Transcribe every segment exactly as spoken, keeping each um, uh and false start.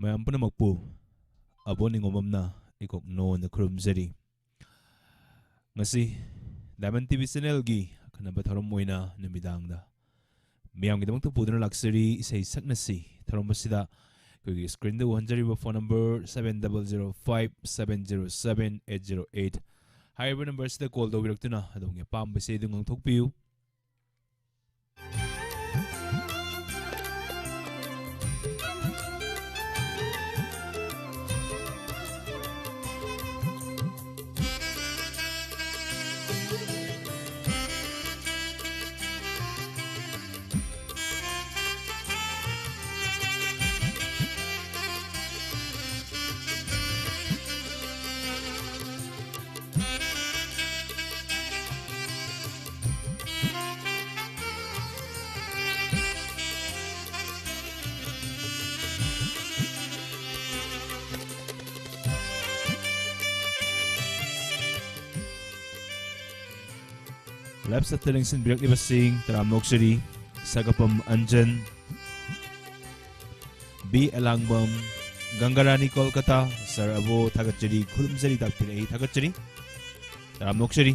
ꯃꯌꯥꯝ ꯄꯨꯝꯅꯃꯛꯄꯨ ꯑꯕꯣ ꯅꯤꯉꯣꯝꯕꯝꯅ ꯏꯀꯣꯛ ꯅꯣꯟꯅ ꯈꯨꯔꯨꯝꯖꯔꯤ꯫ ꯉꯁꯤ Diamond T V channelꯒꯤ ꯑꯈꯟꯅꯕ ꯊꯧꯔꯝ ꯑꯣꯏꯅ ꯅꯨꯃꯤꯗꯥꯡꯗ ꯃꯤꯌꯥꯝꯒꯤꯗꯃꯛꯇ ꯄꯨꯗꯨꯅ ꯂꯥꯛꯆꯔꯤ ꯏꯁꯩ ꯁꯛꯅꯁꯤ꯫ ꯊꯧꯔꯝ ꯑꯁꯤꯗ ꯑꯩꯈꯣꯏꯒꯤ screenꯗ ꯎꯍꯟꯖꯔꯤꯕ phone number seven double zero five seven zero seven eight zero eight꯫ ꯍꯥꯏꯔꯤꯕ number ꯑꯁꯤꯗ call ꯇꯧꯕꯤꯔꯛꯇꯨꯅ ꯑꯗꯣꯝꯒꯤ ꯑꯄꯥꯝꯕ ꯏꯁꯩ ꯑꯗꯨ ꯉꯥꯡꯊꯣꯛꯄꯤꯌꯨ꯫ Live chatꯇ ꯂꯦꯡꯁꯤꯟꯕꯤꯔꯛꯂꯤꯕꯁꯤꯡ ꯇꯔꯥꯝ ꯅꯣꯛꯆꯔꯤ꯫ ꯁꯒꯄꯝ ꯑꯟꯖꯟ, ꯕꯤ ꯑꯦꯂꯥꯡꯕꯝ, ꯒꯪꯒꯥꯔꯥꯅꯤ ꯀꯣꯜꯀꯇꯥ, ꯁꯥꯔ ꯑꯕꯣ ꯊꯥꯒꯠꯆꯔꯤ, ꯈꯨꯔꯨꯝꯖꯔꯤ, ꯇꯥꯛꯄꯤꯔꯛꯏ, ꯊꯥꯒꯠꯆꯔꯤ꯫ ꯇꯔꯥꯝ ꯅꯣꯛꯆꯔꯤ꯫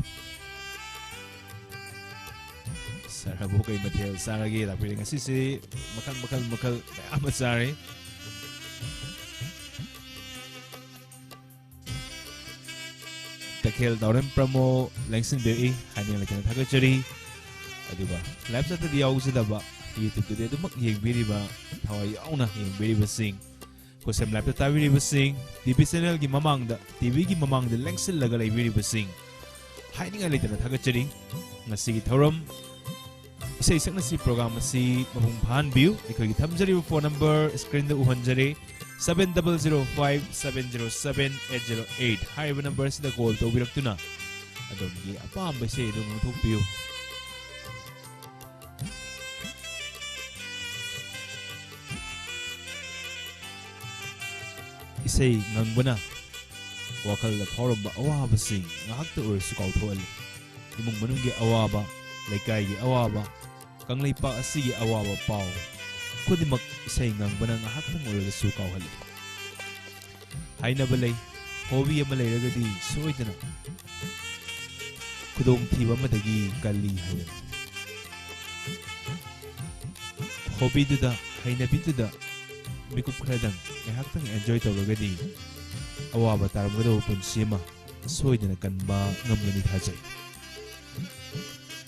ꯁꯥꯔ ꯑꯕꯣ ꯀꯩ ꯃꯊꯦꯜ ꯆꯥꯔꯒꯦ? ꯇꯥꯛꯄꯤꯔꯛꯏ꯫ ꯉꯁꯤꯁꯦ ꯃꯈꯜ, ꯃꯈꯜ, ꯃꯈꯜ ꯃꯌꯥꯝ ꯑꯃ ꯆꯥꯔꯦ꯫ ꯇꯈꯦꯜ ꯇꯥꯎꯔꯦꯝ ꯄ꯭ꯔꯃꯣ ꯂꯦꯡꯁꯤꯟꯕꯤꯔꯛꯏ, ꯍꯥꯏꯅꯤꯡꯉꯥꯏ ꯂꯩꯇꯅ ꯊꯥꯒꯠꯆꯔꯤ꯫ ꯑꯗꯨꯒ live chatꯇꯗꯤ ꯌꯥꯎꯖꯗꯕ, YouTubeꯇꯗꯤ ꯑꯗꯨꯃꯛ ꯌꯦꯡꯕꯤꯔꯤꯕ, ꯊꯋꯥꯏ ꯌꯥꯎꯅ ꯌꯦꯡꯕꯤꯔꯤꯕꯁꯤꯡ, ꯈꯨꯠꯁꯦꯝ liveꯇ ꯇꯥꯕꯤꯔꯤꯕꯁꯤꯡ, T V channelꯒꯤ ꯃꯃꯥꯡꯗ, TVꯒꯤ ꯃꯃꯥꯡꯗ ꯂꯦꯡꯁꯤꯜꯂꯒ ꯂꯩꯕꯤꯔꯤꯕꯁꯤꯡ, ꯍꯥꯏꯅꯤꯡꯉꯥꯏ ꯂꯩꯇꯅ ꯊꯥꯒꯠꯆꯔꯤ꯫ ꯉꯁꯤꯒꯤ ꯊꯧꯔꯝ ꯏꯁꯩ ꯁꯛꯅꯁꯤ program ꯑꯁꯤ ꯃꯄꯨꯡ ꯐꯥꯍꯟꯕꯤꯌꯨ꯫ ꯑꯩꯈꯣꯏꯒꯤ ꯊꯝꯖꯔꯤꯕ phone number screenꯗ ꯎꯍꯟꯖꯔꯦ, seven double zero five seven zero seven eight zero eight꯫ ꯍꯥꯏꯔꯤꯕ number ꯑꯁꯤꯗ call ꯇꯧꯕꯤꯔꯛꯇꯨꯅ ꯑꯗꯣꯝꯒꯤ ꯑꯄꯥꯝꯕ ꯏꯁꯩ ꯑꯗꯨ ꯉꯥꯡꯊꯣꯛꯄꯤꯌꯨ꯫ ꯏꯁꯩ ꯉꯪꯕꯅ ꯋꯥꯈꯜꯗ ꯐꯥꯎꯔꯝꯕ ꯑꯋꯥꯕꯁꯤꯡ ꯉꯥꯏꯍꯥꯛꯇ ꯑꯣꯏꯔꯁꯨ ꯀꯥꯎꯊꯣꯛꯍꯜꯂꯤ꯫ ꯏꯃꯨꯡ ꯃꯅꯨꯡꯒꯤ ꯑꯋꯥꯕ, ꯂꯩꯀꯥꯏꯒꯤ ꯑꯋꯥꯕ, ꯀꯪꯂꯩꯄꯥꯛ ꯑꯁꯤꯒꯤ ꯑꯋꯥꯕ ꯄꯥꯎ ꯈꯨꯗꯤꯡꯃꯛ ꯏꯁꯩ ꯉꯪꯕꯅ ꯉꯥꯏꯍꯥꯛꯇꯪ ꯑꯣꯏꯔꯒꯁꯨ ꯀꯥꯎꯍꯜꯂꯤ꯫ ꯍꯥꯏꯅꯕ ꯂꯩ, ꯍꯣꯕꯤ ꯑꯃ ꯂꯩꯔꯒꯗꯤ ꯁꯣꯏꯗꯅ ꯈꯨꯗꯣꯡꯊꯤꯕ ꯑꯃꯗꯒꯤ ꯀꯜꯂꯤ ꯍꯥꯏꯕꯅꯤ꯫ ꯍꯣꯕꯤꯗꯨꯗ, ꯍꯩꯅꯕꯤꯗꯨꯗ ꯃꯤꯀꯨꯞ ꯈꯔꯗꯪ ꯉꯥꯏꯍꯥꯛꯇꯪ ꯑꯦꯟꯖꯣꯏ ꯇꯧꯔꯒꯗꯤ ꯑꯋꯥꯕ ꯇꯥꯔꯝꯒꯗꯕ ꯄꯨꯟꯁꯤ ꯑꯃ ꯁꯣꯏꯗꯅ ꯀꯟꯕ ꯉꯝꯒꯅꯤ ꯊꯥꯖꯩ꯫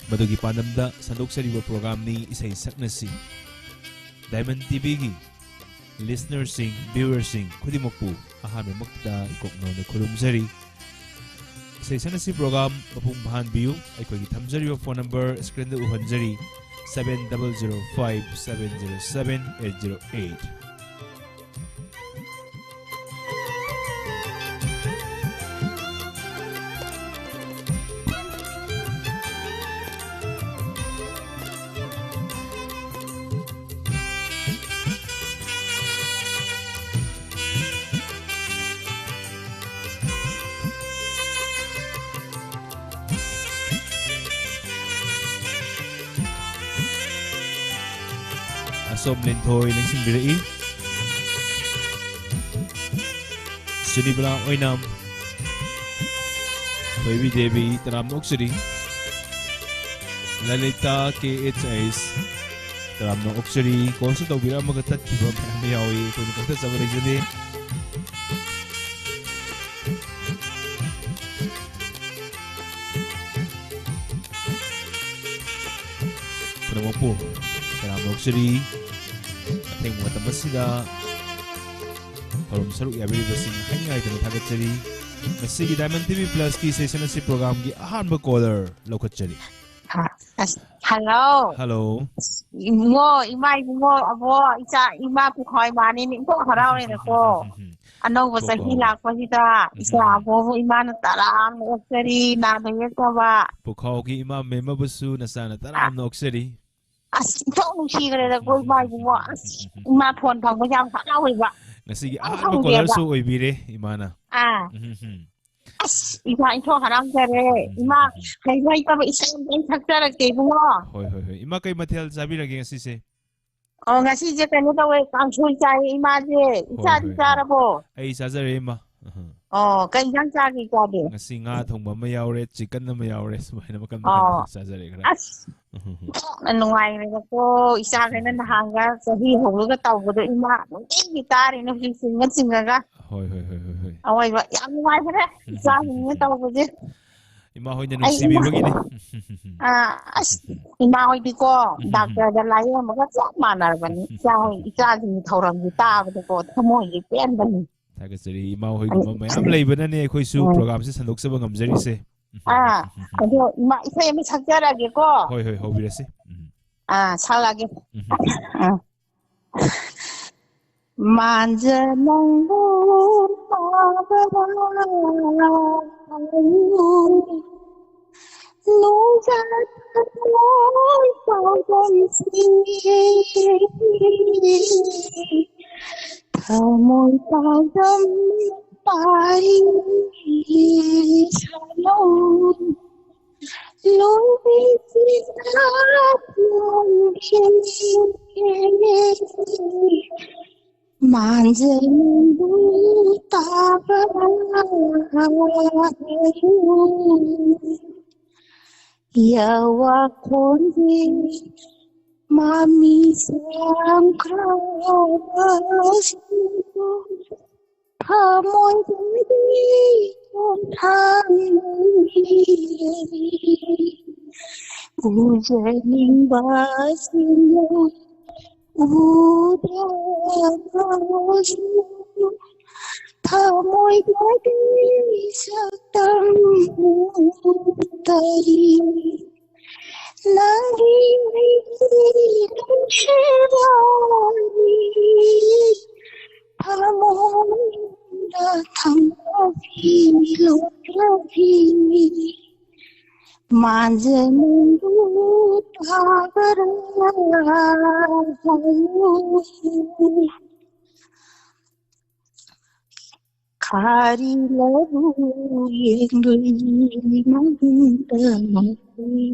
ꯃꯗꯨꯒꯤ ꯄꯥꯟꯗꯝꯗ ꯁꯟꯗꯣꯛꯆꯔꯤꯕ ꯄ꯭ꯔꯣꯒ꯭ꯔꯥꯝꯅꯤ ꯏꯁꯩ ꯁꯛꯅꯁꯤ꯫ ꯗꯥꯏꯃꯟ ꯇꯤꯚꯤꯒꯤ ꯂꯤꯁꯅꯔꯁꯤꯡ, ꯚ꯭ꯌꯨꯋꯔꯁꯤꯡ ꯈꯨꯗꯤꯡꯃꯛꯄꯨ ꯑꯍꯥꯟꯕꯃꯛꯇ ꯏꯀꯣꯛ ꯅꯧꯅ ꯈꯨꯔꯨꯝꯖꯔꯤ꯫ ꯏꯁꯩ ꯁꯛꯅꯁꯤ ꯄ꯭ꯔꯣꯒ꯭ꯔꯥꯝ ꯃꯄꯨꯡ ꯐꯥꯍꯟꯕꯤꯌꯨ꯫ ꯑꯩꯈꯣꯏꯒꯤ ꯊꯝꯖꯔꯤꯕ ꯐꯣꯟ ꯅꯝꯕꯔ ꯁ꯭ꯀ꯭ꯔꯤꯟꯗ ꯎꯍꯟꯖꯔꯤ, seven double zero five seven zero seven eight zero eight꯫ ꯑꯁꯣꯝ ꯂꯤꯟꯊꯣꯏ ꯂꯦꯡꯁꯤꯟꯕꯤꯔꯛꯏ꯫ ꯁꯨꯅꯤꯕꯂꯥ ꯑꯣꯏꯅꯥꯝ, ꯊꯣꯏꯕꯤ ꯗꯦꯕꯤ, ꯇꯔꯥꯝꯅ ꯑꯣꯛꯆꯔꯤ꯫ ꯂꯂꯤꯇꯥ ꯀꯦ ꯑꯩꯆ ꯑꯩꯁ, ꯇꯔꯥꯝꯅ ꯑꯣꯛꯆꯔꯤ꯫ ꯀꯣꯜꯁꯨ ꯇꯧꯕꯤꯔꯛꯑꯝꯃꯒ ꯇꯠꯈꯤꯕ ꯃꯌꯥꯝ ꯌꯥꯎꯏ, ꯑꯩꯈꯣꯏꯅ ꯀꯛꯊꯠꯆꯕ ꯂꯩꯖꯗꯦ꯫ ꯄꯨꯝꯅꯃꯛꯄꯨ ꯇꯔꯥꯝꯅ ꯑꯣꯛꯆꯔꯤ꯫ ꯑꯊꯦꯡꯕ ꯃꯇꯝ ꯑꯁꯤꯗ ꯊꯧꯔꯝ ꯁꯔꯨꯛ ꯌꯥꯕꯤꯔꯤꯕꯁꯤꯡ ꯍꯥꯏꯅꯤꯡꯉꯥꯏꯗꯅ ꯊꯥꯒꯠꯆꯔꯤ꯫ ꯉꯁꯤꯒꯤ ꯗꯥꯏꯃꯟ ꯇꯤꯚꯤ ꯄ꯭ꯂꯁꯀꯤ ꯁꯦꯁꯟ ꯑꯁꯤ ꯄ꯭ꯔꯣꯒ꯭ꯔꯥꯝꯒꯤ ꯑꯍꯥꯟꯕ ꯀꯣꯂꯔ ꯂꯧꯈꯠꯆꯔꯤ꯫ ꯑꯁ, ꯍꯜꯂꯣ꯫ ꯍꯜꯂꯣ꯫ ꯏꯕꯨꯡꯉꯣ, ꯏꯃꯥ, ꯏꯕꯨꯡꯉꯣ, ꯑꯕꯣ, ꯏꯆꯥ, ꯏꯃꯥ ꯄꯨꯈ꯭ꯔꯤ ꯃꯥꯅꯤꯅꯦ, ꯏꯕꯣ ꯍꯔꯥꯎꯔꯦꯅꯀꯣ꯫ ꯑꯅꯧꯕ ꯆꯍꯤ ꯄꯨꯈ꯭ꯔꯤ꯫ ꯂꯥꯛꯄꯁꯤꯗ ꯎꯝ꯫ ꯏꯆꯥ ꯑꯕꯣꯕꯨ ꯏꯃꯥꯅ ꯇꯔꯥꯝꯅ ꯑꯣꯛꯆꯔꯤ, ꯅꯥꯗ ꯌꯦꯛꯇꯕ꯫ ꯄꯨꯈ꯭ꯔꯤꯒꯤ ꯏꯃꯥ ꯃꯦꯝꯃꯕꯨꯁꯨ ꯅꯆꯥꯅ ꯇꯔꯥꯝꯅ ꯑꯣꯛꯆꯔꯤ꯫ ꯑꯁ, ꯏꯊꯣꯛ ꯅꯨꯡꯁꯤꯈ꯭ꯔꯦꯗꯀꯣ ꯏꯃꯥ ꯏꯕꯨꯡꯉꯣ꯫ ꯑꯁ, ꯏꯃꯥ ꯐꯣꯟ ꯐꯪꯕꯁꯦ ꯌꯥꯝ ꯍꯔꯥꯎꯋꯦꯕ꯫ ꯉꯁꯤꯒꯤ ꯌꯥꯝ ꯑꯍꯥꯟꯕ ꯐꯪꯗꯦꯕ꯫ ꯀꯣꯂꯔꯁꯨ ꯑꯣꯏꯕꯤꯔꯦ ꯏꯃꯥꯅ꯫ ꯑꯥ꯫ ꯎꯝ, ꯎꯝ, ꯎꯝ꯫ ꯑꯁ, ꯏꯃꯥ ꯏꯊꯣꯛ ꯍꯔꯥꯎꯖꯔꯦ꯫ ꯎꯝ, ꯎꯝ, ꯏꯃꯥ, ꯎꯝ, ꯎꯝ꯫ ꯍꯩꯕ ꯍꯩꯇꯕ ꯏꯁꯩ ꯑꯝꯇꯪ ꯁꯛꯆꯔꯛꯀꯦ ꯏꯕꯨꯡꯉꯣ꯫ ꯍꯣꯏ, ꯍꯣꯏ, ꯍꯣꯏ꯫ ꯏꯃꯥ ꯀꯩ ꯃꯊꯦꯜ ꯆꯥꯕꯤꯔꯒꯦ ꯉꯁꯤꯁꯦ? ꯑꯣ, ꯉꯁꯤꯁꯦ ꯀꯩꯅꯣ ꯇꯧꯋꯦ, ꯀꯥꯡꯁꯣꯏ ꯆꯥꯏꯌꯦ ꯏꯃꯥꯁꯦ꯫ ꯍꯣꯏ, ꯏꯆꯥꯗꯤ ꯍꯣꯏ, ꯍꯣꯏ꯫ ꯆꯥꯔꯕꯣ? ꯑꯩ ꯆꯥꯖꯔꯦ, ꯏꯃꯥ꯫ ꯑꯍ꯫ ꯑꯣ, ꯀꯩ ꯏꯟꯖꯥꯡ ꯆꯥꯒꯦ ꯏꯆꯥꯗꯤ? ꯉꯁꯤ ꯉꯥ ꯊꯣꯡꯕ ꯑꯃ ꯌꯥꯎꯔꯦ, chicken ꯑꯃ ꯌꯥꯎꯔꯦ, ꯁꯨꯃꯥꯏꯅ ꯃꯈꯜ ꯃꯈꯜ ꯑꯣ꯫ ꯆꯥꯖꯔꯦ ꯈꯔ꯫ ꯑꯁ, ꯎꯝ, ꯎꯝ, ꯎꯝ꯫ ꯌꯥꯝꯅ ꯅꯨꯡꯉꯥꯏꯈ꯭ꯔꯦꯗꯀꯣ, ꯏꯆꯥꯈꯩꯅ ꯅꯍꯥꯟꯒ ꯆꯍꯤ ꯍꯧꯔꯒ ꯇꯧꯕꯗꯣ ꯏꯃꯥ ꯅꯨꯡꯇꯤꯒꯤ ꯇꯥꯔꯤꯅꯦ, ꯍꯧꯖꯤꯛ ꯆꯤꯡꯉ ꯆꯤꯡꯉꯒ꯫ ꯍꯣꯏ, ꯍꯣꯏ, ꯍꯣꯏ, ꯍꯣꯏ, ꯍꯣꯏ꯫ ꯑꯋꯣꯏꯕ ꯌꯥꯝ ꯅꯨꯡꯉꯥꯏꯈ꯭ꯔꯦ, ꯏꯆꯥꯁꯤꯡꯅ ꯇꯧꯕꯁꯦ꯫ ꯏꯃꯥ ꯍꯣꯏꯅ ꯑꯩ ꯏꯃꯥ-, ꯅꯨꯡꯁꯤꯕꯤꯕꯒꯤꯅꯦ꯫ ꯑꯥ, ꯑꯁ, ꯏꯃꯥ ꯍꯣꯏꯗꯤꯀꯣ, ꯎꯝ, ꯎꯝ, ꯎꯝ꯫ ꯗꯥꯛꯇꯔꯗ ꯂꯥꯌꯦꯡꯕꯒ ꯆꯞ ꯃꯥꯟꯅꯔꯕꯅꯤ꯫ ꯏꯆꯥ ꯍꯣꯏ, ꯏꯆꯥꯁꯤꯡꯒꯤ ꯊꯧꯔꯝꯁꯦ ꯇꯥꯕꯗꯀꯣ ꯊꯃꯣꯏꯁꯦ ꯄꯦꯟꯕꯅꯤ꯫ ꯊꯥꯒꯠꯆꯔꯤ꯫ ꯏꯃꯥ ꯍꯣꯏꯒꯨꯝꯕ ꯑꯩ-, ꯃꯌꯥꯝ ꯂꯩꯕꯅꯅꯦ ꯑꯩꯈꯣꯏꯁꯨ ꯎꯝ꯫ Programꯁꯦ ꯁꯟꯗꯣꯛꯆꯕ ꯉꯝꯖꯔꯤꯁꯦ꯫ ꯑꯥ, ꯑꯗꯣ ꯏꯃꯥ, ꯏꯁꯩ ꯑꯃ ꯁꯛꯆꯔꯛꯑꯒꯦꯀꯣ꯫ ꯍꯣꯏ, ꯍꯣꯏ, ꯍꯧꯕꯤꯔꯁꯤ꯫ ꯎꯝ꯫ ꯑꯥ, ꯁꯛꯂꯛꯑꯒꯦ꯫ ꯎꯝ, ꯎꯝ, ꯎꯝ꯫ ꯑꯥ꯫ ꯃꯥꯟꯖ ꯅꯪꯕꯨ ꯄꯥꯕ ꯅꯨꯡꯖꯥ ꯊꯃꯣꯏ ꯄꯥꯎꯗꯝꯁꯤꯡ ꯊꯃꯣꯏ ꯄꯥꯎꯗꯝ ꯄꯥꯔꯤ ꯁꯥꯂꯣꯡ ꯂꯣꯏꯕꯤꯁꯤꯅ ꯂꯣꯟꯈꯤꯅꯤ꯫ ꯃꯥꯟꯖꯅꯤꯡꯕꯨ ꯇꯥꯕ ꯌꯥꯋꯥ ꯈꯣꯟꯖꯦꯜ ꯃꯃꯤ ꯁꯥꯡꯈ꯭ꯔꯕꯁꯨ ꯊꯃꯣꯏꯗꯗꯤ ꯈꯣꯡꯊꯥꯡ ꯎꯖꯅꯤꯡꯕꯁꯤꯡ ꯎꯗ꯭ꯔꯕꯁꯨ ꯊꯃꯣꯏꯗꯗꯤ ꯁꯛꯇꯝ ꯎꯠꯇꯔꯤ꯫ ꯅꯪꯒꯤ ꯑꯩꯒꯤ ꯅꯨꯡꯁꯤꯕ ꯋꯥꯔꯤ ꯊꯃꯣꯏꯗ ꯊꯝꯂꯕꯤ ꯂꯣꯠꯂꯕꯤ ꯃꯥꯟꯖꯅꯤꯡꯕꯨ ꯇꯥꯕꯔꯥ ꯍꯥꯏꯌꯨ꯫ ꯈꯥꯔꯤꯂꯕꯨ ꯌꯦꯡꯂꯤ ꯃꯪꯗ ꯃꯪꯂꯤ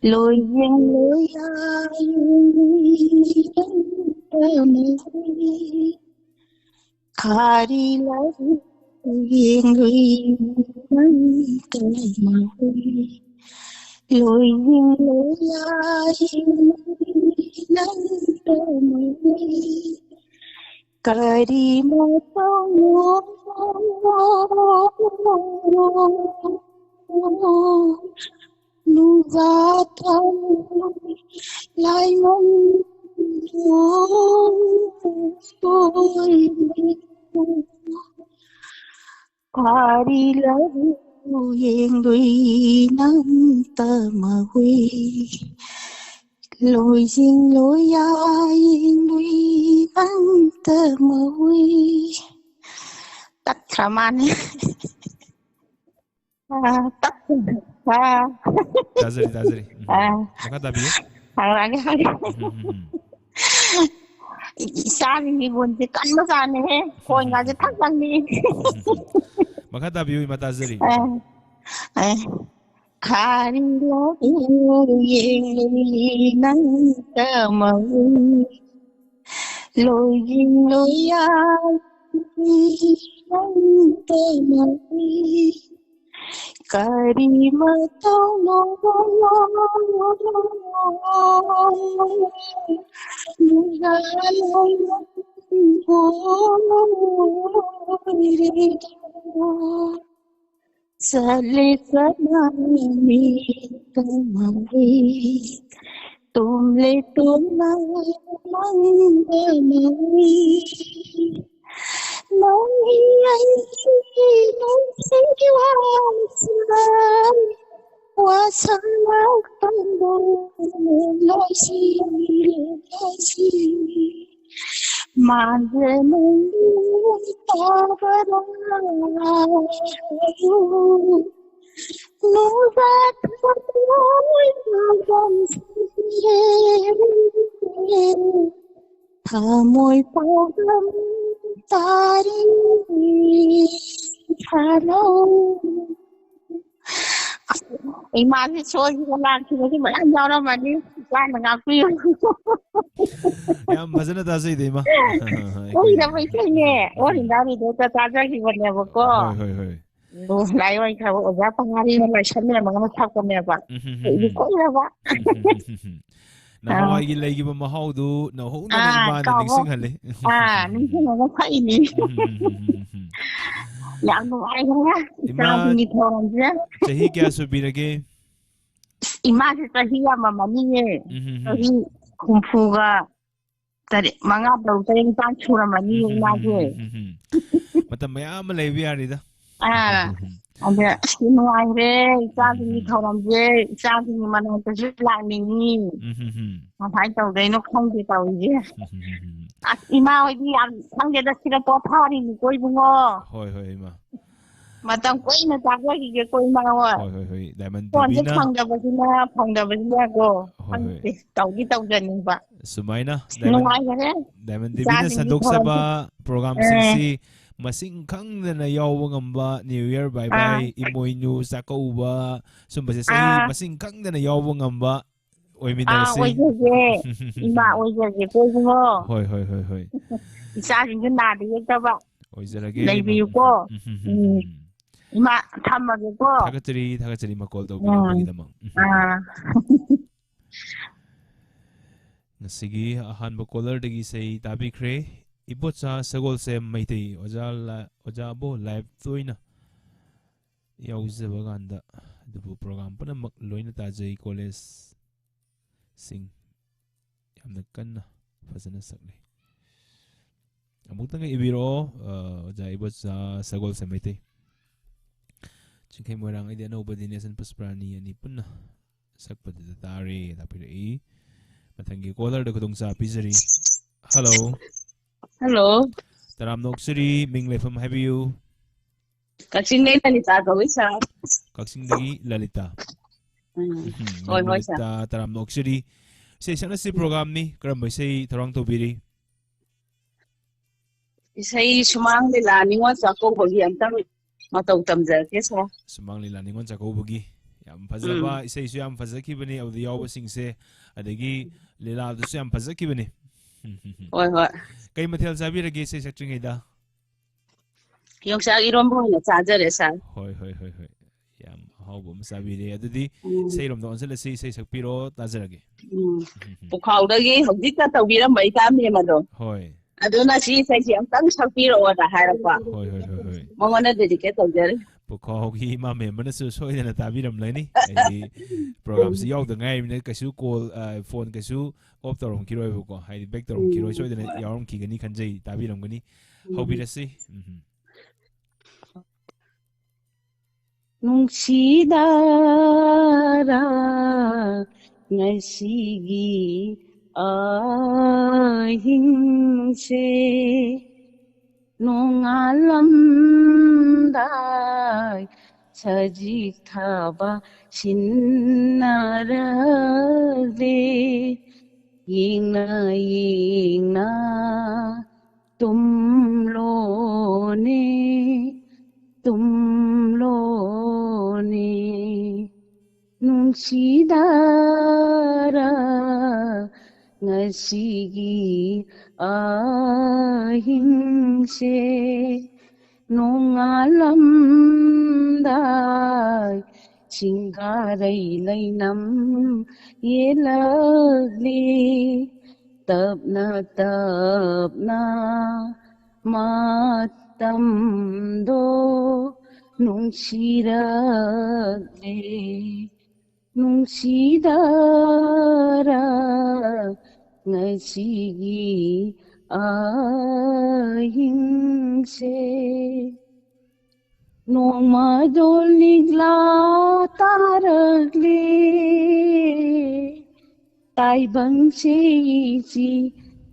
ꯂꯣꯏꯌꯦꯡ ꯂꯣꯏꯌꯥꯏ ꯈꯥꯔꯤ ꯂꯥꯏ ꯌꯦꯡꯂꯨꯏ ꯅꯪ ꯇꯃꯍꯨꯏ꯫ ꯂꯣꯏꯌꯦꯡ ꯂꯣꯏꯌꯥꯏ ꯅꯪ ꯇꯃꯍꯨꯏ꯫ ꯀꯔꯤ ꯃꯇꯧꯅꯣ ꯅꯨꯡꯖꯥ ꯊꯥꯎ ꯂꯥꯏꯃꯟ ꯀꯔꯤ ꯂꯧ ꯌꯦꯡꯂꯨꯏ ꯅꯪ ꯇꯃꯍꯨꯏ꯫ ꯂꯣꯏꯖꯤꯡ ꯂꯣꯏꯌꯥ ꯌꯦꯡꯂꯨꯏ ꯅꯪ ꯇꯃꯍꯨꯏ꯫ ꯇꯠꯈ꯭ꯔ ꯃꯥꯅꯦ꯫ ꯑꯥ, ꯇꯠꯈ꯭ꯔ꯫ ꯑꯥ꯫ ꯇꯥꯖꯔꯤ, ꯇꯥꯖꯔꯤ꯫ ꯎꯝ꯫ ꯑꯥ꯫ ꯃꯈꯥ ꯇꯥꯕꯤꯌꯨ꯫ ꯍꯪꯂꯛꯑꯒꯦ, ꯍꯪꯂꯛꯑꯒꯦ꯫ ꯎꯝ, ꯎꯝ, ꯎꯝ꯫ ꯏꯆꯥꯁꯤꯡꯒꯤ ꯒꯨꯟꯁꯦ ꯀꯟꯕꯖꯥꯠꯅꯦꯍꯦ꯫ ꯈꯣꯟꯒꯁꯦ ꯊꯛ ꯂꯪꯉꯤ꯫ ꯎꯝ, ꯎꯝ, ꯎꯝ꯫ ꯃꯈꯥ ꯇꯥꯕꯤꯌꯨ, ꯏꯃꯥ, ꯇꯥꯖꯔꯤ꯫ ꯑꯥ꯫ ꯑꯥ꯫ ꯈꯥꯔꯤ ꯂꯧ ꯌꯦꯡꯂꯨꯏ ꯅꯪ ꯇꯃꯍꯨꯏ꯫ ꯂꯣꯏꯌꯤꯡ ꯂꯣꯏꯌꯥꯏ ꯅꯪ ꯇꯃꯍꯨꯏ꯫ ꯀꯔꯤ ꯃꯇꯧꯅꯣ ꯅꯨꯡꯖꯥ ꯂꯣꯏꯔꯦ꯫ ꯆꯠꯂꯦ ꯆꯠꯅꯔꯝꯃꯤ ꯇꯃꯍꯨꯏ꯫ ꯇꯨꯝꯂꯦ ꯇꯨꯝꯅꯔꯝꯃꯤ ꯇꯃꯍꯨꯏ꯫ ꯅꯪꯒꯤ ꯑꯩꯒꯤ ꯅꯨꯡꯁꯤ ꯋꯥꯁꯛ, ꯋꯥꯁꯛ ꯂꯥꯛꯄꯕꯨ ꯂꯣꯏꯁꯤ, ꯂꯣꯏꯁꯤ꯫ ꯃꯥꯟꯖꯅ ꯇꯥꯕꯗ ꯅꯨꯡꯖꯥ ꯊꯃꯣꯏ ꯃꯥꯡꯁꯤꯜꯂꯦ꯫ ꯊꯃꯣꯏ ꯄꯥꯎꯗꯝ ꯇꯥꯔꯤ ꯁꯥꯔꯣ꯫ ꯏꯃꯥꯁꯦ ꯁꯣꯏꯈꯤꯕ ꯂꯥꯛꯈꯤꯕꯁꯦ ꯃꯌꯥꯝ ꯌꯥꯎꯔꯝꯃꯅꯤ꯫ ꯏꯆꯥꯅ ꯉꯥꯛꯄꯤꯌꯨ꯫ ꯌꯥꯝ ꯐꯖꯅ ꯇꯥꯖꯩꯗ, ꯏꯃꯥ꯫ ꯀꯨꯏꯔꯕ ꯏꯁꯩꯅꯦ꯫ ꯑꯣ, ꯍꯤꯟꯗꯥꯔꯤꯗꯣ ꯇꯥꯖꯈꯤꯕꯅꯦꯕꯀꯣ꯫ ꯍꯣꯏ, ꯍꯣꯏ, ꯍꯣꯏ꯫ ꯑꯗꯣ ꯂꯥꯏꯑꯣꯏꯈ꯭ꯔꯕ ꯑꯣꯖꯥ ꯄꯉꯥꯔꯤꯅ ꯂꯥꯏꯁꯟꯅꯔꯝꯃꯒ ꯁꯛꯄꯅꯦꯕ꯫ ꯎꯝ, ꯎꯝ, ꯀꯨꯏꯗꯤ ꯎꯝ꯫ ꯀꯨꯏꯔꯕ꯫ ꯅꯍꯥꯟꯋꯥꯏꯒꯤ ꯂꯩꯈꯤꯕ ꯃꯍꯥꯎꯗꯨ ꯅꯧꯍꯧꯅꯅ ꯑꯥ, ꯏꯃꯥꯅ ꯀꯥꯎꯕ꯫ ꯅꯤꯡꯁꯤꯡꯍꯜꯂꯦ꯫ ꯑꯥ, ꯅꯤꯡꯁꯤꯡꯉꯒ ꯁꯛꯏꯅꯤ꯫ ꯎꯝ, ꯎꯝ, ꯎꯝ, ꯎꯝ, ꯎꯝ꯫ ꯌꯥꯝ ꯅꯨꯡꯉꯥꯏꯈ꯭ꯔꯦ ꯏꯃꯥ, ꯏꯆꯥꯁꯤꯡꯒꯤ ꯊꯧꯔꯝꯁꯦ꯫ ꯆꯍꯤ ꯀꯌꯥ ꯁꯨꯕꯤꯔꯒꯦ? ꯏꯃꯥꯁꯦ ꯆꯍꯤ ꯌꯥꯝꯃꯝꯃꯅꯤꯌꯦ꯫ ꯎꯝ, ꯎꯝ, ꯎꯝ꯫ ꯆꯍꯤ ꯍꯨꯝꯐꯨꯒ ꯇꯔꯦꯠ, ꯃꯉꯥ, ꯇꯔꯨꯛ, ꯇꯔꯦꯠ, ꯅꯤꯄꯥꯜ ꯁꯨꯔꯝꯃꯅꯤ ꯎꯝ, ꯎꯝ, ꯏꯃꯥꯁꯦ꯫ ꯎꯝ, ꯎꯝ, ꯎꯝ, ꯎꯝ꯫ ꯃꯇꯝ ꯃꯌꯥꯝ ꯑꯃ ꯂꯩꯕ ꯌꯥꯔꯤꯗ꯫ ꯑꯥ, ꯎꯝ, ꯎꯝ, ꯎꯝ꯫ ꯑꯗ ꯑꯁ ꯅꯨꯡꯉꯥꯏꯔꯦ ꯏꯆꯥꯁꯤꯡꯒꯤ ꯎꯝ, ꯎꯝ꯫ ꯊꯧꯔꯝꯁꯦ, ꯏꯆꯥꯁꯤꯡꯒꯤ ꯃꯅꯥꯛꯇꯁꯨ ꯂꯥꯛꯅꯤꯡꯉꯤ꯫ ꯎꯝ, ꯎꯝ, ꯎꯝ꯫ ꯀꯃꯥꯏꯅ ꯇꯧꯗꯣꯏꯅꯣ ꯈꯪꯗꯦ ꯇꯧꯔꯤꯁꯦ꯫ ꯎꯝ, ꯎꯝ, ꯎꯝ, ꯎꯝ꯫ ꯑꯁ ꯏꯃꯥ ꯍꯣꯏꯗꯤ ꯌꯥꯝ ꯈꯪꯗꯦꯗ, ꯁꯤꯗ ꯄꯣꯊꯥꯔꯤꯅꯤꯀꯣ ꯏꯕꯨꯡꯉꯣ꯫ ꯍꯣꯏ, ꯍꯣꯏ, ꯏꯃꯥ꯫ ꯃꯇꯝ ꯀꯨꯏꯅ ꯆꯥꯖꯈꯤꯒꯦꯀꯣ ꯏꯃꯥ ꯍꯣꯏ꯫ ꯍꯣꯏ, ꯍꯣꯏ, ꯍꯣꯏ꯫ ꯗꯥꯏꯃꯟ ꯐꯣꯟꯁꯦ ꯇꯤꯚꯤꯅ ꯐꯪꯗꯕꯁꯤꯅ, ꯐꯪꯗꯕꯁꯤꯅ ꯀꯣ꯫ ꯍꯣꯏ, ꯍꯣꯏ꯫ ꯈꯪꯗꯦ, ꯇꯧꯗꯤ ꯇꯧꯖꯅꯤꯡꯕ꯫ ꯁꯨꯃꯥꯏꯅ ꯅꯨꯡꯉꯥꯏꯈꯔꯦ꯫ ꯗꯥꯏꯃꯟ ꯇꯤꯚꯤꯅ ꯏꯆꯥꯁꯤꯡꯒꯤ ꯁꯟꯗꯣꯛꯆꯕ ꯊꯧꯔꯝꯁꯦ꯫ ꯄ꯭ꯔꯣꯒꯥꯝꯁꯤꯡꯁꯤ ꯃꯁꯤꯡ ꯈꯪꯗꯅ ꯌꯥꯎꯕ ꯉꯝꯕ, ꯅ꯭ꯌꯨ ꯏꯌꯔ ꯕꯥꯏ ꯑꯥ꯫ ꯕꯥꯏ, ꯏꯃꯣꯏꯅꯨ ꯆꯥꯛꯀꯧꯕ, ꯁꯨꯝꯕꯁꯦ ꯆꯍꯤ ꯑꯥ꯫ ꯃꯁꯤꯡ ꯈꯪꯗꯅ ꯌꯥꯎꯕ ꯉꯝꯕ ꯑꯥ, ꯑꯣꯏꯃꯤꯟꯅꯔꯁꯤ꯫ ꯑꯣꯏꯖꯒꯦ꯫ ꯏꯃꯥ ꯑꯣꯏꯖꯒꯦꯀꯣ ꯏꯕꯨꯡꯉꯣ꯫ ꯍꯣꯏ, ꯍꯣꯏ, ꯍꯣꯏ, ꯍꯣꯏ꯫ ꯏꯆꯥꯁꯤꯡꯁꯨ ꯅꯥꯗ ꯌꯦꯛꯇꯕ ꯑꯣꯏꯖꯔꯒꯦ, ꯏꯃꯥ꯫ ꯂꯩꯕꯤꯌꯨꯀꯣ꯫ ꯎꯝ, ꯎꯝ, ꯎꯝ꯫ ꯎꯝ꯫ ꯏꯃꯥ, ꯊꯝꯃꯒꯦꯀꯣ꯫ ꯊꯥꯒꯠꯆꯔꯤ, ꯊꯥꯒꯠꯆꯔꯤ, ꯏꯃꯥ, ꯀꯣꯜ ꯎꯝ꯫ ꯇꯧꯕꯤꯔꯛꯄꯒꯤꯗꯃꯛ꯫ ꯎꯝ, ꯎꯝ, ꯎꯝ꯫ ꯑꯥ꯫ ꯉꯁꯤꯒꯤ ꯑꯍꯥꯟꯕ ꯀꯣꯂꯔꯗꯒꯤ ꯏꯁꯩ ꯇꯥꯕꯤꯈ꯭ꯔꯦ꯫ ꯏꯕꯣꯆꯥ ꯁꯒꯣꯜꯁꯦꯝ ꯃꯩꯇꯩ ꯑꯣꯖꯥ ꯂ-, ꯑꯣꯖꯥꯕꯨ ꯂꯥꯏꯞꯇ ꯑꯣꯏꯅ ꯌꯥꯎꯖꯕ ꯀꯥꯟꯗ, ꯑꯗꯨꯕꯨ ꯄ꯭ꯔꯣꯒꯥꯝ ꯄꯨꯝꯅꯃꯛ ꯂꯣꯏꯅ ꯇꯥꯖꯩ, ꯀꯣꯂꯦꯖꯁꯤꯡ ꯌꯥꯝꯅ ꯀꯟꯅ ꯐꯖꯅ ꯁꯛꯂꯤ꯫ ꯑꯃꯨꯛꯇꯪꯒ ꯏꯕꯤꯔꯛꯑꯣ, ꯑ, ꯑꯣꯖꯥ ꯏꯕꯣꯆꯥ ꯁꯒꯣꯜꯁꯦꯝ ꯃꯩꯇꯩ꯫ ꯆꯤꯡꯈꯩ ꯃꯣꯏꯔꯥꯡ, ꯑꯩꯗꯤ ꯑꯅꯧꯕ ꯗꯤꯅꯦꯁꯟ ꯄꯨꯁꯄꯔꯥꯅꯤ ꯑꯅꯤ ꯄꯨꯟꯅ ꯁꯛꯄꯗꯨꯗ ꯇꯥꯔꯦ ꯇꯥꯛꯄꯤꯔꯛꯏ꯫ ꯃꯊꯪꯒꯤ ꯀꯣꯂꯔꯗ ꯈꯨꯗꯣꯡꯆꯥꯕ ꯄꯤꯖꯔꯤ꯫ ꯍꯜꯂꯣ꯫ ꯍꯜꯂꯣ꯫ ꯇꯔꯥꯝꯅ ꯑꯣꯛꯆꯔꯤ, ꯃꯤꯡ ꯂꯩꯐꯝ ꯍꯥꯏꯕꯤꯌꯨ꯫ ꯀꯛꯆꯤꯡꯗꯩ ꯂꯂꯤꯇꯥ ꯀꯧꯏ, ꯁꯥꯔ꯫ ꯀꯛꯆꯤꯡꯗꯒꯤ ꯂꯂꯤꯇꯥ꯫ ꯎꯝ꯫ ꯎꯝ, ꯍꯣꯏ, ꯃꯦꯝ ꯍꯣꯏ, ꯁꯥꯔ꯫ ꯂꯂꯤꯇꯥ, ꯇꯔꯥꯝꯅ ꯑꯣꯛꯆꯔꯤ꯫ ꯏꯁꯩ ꯁꯛꯅꯁꯤ ꯄ꯭ꯔꯣꯒꯥꯝꯅꯤ꯫ ꯀꯔꯝꯕ ꯏꯁꯩ ꯊꯧꯔꯥꯡ ꯇꯧꯕꯤꯔꯤ? ꯏꯁꯩ ꯁꯨꯃꯥꯡ ꯂꯤꯂꯥ ꯅꯤꯉꯣꯜ ꯆꯥꯛꯀꯧꯕꯒꯤ ꯑꯝꯇꯪ ꯃꯇꯧ ꯇꯝꯖꯔꯛꯀꯦ, ꯁꯥꯔ꯫ ꯁꯨꯃꯥꯡ ꯂꯤꯂꯥ ꯅꯤꯉꯣꯜ ꯆꯥꯛꯀꯧꯕꯒꯤ ꯌꯥꯝ ꯐꯖꯕ, ꯎꯝ꯫ ꯏꯁꯩꯁꯨ ꯌꯥꯝ ꯐꯖꯈꯤꯕꯅꯤ, ꯑꯗꯨꯗ ꯌꯥꯎꯕꯁꯤꯡꯁꯦ, ꯑꯗꯒꯤ ꯂꯤꯂꯥꯗꯨꯁꯨ ꯌꯥꯝ ꯐꯖꯈꯤꯕꯅꯤ꯫ ꯍꯣꯏ, ꯍꯣꯏ꯫ ꯀꯩ ꯃꯊꯦꯜ ꯆꯥꯕꯤꯔꯒꯦ ꯏꯁꯩ ꯁꯛꯇ꯭ꯔꯤꯉꯩꯗ? ꯌꯣꯡꯆꯥꯛ ꯏꯔꯣꯝꯕ ꯑꯣꯏꯅ ꯆꯥꯖꯔꯦ, ꯁꯥꯔ꯫ ꯍꯣꯏ, ꯍꯣꯏ, ꯍꯣꯏ, ꯍꯣꯏ꯫ ꯌꯥꯝ ꯑꯍꯥꯎꯕ ꯑꯃ ꯆꯥꯕꯤꯔꯦ꯫ ꯑꯗꯨꯗꯤ ꯎꯝ꯫ ꯏꯁꯩꯔꯣꯝꯗ ꯑꯣꯟꯁꯤꯜꯂꯁꯤ, ꯏꯁꯩ ꯁꯛꯄꯤꯔꯣ, ꯇꯥꯖꯔꯒꯦ꯫ ꯎꯝ꯫ ꯄꯨꯈꯥꯎꯗꯒꯤ ꯍꯧꯖꯤꯛꯇ ꯇꯧꯕꯤꯔꯝꯕ ꯏꯇꯥ ꯃꯦꯝ ꯑꯗꯣ꯫ ꯍꯣꯏ꯫ ꯑꯗꯨꯅ ꯁꯤ ꯏꯁꯩꯁꯦ ꯑꯝꯇꯪ ꯁꯛꯄꯤꯔꯛꯑꯣꯅ ꯍꯥꯏꯔꯛꯄ꯫ ꯍꯣꯏ, ꯍꯣꯏ, ꯍꯣꯏ, ꯍꯣꯏ꯫ ꯃꯉꯣꯟꯗ dedicate ꯇꯧꯖꯔꯤ꯫ ꯄꯨꯈꯥꯎꯒꯤ ꯏꯃꯥ ꯃꯦꯝꯕꯅꯁꯨ ꯁꯣꯏꯗꯅ ꯇꯥꯕꯤꯔꯝꯂꯅꯤ꯫ ꯍꯥꯏꯗꯤ programꯁꯤ ꯌꯥꯎꯗ ꯉꯥꯏꯔꯤꯕꯅꯤꯅ ꯀꯩꯁꯨ call, ꯑ, phone ꯀꯩꯁꯨ off ꯇꯧꯔꯝꯈꯤꯔꯣꯏꯕꯀꯣ꯫ ꯍꯥꯏꯗꯤ back ꯇꯧꯔꯝꯈꯤꯔꯣꯏ, ꯎꯝ꯫ ꯁꯣꯏꯗꯅ ꯌꯥꯎꯔꯝꯈꯤꯒꯅꯤ ꯈꯟꯖꯩ, ꯇꯥꯕꯤꯔꯝꯒꯅꯤ꯫ ꯎꯝ꯫ ꯍꯧꯕꯤꯔꯁꯤ꯫ ꯎꯝ꯫ ꯅꯨꯡꯁꯤꯗꯥꯔꯥ ꯉꯁꯤꯒꯤ ꯑꯍꯤꯡꯁꯦ, ꯅꯣꯡꯉꯥꯜꯂꯝꯗꯥꯏ ꯁꯖꯤꯛ ꯊꯥꯕ ꯁꯤꯟꯅꯔꯗꯦ, ꯌꯦꯡꯅ ꯌꯦꯡꯅ ꯇꯨꯝꯂꯣꯅꯦ, ꯇꯨꯝꯂꯣꯅꯦ꯫ ꯅꯨꯡꯁꯤꯗꯥꯔꯥ ꯉꯁꯤꯒꯤ ꯑꯍꯤꯡꯁꯦ, ꯅꯣꯡꯉꯥꯜꯂꯝꯗꯥꯏ ꯁꯤꯡꯒꯥꯔꯩ ꯂꯩꯅꯝ ꯌꯦꯜꯂꯛꯂꯤ꯫ ꯇꯞꯅ ꯇꯞꯅ ꯃꯇꯝꯗꯣ ꯅꯨꯡꯁꯤꯔꯛꯂꯦ, ꯅꯨꯡꯁꯤꯗꯥꯔꯥ ꯉꯁꯤꯒꯤ ꯑꯍꯤꯡꯁꯦ꯫ ꯅꯣꯡꯃꯗꯣ ꯂꯤꯛꯂꯥ ꯇꯥꯔꯛꯂꯦ, ꯇꯥꯏꯕꯪꯁꯦ ꯏꯆꯤ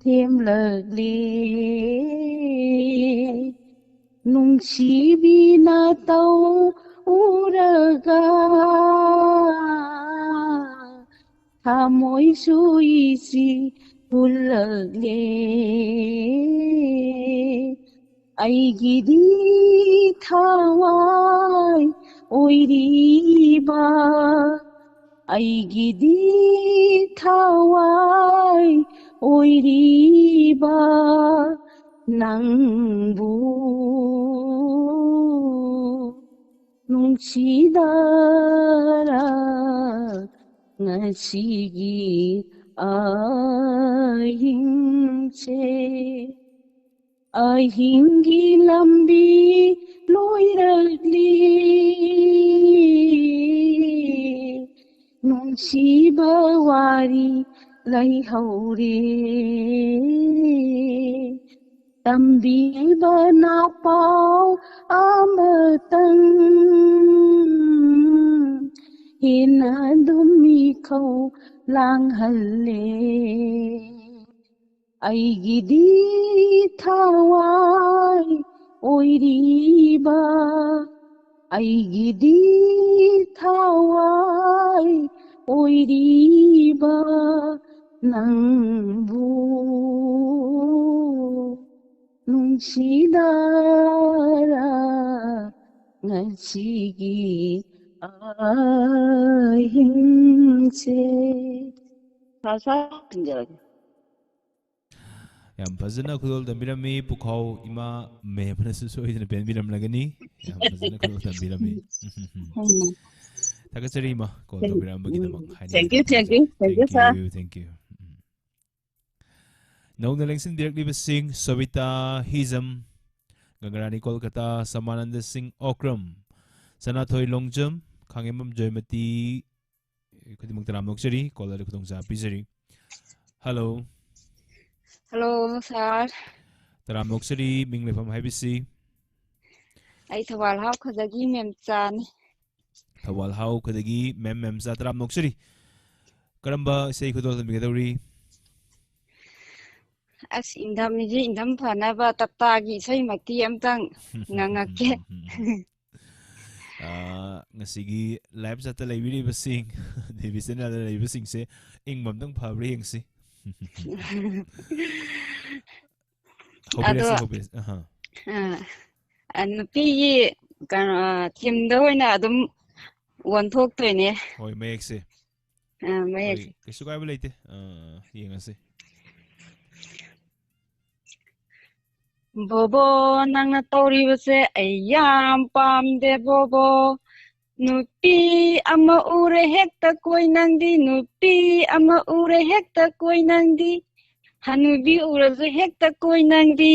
ꯊꯦꯝꯂꯛꯂꯦ꯫ ꯅꯨꯡꯁꯤꯕꯤꯅ ꯇꯧꯔꯒ ꯊꯃꯣꯏꯁꯨ ꯏꯆꯤ ꯍꯨꯜꯂꯛꯂꯦ꯫ ꯑꯩꯒꯤꯗꯤ ꯊꯋꯥꯏ ꯑꯣꯏꯔꯤꯕ, ꯑꯩꯒꯤꯗꯤ ꯊꯋꯥꯏ ꯑꯣꯏꯔꯤꯕ ꯅꯪꯕꯨ ꯅꯨꯡꯁꯤꯗꯔ ꯉꯁꯤꯒꯤ ꯑꯍꯤꯡꯁꯦ꯫ ꯑꯍꯤꯡꯒꯤ ꯂꯝꯕꯤ ꯂꯣꯏꯔꯛꯂꯤ꯫ ꯅꯨꯡꯁꯤꯕ ꯋꯥꯔꯤ ꯂꯩꯍꯧꯔꯦ꯫ ꯇꯝꯕꯤꯕ ꯅꯥꯄꯥꯎ ꯑꯃꯇꯪ ꯍꯦꯟꯅ ꯑꯗꯨꯝ ꯏꯈꯧ ꯂꯥꯡꯍꯜꯂꯦ꯫ ꯑꯩꯒꯤꯗꯤ ꯊꯋꯥꯏ ꯑꯣꯏꯔꯤꯕ, ꯑꯩꯒꯤꯗꯤ ꯊꯋꯥꯏ ꯑꯣꯏꯔꯤꯕ ꯅꯪꯕꯨ ꯅꯨꯡꯁꯤꯗꯔ ꯉꯁꯤꯒꯤ ꯑꯍꯤꯡꯁꯦ꯫ ꯁꯥꯔ, ꯁꯥꯔ, ꯊꯤꯟꯖꯔꯒꯦ꯫ ꯌꯥꯝ ꯐꯖꯅ ꯈꯨꯗꯣꯜ ꯇꯝꯕꯤꯔꯝꯃꯤ ꯄꯨꯈꯥꯎ ꯏꯃꯥ ꯃꯦꯝꯅꯁꯨ ꯁꯣꯏꯗꯅ ꯄꯦꯟꯕꯤꯔꯝꯂꯒꯅꯤ꯫ ꯌꯥꯝ ꯐꯖꯅ ꯈꯨꯗꯣꯜ ꯇꯝꯕꯤꯔꯝꯃꯤ꯫ ꯎꯝ꯫ ꯊꯥꯒꯠꯆꯔꯤ ꯏꯃꯥ, ꯀꯣꯜ ꯇꯧꯕꯤꯔꯛꯑꯝꯕꯒꯤꯗꯃꯛ ꯎꯝ꯫ ꯍꯥꯏꯅꯤꯡꯕ Thank you, thank ꯊꯝꯖꯒꯦ꯫ You, thank you, Thank you, sir꯫ Thank you꯫ ꯎꯝ꯫ ꯅꯧꯅ ꯂꯦꯡꯁꯤꯟꯕꯤꯔꯛꯂꯤꯕꯁꯤꯡ ꯁꯣꯕꯤꯇꯥ ꯍꯤꯖꯝ, ꯒꯪꯒꯔꯥꯅꯤ ꯀꯣꯜꯀꯇꯥ, ꯁꯃꯥꯅꯟꯗ ꯁꯤꯡ ꯑꯣꯀ꯭ꯔꯝ, ꯁꯅꯥꯊꯣꯏ ꯂꯣꯡꯖꯝ, ꯈꯥꯉꯦꯝꯕꯝ ꯖꯣꯏꯃꯇꯤ, ꯈꯨꯗꯤꯡꯃꯛ ꯇꯔꯥꯝꯅ ꯑꯣꯛꯆꯔꯤ꯫ ꯀꯣꯜ ꯑꯗꯨ ꯈꯨꯗꯣꯡꯆꯥꯕ ꯄꯤꯖꯔꯤ꯫ ꯍꯜꯂꯣ꯫ ꯍꯜꯂꯣ, ꯁꯥꯔ꯫ ꯇꯔꯥꯝꯅ ꯑꯣꯛꯆꯔꯤ, ꯃꯤꯡ ꯂꯩꯐꯝ ꯍꯥꯏꯕꯤꯁꯤ꯫ ꯑꯩ ꯊꯧꯕꯥꯜ ꯍꯥꯎꯈꯣꯗꯒꯤ ꯃꯦꯝꯆꯥꯅꯤ꯫ ꯊꯧꯕꯥꯜ ꯍꯥꯎꯈꯣꯗꯒꯤ ꯃꯦꯝ ꯃꯦꯝꯆꯥ, ꯇꯔꯥꯝꯅ ꯑꯣꯛꯆꯔꯤ꯫ ꯀꯔꯝꯕ ꯏꯁꯩ ꯈꯨꯗꯣꯜ ꯇꯝꯕꯤꯒꯗꯧꯔꯤ? ꯑꯁ, ꯏꯪꯊꯝ, ꯏꯟꯊꯝ ꯐꯅꯕ ꯇꯞꯇꯥꯒꯤ ꯏꯁꯩ ꯃꯇꯦꯛ ꯑꯝꯇꯪ ꯉꯪꯉꯛꯀꯦ꯫ ꯑꯥ, ꯉꯁꯤꯒꯤ live chat ꯇ ꯂꯩꯕꯤꯔꯤꯕꯁꯤꯡ, ꯗꯦꯕꯤ ꯆꯦꯅꯦꯜꯗ ꯂꯩꯕꯁꯤꯡꯁꯦ ꯏꯪꯕ ꯑꯝꯇꯪ ꯐꯕ꯭ꯔꯥ ꯌꯦꯡꯁꯤ꯫ ꯍꯧꯕꯤꯔꯁꯤ, ꯑꯗꯣ, ꯍꯧꯕꯤꯔꯁꯤ꯫ ꯑꯍꯥ꯫ ꯑ, ꯑ, ꯅꯨꯄꯤꯒꯤ ꯀꯩꯅꯣ, ꯑ, ꯊꯤꯝꯗ ꯑꯣꯏꯅ ꯑꯗꯨꯝ ꯑꯣꯟꯊꯣꯛꯇꯣꯏꯅꯦ꯫ ꯍꯣꯏ, ꯃꯌꯦꯛꯁꯦ꯫ ꯑ, ꯃꯌꯦꯛꯁꯦ꯫ ꯍꯣꯏ, ꯀꯩꯁꯨ ꯀꯥꯏꯕ ꯂꯩꯇꯦ꯫ ꯑ, ꯌꯦꯡꯉꯁꯤ꯫ ꯕꯣꯕꯣ, ꯅꯪꯅ ꯇꯧꯔꯤꯕꯁꯦ ꯑꯩ ꯌꯥꯝ ꯄꯥꯝꯗꯦ ꯕꯣꯕꯣ꯫ ꯅꯨꯄꯤ ꯑꯃ ꯎꯔꯦ ꯍꯦꯛꯇ ꯀꯣꯏ ꯅꯪꯗꯤ, ꯅꯨꯄꯤ ꯑꯃ ꯎꯔꯦ ꯍꯦꯛꯇ ꯀꯣꯏ ꯅꯪꯗꯤ, ꯍꯅꯨꯕꯤ ꯎꯔꯁꯨ ꯍꯦꯛꯇ ꯀꯣꯏ ꯅꯪꯗꯤ꯫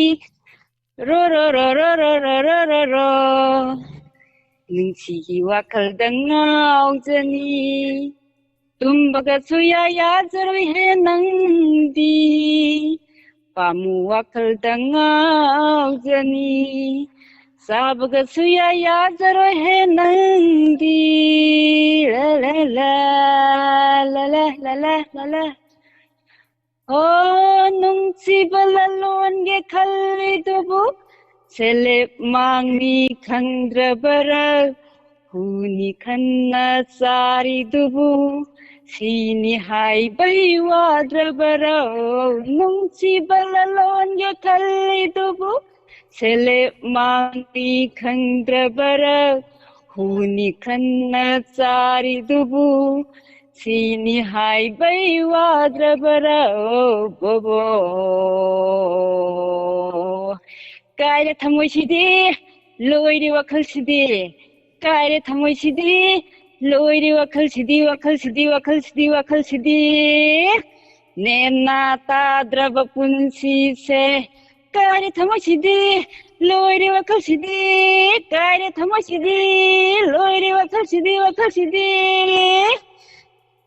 ꯔꯣ ꯔꯣ ꯔꯣ ꯔꯣ ꯔꯣ ꯔꯣ ꯔꯣ ꯔꯣ꯫ ꯅꯨꯡꯁꯤꯒꯤ ꯋꯥꯈꯜꯗ ꯉꯥꯎꯖꯅꯤ꯫ ꯇꯨꯝꯕꯒꯁꯨ ꯌꯥ ꯌꯥꯖꯔꯣꯏ ꯍꯦ ꯅꯪꯗꯤ꯫ ꯄꯥꯝꯃꯨ ꯋꯥꯈꯜꯗ ꯉꯥꯎꯖꯅꯤ꯫ ꯆꯥꯕꯒꯁꯨ ꯌꯥ ꯌꯥꯖꯔꯣꯏ ꯍꯦ ꯅꯪꯗꯤ꯫ ꯂ ꯂ ꯂ, ꯂ ꯂ ꯂ ꯂ ꯂ꯫ ꯑꯣ, ꯅꯨꯡꯁꯤꯕ ꯂꯂꯣꯟꯒꯦ ꯈꯜꯂꯤꯗꯨꯕꯨ ꯁꯦꯂꯦꯞ ꯃꯥꯡꯅꯤ ꯈꯪꯗ꯭ꯔꯕꯔꯥ? ꯍꯨꯅꯤ ꯈꯟꯅ ꯆꯥꯔꯤꯗꯨꯕꯨ ꯁꯤꯅꯤ ꯍꯥꯏꯕꯩ ꯋꯥꯗ꯭ꯔꯕꯔꯣ? ꯅꯨꯡꯁꯤꯕ ꯂꯂꯣꯟꯒꯦ ꯈꯜꯂꯤꯗꯨꯕꯨ ꯁꯦꯂꯦꯞ ꯃꯥꯡꯅꯤ ꯈꯪꯗ꯭ꯔꯕꯔꯥ? ꯍꯨꯅꯤ ꯈꯟꯅ ꯆꯥꯔꯤꯗꯨꯕꯨ ꯁꯤꯅꯤ ꯍꯥꯏꯕꯩ ꯋꯥꯗ꯭ꯔꯕꯔꯥ, ꯑꯣ ꯕꯣꯕꯣ? ꯀꯥꯏꯔꯦ ꯊꯃꯣꯏꯁꯤꯗꯤ, ꯂꯣꯏꯔꯦ ꯋꯥꯈꯜꯁꯤꯗꯤ꯫ ꯀꯥꯏꯔꯦ ꯊꯃꯣꯏꯁꯤꯗꯤ, ꯂꯣꯏꯔꯦ ꯋꯥꯈꯜꯁꯤꯗꯤ, ꯋꯥꯈꯜꯁꯤꯗꯤ, ꯋꯥꯈꯜꯁꯤꯗꯤ, ꯋꯥꯈꯜꯁꯤꯗꯤ꯫ ꯅꯦꯅꯥ ꯇꯥꯗ꯭ꯔꯕ ꯄꯨꯟꯁꯤꯁꯦ꯫ ꯀꯥꯏꯔꯦ ꯊꯃꯣꯏꯁꯤꯗꯤ, ꯂꯣꯏꯔꯦ ꯋꯥꯈꯜꯁꯤꯗꯤ꯫ ꯀꯥꯏꯔꯦ ꯊꯃꯣꯏꯁꯤꯗꯤ, ꯂꯣꯏꯔꯦ ꯋꯥꯈꯜꯁꯤꯗꯤ, ꯋꯥꯈꯜꯁꯤꯗꯤ꯫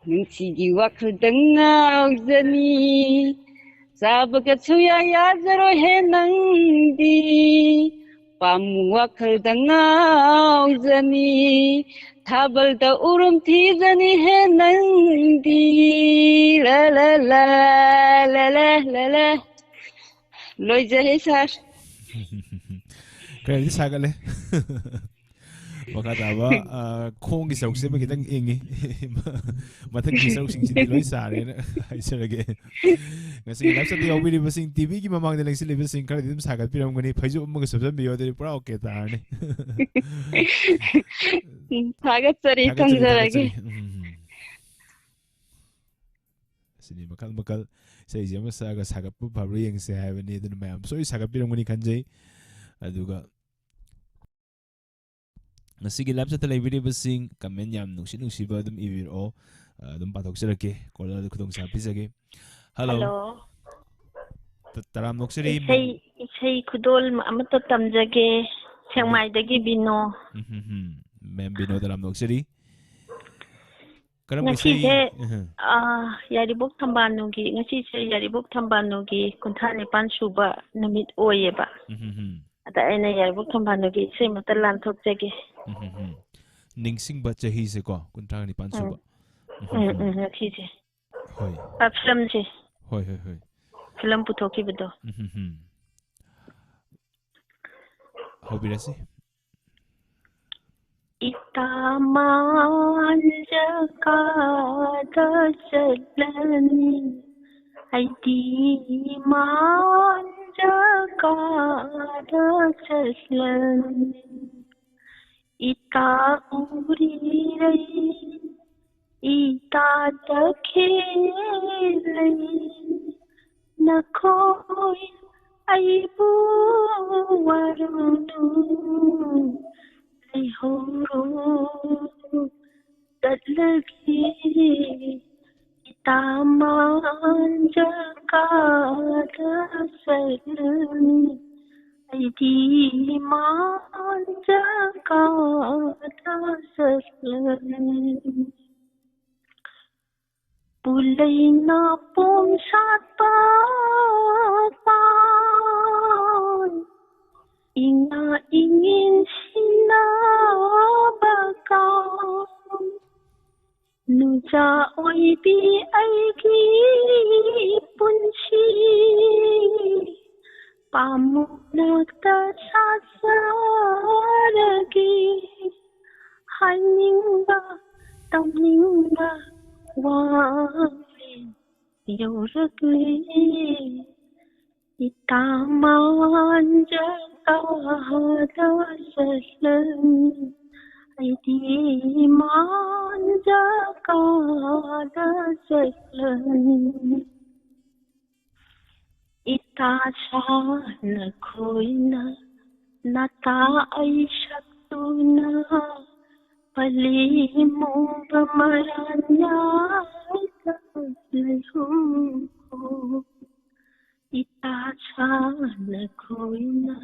ꯅꯨꯡꯁꯤꯒꯤ ꯋꯥꯈꯜꯗ ꯉꯥꯎꯖꯅꯤ꯫ ꯆꯥꯕꯒꯁꯨ ꯌꯥ ꯌꯥꯖꯔꯣꯏ ꯍꯦ ꯅꯪꯗꯤ꯫ ꯄꯥꯝꯃꯨ ꯋꯥꯈꯜꯗ ꯉꯥꯎꯖꯅꯤ꯫ ꯊꯥꯕꯜꯗ ꯎꯔꯨꯝ ꯊꯤꯖꯅꯤ ꯍꯦ ꯅꯪꯗꯤ꯫ ꯂ ꯂ ꯂ, ꯂ ꯂ ꯂ ꯂ꯫ ꯂꯣꯏꯖꯔꯦ, ꯁꯥꯔ꯫ ꯈꯔꯗꯤ ꯁꯥꯒꯠꯂꯦ꯫ ꯃꯈꯥ ꯇꯥꯕ, ꯑ, ꯈꯣꯡꯒꯤ ꯁꯔꯨꯛꯁꯤꯃ ꯈꯤꯇꯪ ꯏꯪꯉꯤ꯫ ꯃꯊꯛꯀꯤ ꯁꯔꯨꯛꯁꯤꯡꯁꯤꯗꯤ ꯂꯣꯏ ꯁꯥꯔꯦꯅ ꯍꯥꯏꯖꯔꯒꯦ꯫ ꯉꯁꯤꯒꯤ live chat ꯇ ꯌꯥꯎꯕꯤꯔꯤꯕꯁꯤꯡ, TV ꯒꯤ ꯃꯃꯥꯡꯗ ꯂꯦꯡꯁꯤꯜꯂꯤꯕꯁꯤꯡ ꯈꯔꯗꯤ ꯑꯗꯨꯝ ꯁꯥꯒꯠꯄꯤꯔꯝꯒꯅꯤ꯫ ꯐꯩꯖꯨꯞ ꯑꯃꯒ ꯁꯨꯞꯆꯟꯕꯤꯌꯣ, ꯑꯗꯨꯗꯤ ꯄꯨꯔꯥ OK ꯇꯥꯔꯅꯤ꯫ ꯎꯝ, ꯊꯥꯒꯠꯆꯔꯤ, ꯊꯥꯒꯠꯆꯔꯤ, ꯊꯝꯖꯔꯒꯦ꯫ ꯊꯥꯒꯠꯆꯔꯤ꯫ ꯎꯝ, ꯎꯝ, ꯎꯝ꯫ ꯑꯁꯤꯅꯤ ꯃꯈꯜ ꯃꯈꯜ ꯏꯁꯩꯁꯦ ꯑꯃ ꯁꯛꯑꯒ ꯁꯥꯒꯠꯄ ꯐꯕ꯭ꯔꯥ ꯌꯦꯡꯁꯦ ꯍꯥꯏꯕꯅꯤ꯫ ꯑꯗꯨꯅ ꯃꯌꯥꯝ ꯁꯣꯏ ꯁꯥꯒꯠꯄꯤꯔꯝꯒꯅꯤ ꯈꯟꯖꯩ꯫ ꯑꯗꯨꯒ ꯉꯁꯤꯒꯤ live chat ꯇ ꯂꯩꯕꯤꯔꯤꯕꯁꯤꯡ, comment ꯌꯥꯝ ꯅꯨꯡꯁꯤ ꯅꯨꯡꯁꯤꯕ ꯑꯗꯨꯝ ꯏꯕꯤꯔꯛꯑꯣ꯫ ꯑ, ꯑꯗꯨꯝ ꯄꯥꯊꯣꯛꯆꯔꯛꯀꯦ꯫ Caller ꯗ ꯈꯨꯗꯣꯡꯆꯥꯕ ꯄꯤꯖꯒꯦ꯫ Hello꯫ Hello꯫ ꯇ-, ꯇꯔꯥꯝ ꯅꯣꯛꯆꯔꯤ, ꯏꯁꯩ, ꯃꯦꯝ꯫ ꯏꯁꯩ ꯈꯨꯗꯣꯜ ꯑꯃꯠꯇ ꯇꯝꯖꯒꯦ꯫ ꯃꯦꯝ꯫ ꯁꯦꯛꯃꯥꯏꯗꯒꯤ ꯕꯤꯅꯣ꯫ ꯎꯝ, ꯍꯝ, ꯍꯝ꯫ ꯃꯦꯝ ꯕꯤꯅꯣ, ꯇꯔꯥꯝ ꯅꯣꯛꯆꯔꯤ꯫ ꯀꯔꯝꯕ ꯏꯁꯩ? ꯉꯁꯤꯁꯦ, ꯑꯍ꯫ ꯑꯥ, ꯌꯥꯏꯔꯤꯄꯣꯛ ꯊꯝꯕꯥꯜꯅꯨꯒꯤ, ꯉꯁꯤꯁꯦ ꯌꯥꯏꯔꯤꯄꯣꯛ ꯊꯝꯕꯥꯜꯅꯨꯒꯤ ꯀꯨꯟꯊ꯭ꯔꯥ ꯅꯤꯄꯥꯟ ꯁꯨꯕ ꯅꯨꯃꯤꯠ ꯑꯣꯏꯌꯦꯕ꯫ ꯎꯝ, ꯍꯝ, ꯍꯝ꯫ ꯑꯗ ꯑꯩꯅ ꯌꯥꯏꯔꯤꯄꯣꯛ ꯊꯝꯕꯥꯜꯅꯨꯒꯤ ꯏꯁꯩ ꯑꯃꯠꯇ ꯂꯥꯟꯊꯣꯛꯆꯒꯦ꯫ ꯎꯝ, ꯍꯝ, ꯍꯝ꯫ ꯅꯤꯡꯁꯤꯡꯕ ꯆꯍꯤꯁꯦꯀꯣ, ꯀꯨꯟꯊ꯭ꯔꯥ ꯅꯤꯄꯥꯟ ꯎꯝ꯫ ꯁꯨꯕ꯫ ꯎꯝ, ꯎꯝ, ꯍꯝ, ꯎꯝ, ꯍꯝ꯫ ꯉꯁꯤꯁꯦ꯫ ꯍꯣꯏ꯫ ꯑ, ꯐꯤꯂꯝꯁꯦ꯫ ꯍꯣꯏ, ꯍꯣꯏ, ꯍꯣꯏ꯫ ꯐꯤꯂꯝ ꯄꯨꯊꯣꯛꯈꯤꯕꯗꯣ꯫ ꯎꯝ, ꯍꯝ, ꯍꯝ꯫ ꯍꯧꯕꯤꯔꯁꯤ꯫ ꯏꯇꯥ ꯃꯥꯟꯖ ꯀꯥꯗ ꯆꯠꯂꯅꯤ, ꯑꯩꯗꯤ ꯃꯥꯟꯖ ꯀꯥꯗ ꯆꯠꯂꯅꯤ꯫ ꯏꯇꯥ ꯎꯔꯤꯔꯩ, ꯏꯇꯥ ꯇꯈꯦꯜꯂꯩ, ꯅꯈꯣꯏ ꯑꯩꯕꯨ ꯋꯥꯔꯨꯅꯨ, ꯂꯩꯍꯧꯔꯣ, ꯆꯠꯂꯒꯦ꯫ ꯏꯇꯥ ꯃꯥꯟꯖ ꯀꯥꯗ ꯆꯠꯂꯅꯤ, ꯑꯩꯗꯤ ꯃꯥꯟꯖ ꯀꯥꯗ ꯆꯠꯂꯅꯤ꯫ ꯄꯨꯂꯩ ꯅꯥꯄꯣꯝ ꯁꯥꯠꯄ ꯄꯥꯟ, ꯏꯉꯥ ꯏꯉꯦꯟ ꯁꯤꯟꯅꯕ ꯀꯥꯟ, ꯅꯨꯡꯖꯥ ꯑꯣꯏꯕꯤ ꯑꯩꯒꯤ ꯄꯨꯟꯁꯤ, ꯄꯥꯝꯃꯨ ꯅꯥꯛꯇ ꯁꯥꯖꯔꯒꯦ꯫ ꯇꯝꯅꯤꯡꯕ ꯋꯥꯔꯦ ꯌꯧꯔꯛꯂꯦ꯫ ꯏꯇꯥ ꯃꯥꯟꯖ ꯀꯥꯗ ꯆꯠꯂꯅꯤ, ꯑꯩꯗꯤ ꯃꯥꯟꯖ ꯀꯥꯗ ꯆꯠꯂꯅꯤ꯫ ꯏꯇꯥ ꯁꯥ ꯅꯈꯣꯏꯅ ꯅꯇꯥ ꯑꯩ ꯁꯛꯇꯨꯅ ꯄꯜꯂꯤ ꯃꯨꯕ ꯃꯔꯥꯟꯌꯥꯏꯗ ꯂꯩꯍꯧꯈꯣ꯫ ꯏꯇꯥ ꯁꯥ ꯅꯈꯣꯏꯅ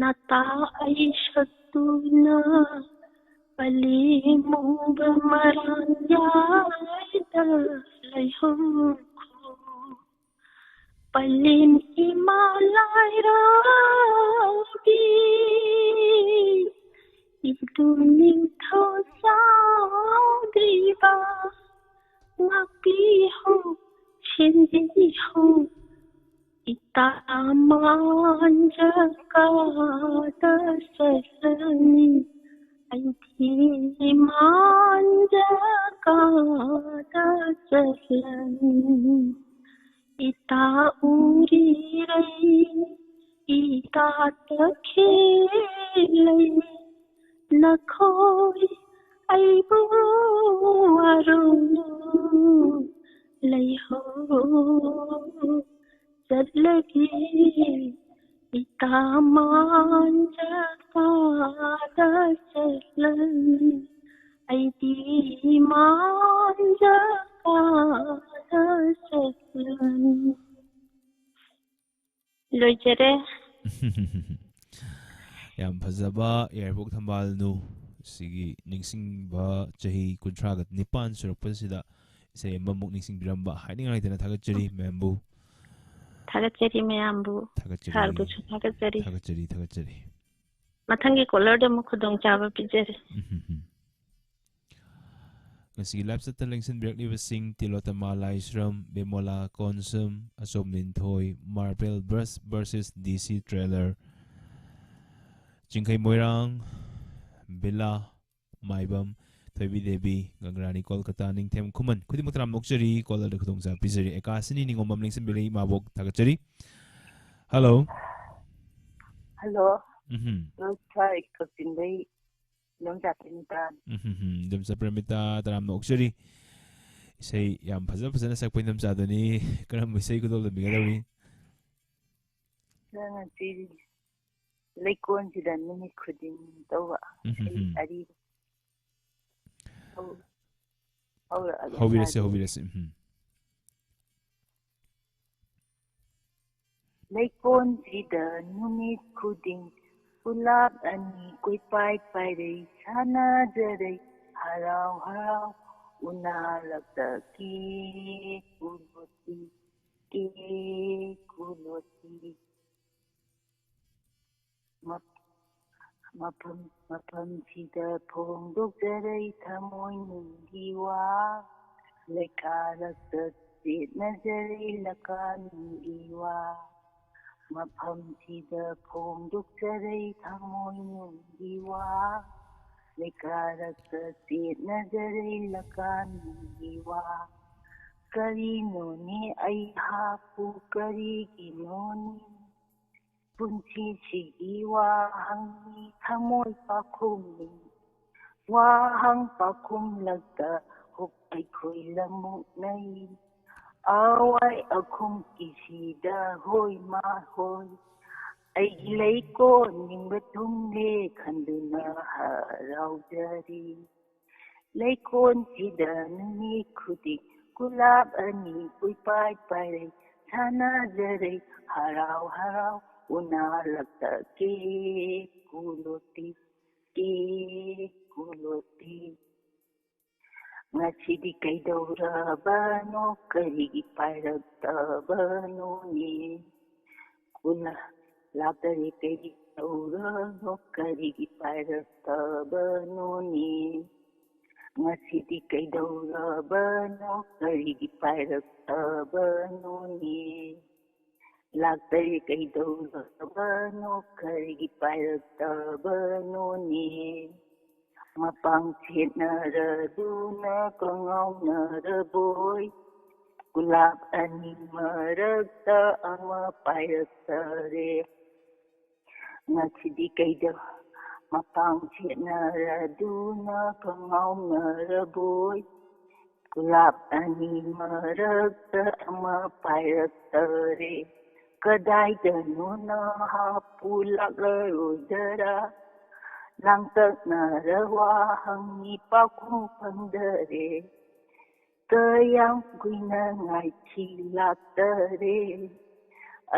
ꯅꯇꯥ ꯑꯩ ꯁꯛꯇꯨꯅ ꯄꯜꯂꯤ ꯃꯨꯕ ꯃꯔꯥꯟꯌꯥꯏꯗ ꯂꯩꯍꯧꯈꯣ꯫ ꯄꯂꯦꯝ ꯏꯃꯥ ꯂꯥꯏꯔꯥꯎꯕꯤ, ꯏꯕꯨꯡ ꯅꯤꯡꯊꯧ ꯆꯥꯎꯗ꯭ꯔꯤꯕ, ꯉꯥꯛꯄꯤꯍꯧ, ꯁꯦꯟꯕꯤꯍꯧ, ꯏꯇꯥ ꯃꯥꯟꯖ ꯀꯥꯗ ꯆꯠꯂꯅꯤ, ꯑꯩꯗꯤ ꯃꯥꯟꯖ ꯀꯥꯗ ꯆꯠꯂꯅꯤ꯫ ꯏꯇꯥ ꯎꯔꯤꯔꯩ, ꯏꯇꯥ ꯇꯈꯦꯜꯂꯩ, ꯅꯈꯣꯏ ꯑꯩꯕꯨ ꯋꯥꯔꯧꯅꯨ, ꯂꯩꯍꯧ ꯆꯠꯂꯒꯦ, ꯏꯇꯥ ꯃꯥꯟꯖ ꯀꯥꯗ ꯆꯠꯂꯅꯤ, ꯑꯩꯗꯤ ꯃꯥꯟꯖ ꯀꯥꯗ ꯆꯠꯂꯅꯤ꯫ ꯂꯣꯏꯖꯔꯦ꯫ ꯌꯥꯝ ꯐꯖꯕ ꯌꯥꯏꯔꯤꯄꯣꯛ ꯊꯝꯕꯥꯜꯅꯨ꯫ ꯁꯤꯒꯤ ꯅꯤꯡꯁꯤꯡꯕ ꯆꯍꯤ ꯀꯨꯟꯊ꯭ꯔꯥꯒ ꯅꯤꯄꯥꯟ ꯁꯨꯔꯛꯄꯁꯤꯗ ꯏꯁꯩ ꯑꯃꯃꯨꯛ ꯅꯤꯡꯁꯤꯡꯕꯤꯔꯝꯕ ꯍꯥꯏꯅꯤꯡꯉꯥꯏ ꯂꯩꯇꯅ ꯊꯥꯒꯠꯆꯔꯤ ꯃꯌꯥꯝꯕꯨ꯫ ꯊꯥꯒꯠꯆꯔꯤ ꯃꯌꯥꯝꯕꯨ꯫ ꯊꯥꯒꯠꯆꯔꯤ꯫ ꯁꯥꯔꯕꯨꯁꯨ ꯊꯥꯒꯠꯆꯔꯤ꯫ ꯊꯥꯒꯠꯆꯔꯤ, ꯊꯥꯒꯠꯆꯔꯤ꯫ ꯃꯊꯪꯒꯤ ꯀꯣꯂꯔꯗ ꯑꯃꯨꯛ ꯈꯨꯗꯣꯡꯆꯥꯕ ꯄꯤꯖꯔꯤ꯫ ꯎꯝ, ꯎꯝ, ꯎꯝ꯫ ꯉꯁꯤꯒꯤ ꯂꯥꯏꯞ ꯆꯠꯇ ꯂꯦꯡꯁꯤꯟꯕꯤꯔꯛꯂꯤꯕꯁꯤꯡ ꯇꯤꯂꯣꯇꯃꯥ ꯂꯥꯏꯁ꯭ꯔꯝ, ꯕꯤꯃꯣꯂꯥ ꯀꯣꯟꯁꯝ, ꯑꯆꯣꯝ ꯂꯤꯟꯊꯣꯏ, ꯃꯥꯔꯕꯦꯜ ꯕ꯭ꯔꯁ ꯚꯔꯁꯦꯁ ꯗꯤ ꯁꯤ ꯇ꯭ꯔꯦꯂꯔ, ꯆꯤꯡꯈꯩ ꯃꯣꯏꯔꯥꯡ, ꯕꯤꯂꯥ, ꯃꯥꯏꯕꯝ, ꯊꯣꯏꯕꯤ ꯗꯦꯕꯤ, ꯒꯪꯒ꯭ꯔꯥꯅꯤ ꯀꯣꯜꯀꯇꯥ, ꯅꯤꯡꯊꯦꯝ ꯈꯨꯃꯟ, ꯈꯨꯗꯤꯡꯃꯛ ꯇꯔꯥꯝꯅ ꯑꯣꯛꯆꯔꯤ꯫ ꯀꯣꯜꯗ ꯈꯨꯗꯣꯡꯆꯥꯕ ꯄꯤꯖꯔꯤ꯫ ꯑꯦꯀꯥꯁꯤꯅꯤ ꯅꯤꯉꯣꯝꯕꯝ ꯂꯦꯡꯁꯟꯕꯤꯔꯩ, ꯃꯥꯕꯣꯛ ꯊꯥꯒꯠꯆꯔꯤ꯫ ꯍꯜꯂꯣ꯫ ꯍꯜꯂꯣ꯫ ꯎꯝꯍꯨꯝ꯫ ꯅꯣꯏ ꯁ꯭ꯋꯥꯏ ꯀꯛꯆꯤꯡꯗꯩ ꯏꯗꯣꯝꯆꯥ ꯄ꯭ꯔꯦꯃꯤꯇꯥꯅꯤ꯫ ꯎꯝꯍꯨꯝ꯫ ꯏꯗꯣꯝꯆꯥ ꯄ꯭ꯔꯦꯃꯤꯇꯥ, ꯇꯔꯥꯝꯅ ꯑꯣꯛꯆꯔꯤ꯫ ꯏꯁꯩ ꯌꯥꯝ ꯐꯖ ꯐꯖꯅ ꯁꯛꯄ ꯏꯗꯣꯝꯆꯥꯗꯨꯅꯤ꯫ ꯀꯔꯝꯕ ꯏꯁꯩ ꯈꯨꯗꯣꯜ ꯇꯝꯕꯤꯒꯗꯧꯔꯤ? ꯅꯪ ꯉꯁꯤ ꯂꯩꯀꯣꯟꯁꯤꯗ ꯅꯨꯃꯤꯠ ꯈꯨꯗꯤꯡ ꯇꯧꯕ ꯎꯝ, ꯎꯝ, ꯏꯁꯩ ꯎꯝ꯫ ꯑꯔꯤꯕ꯫ ꯍꯧ-, ꯍꯧꯔꯛꯑꯒꯦ ꯍꯧꯕꯤꯔꯁꯤ, ꯁꯥꯗꯣꯏꯅꯦ꯫ ꯍꯧꯕꯤꯔꯁꯤ꯫ ꯎꯝ꯫ ꯂꯩꯀꯣꯟꯁꯤꯗ ꯅꯨꯃꯤꯠ ꯈꯨꯗꯤꯡ ꯒꯨꯂꯥꯞ ꯑꯅꯤ ꯀꯣꯏꯄꯥꯏ ꯄꯥꯏꯔꯩ ꯁꯥꯟꯅꯖꯔꯩ ꯍꯔꯥꯎ ꯍꯔꯥꯎ ꯎꯅꯔꯛꯇꯒꯦ ꯀꯨꯂꯣꯇꯤ꯫ ꯀꯦ ꯀꯨꯂꯣꯇꯤ꯫ ꯃꯞ-, ꯃꯐꯝ, ꯃꯐꯝꯁꯤꯗ ꯐꯣꯡꯗꯣꯛꯆꯔꯩ ꯊꯃꯣꯏꯅꯨꯡꯒꯤ ꯋꯥ, ꯂꯩꯀꯥꯔꯛꯇ ꯆꯦꯠꯅꯖꯔꯩ ꯂꯀꯥꯅꯨꯡꯒꯤ ꯋꯥ꯫ ꯃꯐꯝꯁꯤꯗ ꯐꯣꯡꯗꯣꯛꯆꯔꯩ ꯊꯃꯣꯏꯅꯨꯡꯒꯤ ꯋꯥ, ꯂꯩꯀꯥꯔꯛꯇ ꯆꯦꯠꯅꯖꯔꯩ ꯂꯀꯥꯅꯨꯡꯒꯤ ꯋꯥ꯫ ꯀꯔꯤꯅꯣꯅꯦ ꯑꯩꯍꯥꯛꯄꯨ ꯀꯔꯤꯒꯤꯅꯣꯅꯦ? ꯄꯨꯟꯁꯤꯁꯤꯒꯤ ꯋꯥꯍꯪꯅꯤ ꯊꯃꯣꯏ ꯄꯥꯈꯨꯝꯅꯤ꯫ ꯋꯥꯍꯪ ꯄꯥꯈꯨꯝꯂꯛꯇ ꯍꯨꯛ ꯑꯩꯈꯣꯏ ꯂꯃꯨꯛꯅꯩ꯫ ꯑꯋꯥꯏ ꯑꯈꯨꯝ ꯀꯤꯁꯤꯗ ꯍꯣꯏ ꯃꯥ ꯍꯣꯏ꯫ ꯑꯩꯒꯤ ꯂꯩꯀꯣꯟ ꯅꯤꯡꯕ ꯊꯨꯡꯂꯦ ꯈꯟꯗꯨꯅ ꯍꯔꯥꯎꯖꯔꯤ꯫ ꯂꯩꯀꯣꯟꯁꯤꯗ ꯅꯨꯃꯤꯠ ꯈꯨꯗꯤꯡ ꯒꯨꯂꯥꯞ ꯑꯅꯤ ꯀꯣꯏꯄꯥꯏ ꯄꯥꯏꯔꯩ ꯁꯥꯟꯅꯖꯔꯩ ꯍꯔꯥꯎ ꯍꯔꯥꯎ ꯎꯅꯔꯛꯇꯒꯦ ꯀꯨꯂꯣꯇꯤ꯫ ꯀꯦ ꯀꯨꯂꯣꯇꯤ꯫ ꯉꯁꯤꯗꯤ ꯀꯩꯗꯧꯔꯕꯅꯣ ꯀꯔꯤꯒꯤ ꯄꯥꯏꯔꯛꯇꯕꯅꯣꯅꯦ? ꯀꯨꯂꯥ ꯂꯥꯛꯇꯔꯦ ꯀꯩꯗꯧꯔꯕꯅꯣ ꯀꯔꯤꯒꯤ ꯄꯥꯏꯔꯛꯇꯕꯅꯣꯅꯦ? ꯉꯁꯤꯗꯤ ꯀꯩꯗꯧꯔꯕꯅꯣ ꯀꯔꯤꯒꯤ ꯄꯥꯏꯔꯛꯇꯕꯅꯣꯅꯦ? ꯂꯥꯛꯇꯔꯦ ꯀꯩꯗꯧꯔꯕꯅꯣ ꯀꯔꯤꯒꯤ ꯄꯥꯏꯔꯛꯇꯕꯅꯣꯅꯦ? ꯃꯄꯥꯡ ꯁꯦꯠꯅꯔꯗꯨꯅ ꯀꯉꯥꯎꯅꯔꯕꯣꯏ, ꯀꯨꯂꯥꯞ ꯑꯅꯤ ꯃꯔꯛꯇ ꯑꯃ ꯄꯥꯏꯔꯛꯇꯔꯦ꯫ ꯉꯁꯤꯗꯤ ꯀꯩꯗ ꯃꯄꯥꯡ ꯁꯦꯠꯅꯔꯗꯨꯅ ꯀꯉꯥꯎꯅꯔꯕꯣꯏ, ꯀꯨꯂꯥꯞ ꯑꯅꯤ ꯃꯔꯛꯇ ꯑꯃ ꯄꯥꯏꯔꯛꯇꯔꯦ꯫ ꯀꯗꯥꯏꯗꯅꯣ ꯅꯍꯥꯛꯄꯨ ꯂꯥꯛꯂꯔꯣꯏꯗꯔꯥ? ꯂꯥꯡꯇꯛꯅꯔ ꯋꯥ ꯍꯪꯉꯤ ꯄꯥꯎꯈꯨꯝ ꯐꯪꯗꯔꯦ꯫ ꯀꯌꯥꯝ ꯀꯨꯏꯅ ꯉꯥꯏꯈꯤ ꯂꯥꯛꯇꯔꯦ꯫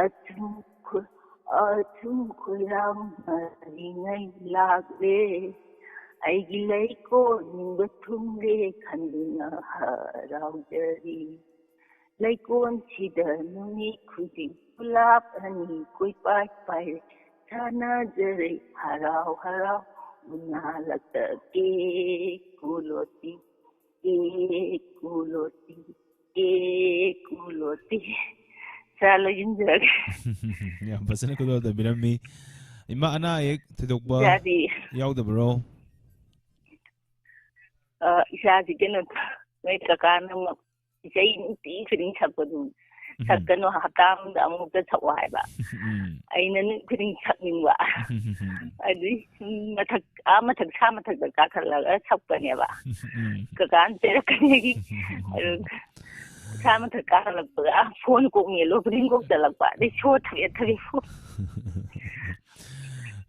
ꯑꯆꯨꯝ ꯈꯨ-, ꯑꯆꯨꯝ ꯈꯨꯌꯥꯝꯅꯔꯤꯉꯩ ꯂꯥꯛꯂꯦ꯫ ꯑꯩꯒꯤ ꯂꯩꯀꯣꯟ ꯅꯤꯡꯕ ꯊꯨꯡꯂꯦ ꯈꯟꯗꯨꯅ ꯍꯔꯥꯎꯖꯔꯤ꯫ ꯂꯩꯀꯣꯟꯁꯤꯗ ꯅꯨꯃꯤꯠ ꯈꯨꯗꯤꯡ ꯒꯨꯂꯥꯞ ꯑꯅꯤ ꯀꯣꯏꯄꯥꯏ ꯄꯥꯏꯔꯦ꯫ ꯁꯥꯟꯅꯖꯔꯦ ꯍꯔꯥꯎ ꯍꯔꯥꯎ ꯎꯅꯥꯂꯛꯇ ꯀꯦ ꯀꯨꯂꯣꯇꯤ꯫ ꯑꯦ ꯀꯨꯂꯣꯇꯤ, ꯑꯦ ꯀꯨꯂꯣꯇꯤ꯫ ꯁꯥꯔ, ꯂꯣꯏꯁꯤꯟꯖꯔꯒꯦ꯫ ꯌꯥꯝ ꯐꯖꯅ ꯈꯨꯗꯣꯜ ꯇꯝꯕꯤꯔꯝꯃꯤ꯫ ꯏꯃꯥ, ꯑꯅꯥ ꯑꯌꯦꯛ ꯊꯣꯏꯗꯣꯛꯄ ꯏꯆꯥꯗꯤ, ꯌꯥꯎꯗꯕ꯭ꯔꯣ? ꯑ, ꯏꯆꯥꯁꯤ ꯀꯩꯅꯣ, ꯅꯣꯏ ꯀꯀꯥꯅ ꯑꯃꯨꯛ ꯏꯁꯩ ꯅꯨꯡꯇꯤ ꯈꯨꯗꯤꯡ ꯁꯛꯄꯗꯨ, ꯎꯝ꯫ ꯁꯛꯀꯅꯨ, ꯍꯞꯇꯥ ꯑꯃꯗ ꯑꯃꯨꯛꯇ ꯁꯛꯑꯣ ꯍꯥꯏꯕ꯫ ꯎꯝ꯫ ꯑꯩꯅ ꯅꯨꯃꯤꯠ ꯈꯨꯗꯤꯡ ꯁꯛꯅꯤꯡꯕ꯫ ꯎꯝ꯫ ꯑꯗꯨꯏ ꯁꯨꯝ ꯃꯊꯛ, ꯑꯥ ꯃꯊꯛ, ꯁꯥ ꯃꯊꯛꯇ ꯀꯥꯈꯠꯂꯒ ꯁꯛꯄꯅꯦꯕ꯫ ꯎꯝ꯫ ꯀꯀꯥꯅ ꯆꯩꯔꯛꯀꯅꯤ꯫ ꯑꯗꯨ ꯁꯥ ꯃꯊꯛ ꯀꯥꯈꯠꯂꯛꯄꯒ, ꯑꯥ, ꯐꯣꯟ ꯀꯣꯛ ꯃꯦꯠꯂꯣ ꯈꯨꯗꯤꯡ ꯀꯣꯛ ꯆꯠꯂꯛꯄ꯫ ꯑꯗꯩ ꯁꯣꯔ ꯊꯕꯦꯠ ꯊꯕꯦꯠ ꯍꯣ-,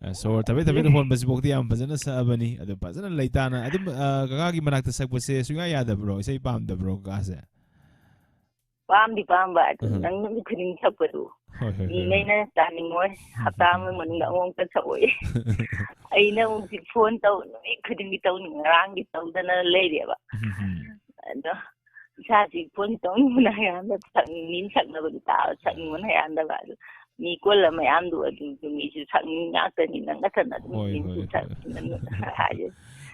ꯑ, ꯁꯣꯔ ꯊꯕꯦꯠ ꯊꯕꯦꯠ ꯍꯣꯟꯕꯁꯤꯐꯥꯎꯗꯤ ꯌꯥꯝ ꯐꯖꯅ ꯁꯛꯑꯕꯅꯤ꯫ ꯑꯗꯨ ꯐꯖꯅ ꯂꯩꯇꯥꯅ ꯑꯗꯨꯝ, ꯑ, ꯀꯀꯥꯒꯤ ꯃꯅꯥꯛꯇ ꯁꯛꯄꯁꯦ ꯁꯨꯡꯌꯥ ꯌꯥꯗꯕ꯭ꯔꯣ? ꯏꯁꯩ ꯄꯥꯝꯗꯕ꯭ꯔꯣ ꯀꯀꯥꯁꯦ? ꯄꯥꯝꯗꯤ ꯄꯥꯝꯕ, ꯑꯗꯨ ꯎꯝ꯫ ꯅꯪ ꯅꯨꯃꯤꯠ ꯈꯨꯗꯤꯡ ꯁꯛꯄꯗꯨ ꯍꯣꯏ, ꯍꯣꯏ, ꯍꯣꯏ, ꯃꯤꯉꯩꯅ ꯍꯣꯏ꯫ ꯇꯥꯅꯤꯡꯉꯣꯏ꯫ ꯍꯞꯇꯥ ꯑꯃꯒꯤ ꯃꯅꯨꯡꯗ ꯑꯃꯨꯛꯇ ꯁꯛꯑꯣꯏ꯫ ꯑꯩꯅ ꯑꯃꯨꯛ ꯐꯣꯟ ꯇꯧ, ꯅꯨꯃꯤꯠ ꯈꯨꯗꯤꯡꯒꯤ ꯇꯧꯅꯤꯡ-, ꯉꯔꯥꯡꯗꯤ ꯇꯧꯗꯅ ꯂꯩꯔꯦꯕ꯫ ꯎꯝ꯫ ꯑꯗꯣ ꯏꯁꯥꯁꯤ ꯐꯣꯟ ꯇꯧꯅꯤꯡꯕꯅ ꯍꯥꯏꯀꯥꯟꯗ ꯁꯛꯅꯤꯡ-, ꯃꯤꯅ ꯁꯛꯅꯕꯗꯤ ꯇꯥꯕ, ꯁꯛꯅꯤꯡꯕꯅ ꯍꯥꯏꯀꯥꯟꯗꯕ꯫ ꯑꯗꯨ ꯃꯤ ꯀꯣꯜꯂ ꯃꯌꯥꯝꯗꯨ ꯑꯗꯨ ꯃꯤꯁꯨ ꯁꯛꯅꯤꯡ ꯉꯥꯛꯇꯅꯤ, ꯅꯪ ꯅꯊꯟ ꯑꯗꯨꯝ ꯍꯣꯏ, ꯃꯤꯁꯨ ꯍꯣꯏ, ꯍꯣꯏ꯫ ꯁꯛꯅꯤꯡ ꯍꯥꯏꯌꯦ꯫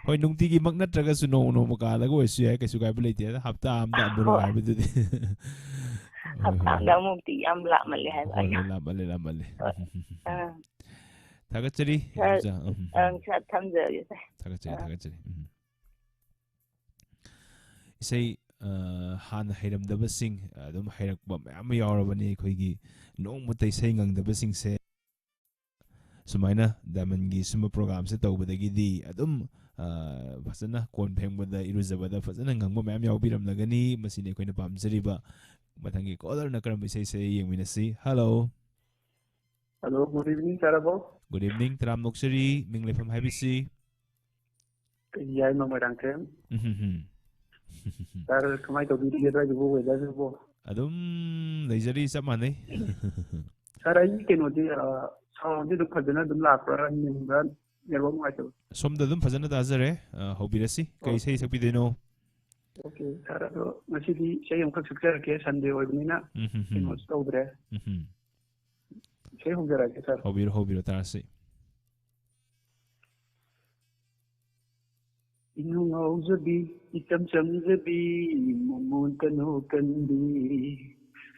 ꯍꯣꯏ, ꯅꯨꯡꯇꯤꯒꯤꯃꯛ ꯅꯠꯇ꯭ꯔꯒꯁꯨ ꯅꯣꯡꯃ ꯅꯣꯡꯃ ꯀꯥꯜꯂꯒ ꯑꯣꯏꯔꯁꯨ ꯌꯥꯏ, ꯀꯩꯁꯨ ꯀꯥꯏꯕ ꯂꯩꯇꯦ꯫ ꯑꯗ ꯍꯞꯇꯥ ꯑꯝꯗ ꯑꯃꯨꯔꯛ ꯍꯣꯏ꯫ ꯍꯥꯏꯕꯗꯨꯗꯤ꯫ ꯍꯣꯏ, ꯍꯣꯏ, ꯍꯞꯇꯥ ꯑꯝꯗ ꯍꯣꯏ꯫ ꯑꯃꯨꯛꯇꯤ ꯌꯥꯝ ꯂꯥꯞꯃꯜꯂꯦ ꯍꯥꯏꯕ ꯍꯣꯏ, ꯑꯩꯅ꯫ ꯍꯣꯏ, ꯂꯥꯞꯃꯜꯂꯦ, ꯂꯥꯞꯃꯜꯂꯦ꯫ ꯍꯣꯏ꯫ ꯑꯥ꯫ ꯊꯥꯒꯠꯆꯔꯤ, ꯁꯥꯔ, ꯑꯣꯖꯥ꯫ ꯎꯝ, ꯎꯝ꯫ ꯑꯪ, ꯁꯥꯔ, ꯊꯝꯖꯔꯒꯦ, ꯁꯥꯔ꯫ ꯊꯥꯒꯠꯆꯔꯤ, ꯑꯥ꯫ ꯊꯥꯒꯠꯆꯔꯤ꯫ ꯎꯝ꯫ ꯏꯁꯩ, ꯑ, ꯍꯥꯟꯅ ꯍꯩꯔꯝꯗꯕꯁꯤꯡ ꯑꯗꯨꯝ ꯍꯩꯔꯛꯄ ꯃꯌꯥꯝ ꯑꯃ ꯌꯥꯎꯔꯕꯅꯤ꯫ ꯑꯩꯈꯣꯏꯒꯤ ꯅꯣꯡꯃꯇ ꯏꯁꯩ ꯉꯪꯗꯕꯁꯤꯡꯁꯦ ꯁꯨꯃꯥꯏꯅ ꯗꯥꯏꯃꯟꯒꯤ ꯁꯨꯝꯕ ꯄ꯭ꯔꯣꯒ꯭ꯔꯥꯝꯁꯦ ꯇꯧꯕꯗꯒꯤꯗꯤ ꯑꯗꯨꯝ, ꯑ, ꯐꯖꯅ ꯀꯣꯟ ꯐꯦꯡꯕꯗ, ꯏꯔꯨꯖꯕꯗ ꯐꯖꯅ ꯉꯪꯕ ꯃꯌꯥꯝ ꯌꯥꯎꯕꯤꯔꯝꯂꯒꯅꯤ꯫ ꯃꯁꯤꯅꯤ ꯑꯩꯈꯣꯏꯅ ꯄꯥꯝꯖꯔꯤꯕ꯫ ꯃꯊꯪꯒꯤ ꯀꯣꯂꯔꯅ ꯀꯔꯝꯕ ꯏꯁꯩꯁꯦ ꯌꯦꯡꯃꯤꯟꯅꯁꯤ꯫ ꯍꯜꯂꯣ꯫ ꯍꯜꯂꯣ, good evening, ꯇꯥꯔꯕꯣ? Good evening, ꯇꯔꯥꯝꯅ ꯑꯣꯛꯆꯔꯤ꯫ ꯃꯤꯡ ꯂꯩꯐꯝ ꯍꯥꯏꯕꯤꯁꯤ꯫ ꯑꯩ ꯌꯥꯏꯃ ꯃꯣꯏꯔꯥꯡꯊꯦꯝ꯫ ꯎꯝ, ꯍꯝ, ꯍꯝ꯫ ꯁꯥꯔ, ꯀꯃꯥꯏꯅ ꯇꯧꯕꯤꯔꯤꯒꯦ ꯑꯗꯨꯋꯥꯏꯗꯨꯕꯨ, ꯋꯦꯗꯔꯗꯨꯕꯨ? ꯑꯗꯨꯝ ꯂꯩꯖꯔꯤ, ꯆꯞ ꯃꯥꯟꯅꯩ꯫ ꯁꯥꯔ, ꯑꯩꯒꯤ ꯀꯩꯅꯣꯗꯤ, ꯑ, ꯁꯥꯎꯟꯗꯤ ꯑꯗꯨꯝ ꯐꯖꯅ ꯑꯗꯨꯝ ꯂꯥꯛꯄ꯭ꯔꯥ? ꯅꯤꯟꯕ꯭ꯔꯥ? ꯅꯦꯠꯋꯥꯛ ꯅꯨꯡꯉꯥꯏꯇꯕ? ꯁꯣꯝꯗ ꯑꯗꯨꯝ ꯐꯖꯅ ꯇꯥꯖꯔꯦ꯫ ꯑ, ꯍꯧꯕꯤꯔꯁꯤ꯫ ꯀꯩ ꯑꯣ꯫ ꯏꯁꯩ ꯁꯛꯄꯤꯗꯣꯏꯅꯣ? ꯑꯣꯀꯦ, ꯁꯥꯔ, ꯑꯗꯣ ꯉꯁꯤꯗꯤ ꯏꯁꯩ ꯑꯃꯈꯛ ꯁꯛꯆꯔꯛꯀꯦ, ꯁꯟꯗꯦ ꯑꯣꯏꯕꯅꯤꯅ ꯎꯝ, ꯍꯝ, ꯍꯝ꯫ ꯀꯩꯅꯣꯁꯨ ꯇꯧꯗ꯭ꯔꯦ꯫ ꯎꯝ, ꯍꯝ꯫ ꯏꯁꯩ ꯍꯧꯖꯔꯛꯑꯒꯦ, ꯁꯥꯔ꯫ ꯍꯧꯕꯤꯔꯣ, ꯍꯧꯕꯤꯔꯣ, ꯇꯥꯔꯁꯤ꯫ ꯏꯅꯨꯡ ꯉꯥꯎꯖꯕꯤ, ꯏꯆꯝ ꯆꯝꯖꯕꯤ, ꯃꯃꯣꯟ ꯀꯩꯅꯣ ꯀꯟꯕꯤ,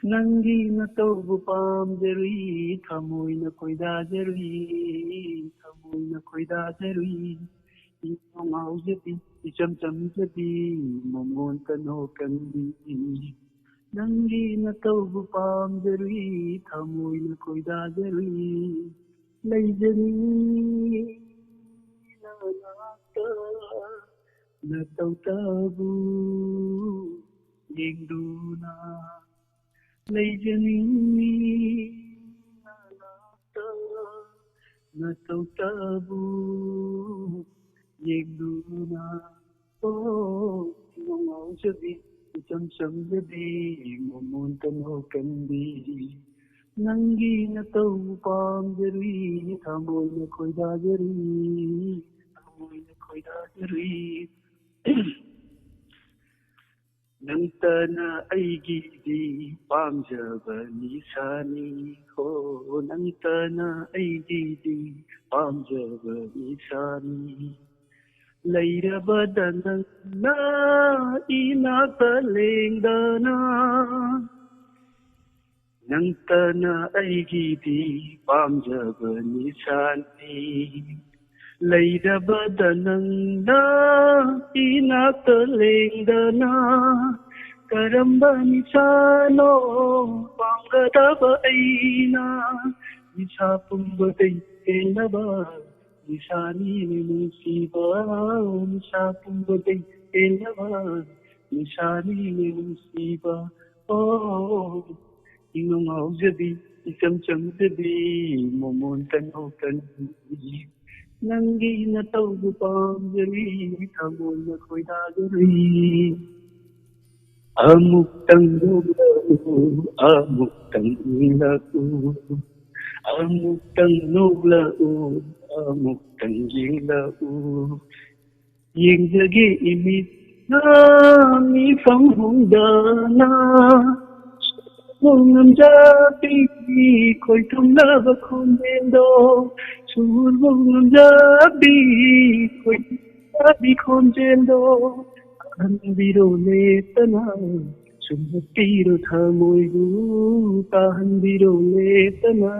ꯅꯪꯒꯤ ꯅꯇꯧꯕꯨ ꯄꯥꯝꯖꯔꯨꯏ, ꯊꯃꯣꯏꯅ ꯈꯣꯏꯗꯥꯖꯔꯨꯏ, ꯊꯃꯣꯏꯅ ꯈꯣꯏꯗꯥꯖꯔꯨꯏ꯫ ꯏꯅꯨꯡ ꯉꯥꯎꯖꯕꯤ, ꯏꯆꯝ ꯆꯝꯖꯕꯤ, ꯃꯃꯣꯟ ꯀꯩꯅꯣ ꯀꯟꯕꯤ, ꯅꯪꯒꯤ ꯅꯇꯧꯕꯨ ꯄꯥꯝꯖꯔꯨꯏ, ꯊꯃꯣꯏꯅ ꯈꯣꯏꯗꯥꯖꯔꯨꯏ꯫ ꯂꯩꯖꯅꯤꯡꯉꯤ ꯅꯅꯥꯛꯇ, ꯅꯇꯧꯇꯕꯨ ꯌꯦꯡꯗꯨꯅ꯫ ꯂꯩꯖꯅꯤꯡꯉꯤ ꯅꯅꯥꯛꯇ, ꯅꯇꯧꯇꯕꯨ ꯌꯦꯡꯗꯨꯅ꯫ ꯑꯣ, ꯏꯅꯨꯡ ꯉꯥꯎꯖꯕꯤ, ꯏꯆꯝ ꯆꯝꯖꯕꯤ, ꯃꯃꯣꯟ ꯀꯩꯅꯣ ꯀꯟꯕꯤ, ꯅꯪꯒꯤ ꯅꯇꯧ ꯄꯥꯝꯖꯔꯨꯏ, ꯊꯃꯣꯏꯅ ꯈꯣꯏꯗꯥꯖꯔꯨꯏ, ꯊꯃꯣꯏꯅ ꯈꯣꯏꯗꯥꯖꯔꯨꯏ꯫ ꯅꯪꯇꯅ ꯑꯩꯒꯤꯗꯤ ꯄꯥꯝꯖꯕ ꯅꯤꯁꯥꯅꯤ, ꯍꯣ, ꯅꯪꯇꯅ ꯑꯩꯒꯤꯗꯤ ꯄꯥꯝꯖꯕ ꯅꯤꯁꯥꯅꯤ꯫ ꯂꯩꯔꯕꯗ ꯅꯪꯅ ꯏꯅꯥꯛꯇ ꯂꯦꯡꯗꯅ, ꯅꯪꯇꯅ ꯑꯩꯒꯤꯗꯤ ꯄꯥꯝꯖꯕ ꯅꯤꯁꯥꯅꯤ꯫ ꯂꯩꯔꯕꯗ ꯅꯪꯅ ꯏꯅꯥꯛꯇ ꯂꯦꯡꯗꯅ, ꯀꯔꯝꯕ ꯅꯤꯁꯥꯅꯣ ꯄꯥꯝꯒꯗꯕ ꯑꯩꯅ? ꯅꯤꯁꯥ ꯄꯨꯝꯕꯗꯩ ꯍꯦꯜꯂꯕ ꯅꯤꯁꯥꯅꯤꯅꯦ ꯅꯨꯡꯁꯤꯕ, ꯅꯤꯁꯥ ꯄꯨꯝꯕꯗꯩ ꯍꯦꯜꯂꯕ ꯅꯤꯁꯥꯅꯤꯅꯦ ꯅꯨꯡꯁꯤꯕ꯫ ꯑꯣ, ꯏꯉꯥꯎ ꯉꯥꯎꯖꯕꯤ, ꯏꯆꯝ ꯆꯝꯖꯕꯤ, ꯃꯃꯣꯟ ꯀꯟꯍꯧ ꯀꯟꯕꯤ, ꯅꯪꯒꯤ ꯅꯇꯧꯕꯨ ꯄꯥꯝꯖꯔꯤ, ꯊꯃꯣꯏꯅ ꯈꯣꯏꯗꯥꯖꯔꯤ꯫ ꯑꯃꯨꯛꯇꯪ ꯅꯣꯛꯂꯛꯎ, ꯑꯃꯨꯛꯇꯪ ꯏꯪꯂꯛꯎ, ꯑꯃꯨꯛꯇꯪ ꯅꯣꯛꯂꯛꯎ, ꯑꯃꯨꯛꯇꯪ ꯌꯦꯡꯂꯛꯎ꯫ ꯌꯦꯡꯖꯒꯦ ꯏꯃꯤꯠꯅ ꯃꯤꯐꯝ ꯍꯣꯡꯗꯅ, ꯁꯣꯔꯕꯨ ꯉꯝꯖꯕꯤ ꯈꯣꯏꯊꯨꯝꯂꯕ ꯈꯣꯟꯖꯦꯜꯗꯣ, ꯁꯣꯔꯕꯨ ꯉꯝꯖꯕꯤ ꯈꯣꯏꯊꯨꯝꯂꯕꯤ ꯈꯣꯟꯖꯦꯜꯗꯣ, ꯇꯥꯍꯟꯕꯤꯔꯣ ꯂꯦꯞꯇꯅ, ꯁꯨꯝꯍꯠꯄꯤꯔꯣ ꯊꯃꯣꯏꯕꯨ, ꯇꯥꯍꯟꯕꯤꯔꯣ ꯂꯦꯞꯇꯅ,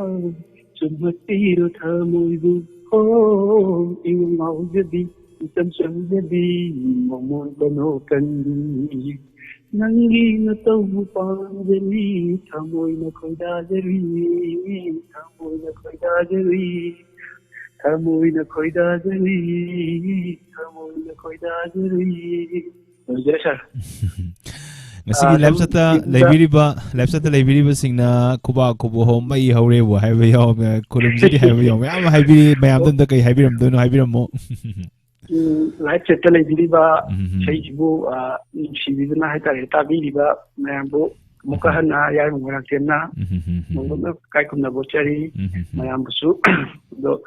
ꯁꯨꯝꯍꯠꯄꯤꯔꯣ ꯊꯃꯣꯏꯕꯨ꯫ ꯍꯣ, ꯏꯉꯥꯎ ꯉꯥꯎꯖꯕꯤ, ꯏꯆꯝ ꯆꯝꯖꯕꯤ, ꯃꯃꯣꯟ ꯀꯟꯍꯧ ꯀꯟꯕꯤ, ꯅꯪꯒꯤ ꯅꯇꯧꯕꯨ ꯄꯥꯝꯖꯔꯤ, ꯊꯃꯣꯏꯅ ꯈꯣꯏꯗꯥꯖꯔꯤ, ꯊꯃꯣꯏꯅ ꯈꯣꯏꯗꯥꯖꯔꯤ, ꯊꯃꯣꯏꯅ ꯈꯣꯏꯗꯥꯖꯔꯤ, ꯊꯃꯣꯏꯅ ꯈꯣꯏꯗꯥꯖꯔꯤ꯫ ꯂꯣꯏꯖꯔꯦ, ꯁꯥꯔ꯫ ꯉꯁꯤꯒꯤ ꯑꯥ, ꯂꯥꯏꯞ ꯑꯗꯨꯝ ꯆꯠꯇ ꯌꯦꯡꯕꯤꯕ ꯂꯩꯕꯤꯔꯤꯕ, ꯂꯥꯏꯞ ꯆꯠꯇ ꯂꯩꯕꯤꯔꯤꯕꯁꯤꯡꯅ ꯈꯨꯕꯥꯛ ꯈꯨꯕꯨ ꯍꯣꯝ ꯃꯩ ꯍꯧꯔꯦꯕꯨ ꯍꯥꯏꯕ ꯌꯥꯎꯕ, ꯈꯨꯔꯨꯝꯖꯔꯤ ꯍꯥꯏꯕ ꯌꯥꯎꯕ, ꯃꯌꯥꯝ ꯑꯃ ꯍꯥꯏꯕꯤꯔꯤ꯫ ꯃꯌꯥꯝꯗ ꯑꯝꯇ ꯀꯩ ꯍꯥꯏꯕꯤꯔꯝꯗꯣꯏꯅꯣ ꯍꯥꯏꯕꯤꯔꯝꯃꯣ꯫ ꯎꯝ, ꯂꯥꯏꯞ ꯆꯦꯠꯇ ꯂꯩꯕꯤꯔꯤꯕ ꯎꯝ, ꯎꯝ, ꯎꯝ꯫ ꯏꯁꯩꯁꯤꯕꯨ, ꯑ, ꯅꯨꯡꯁꯤꯕꯤꯗꯨꯅ ꯍꯥꯏꯇꯥꯔꯦ, ꯇꯥꯕꯤꯔꯤꯕ ꯃꯌꯥꯝꯕꯨ ꯑꯃꯨꯛꯀ ꯎꯝ꯫ ꯍꯟꯅ ꯌꯥꯏꯃ ꯃꯣꯏꯔꯥꯡꯊꯦꯝꯅ ꯎꯝ, ꯎꯝ, ꯎꯝ, ꯎꯝ꯫ ꯅꯣꯡꯗꯝꯅ ꯏꯀꯥꯏ ꯈꯨꯝꯅꯕ ꯎꯠꯆꯔꯤ ꯎꯝ, ꯎꯝ, ꯎꯝ꯫ ꯃꯌꯥꯝꯕꯨꯁꯨ꯫ ꯑꯗꯣ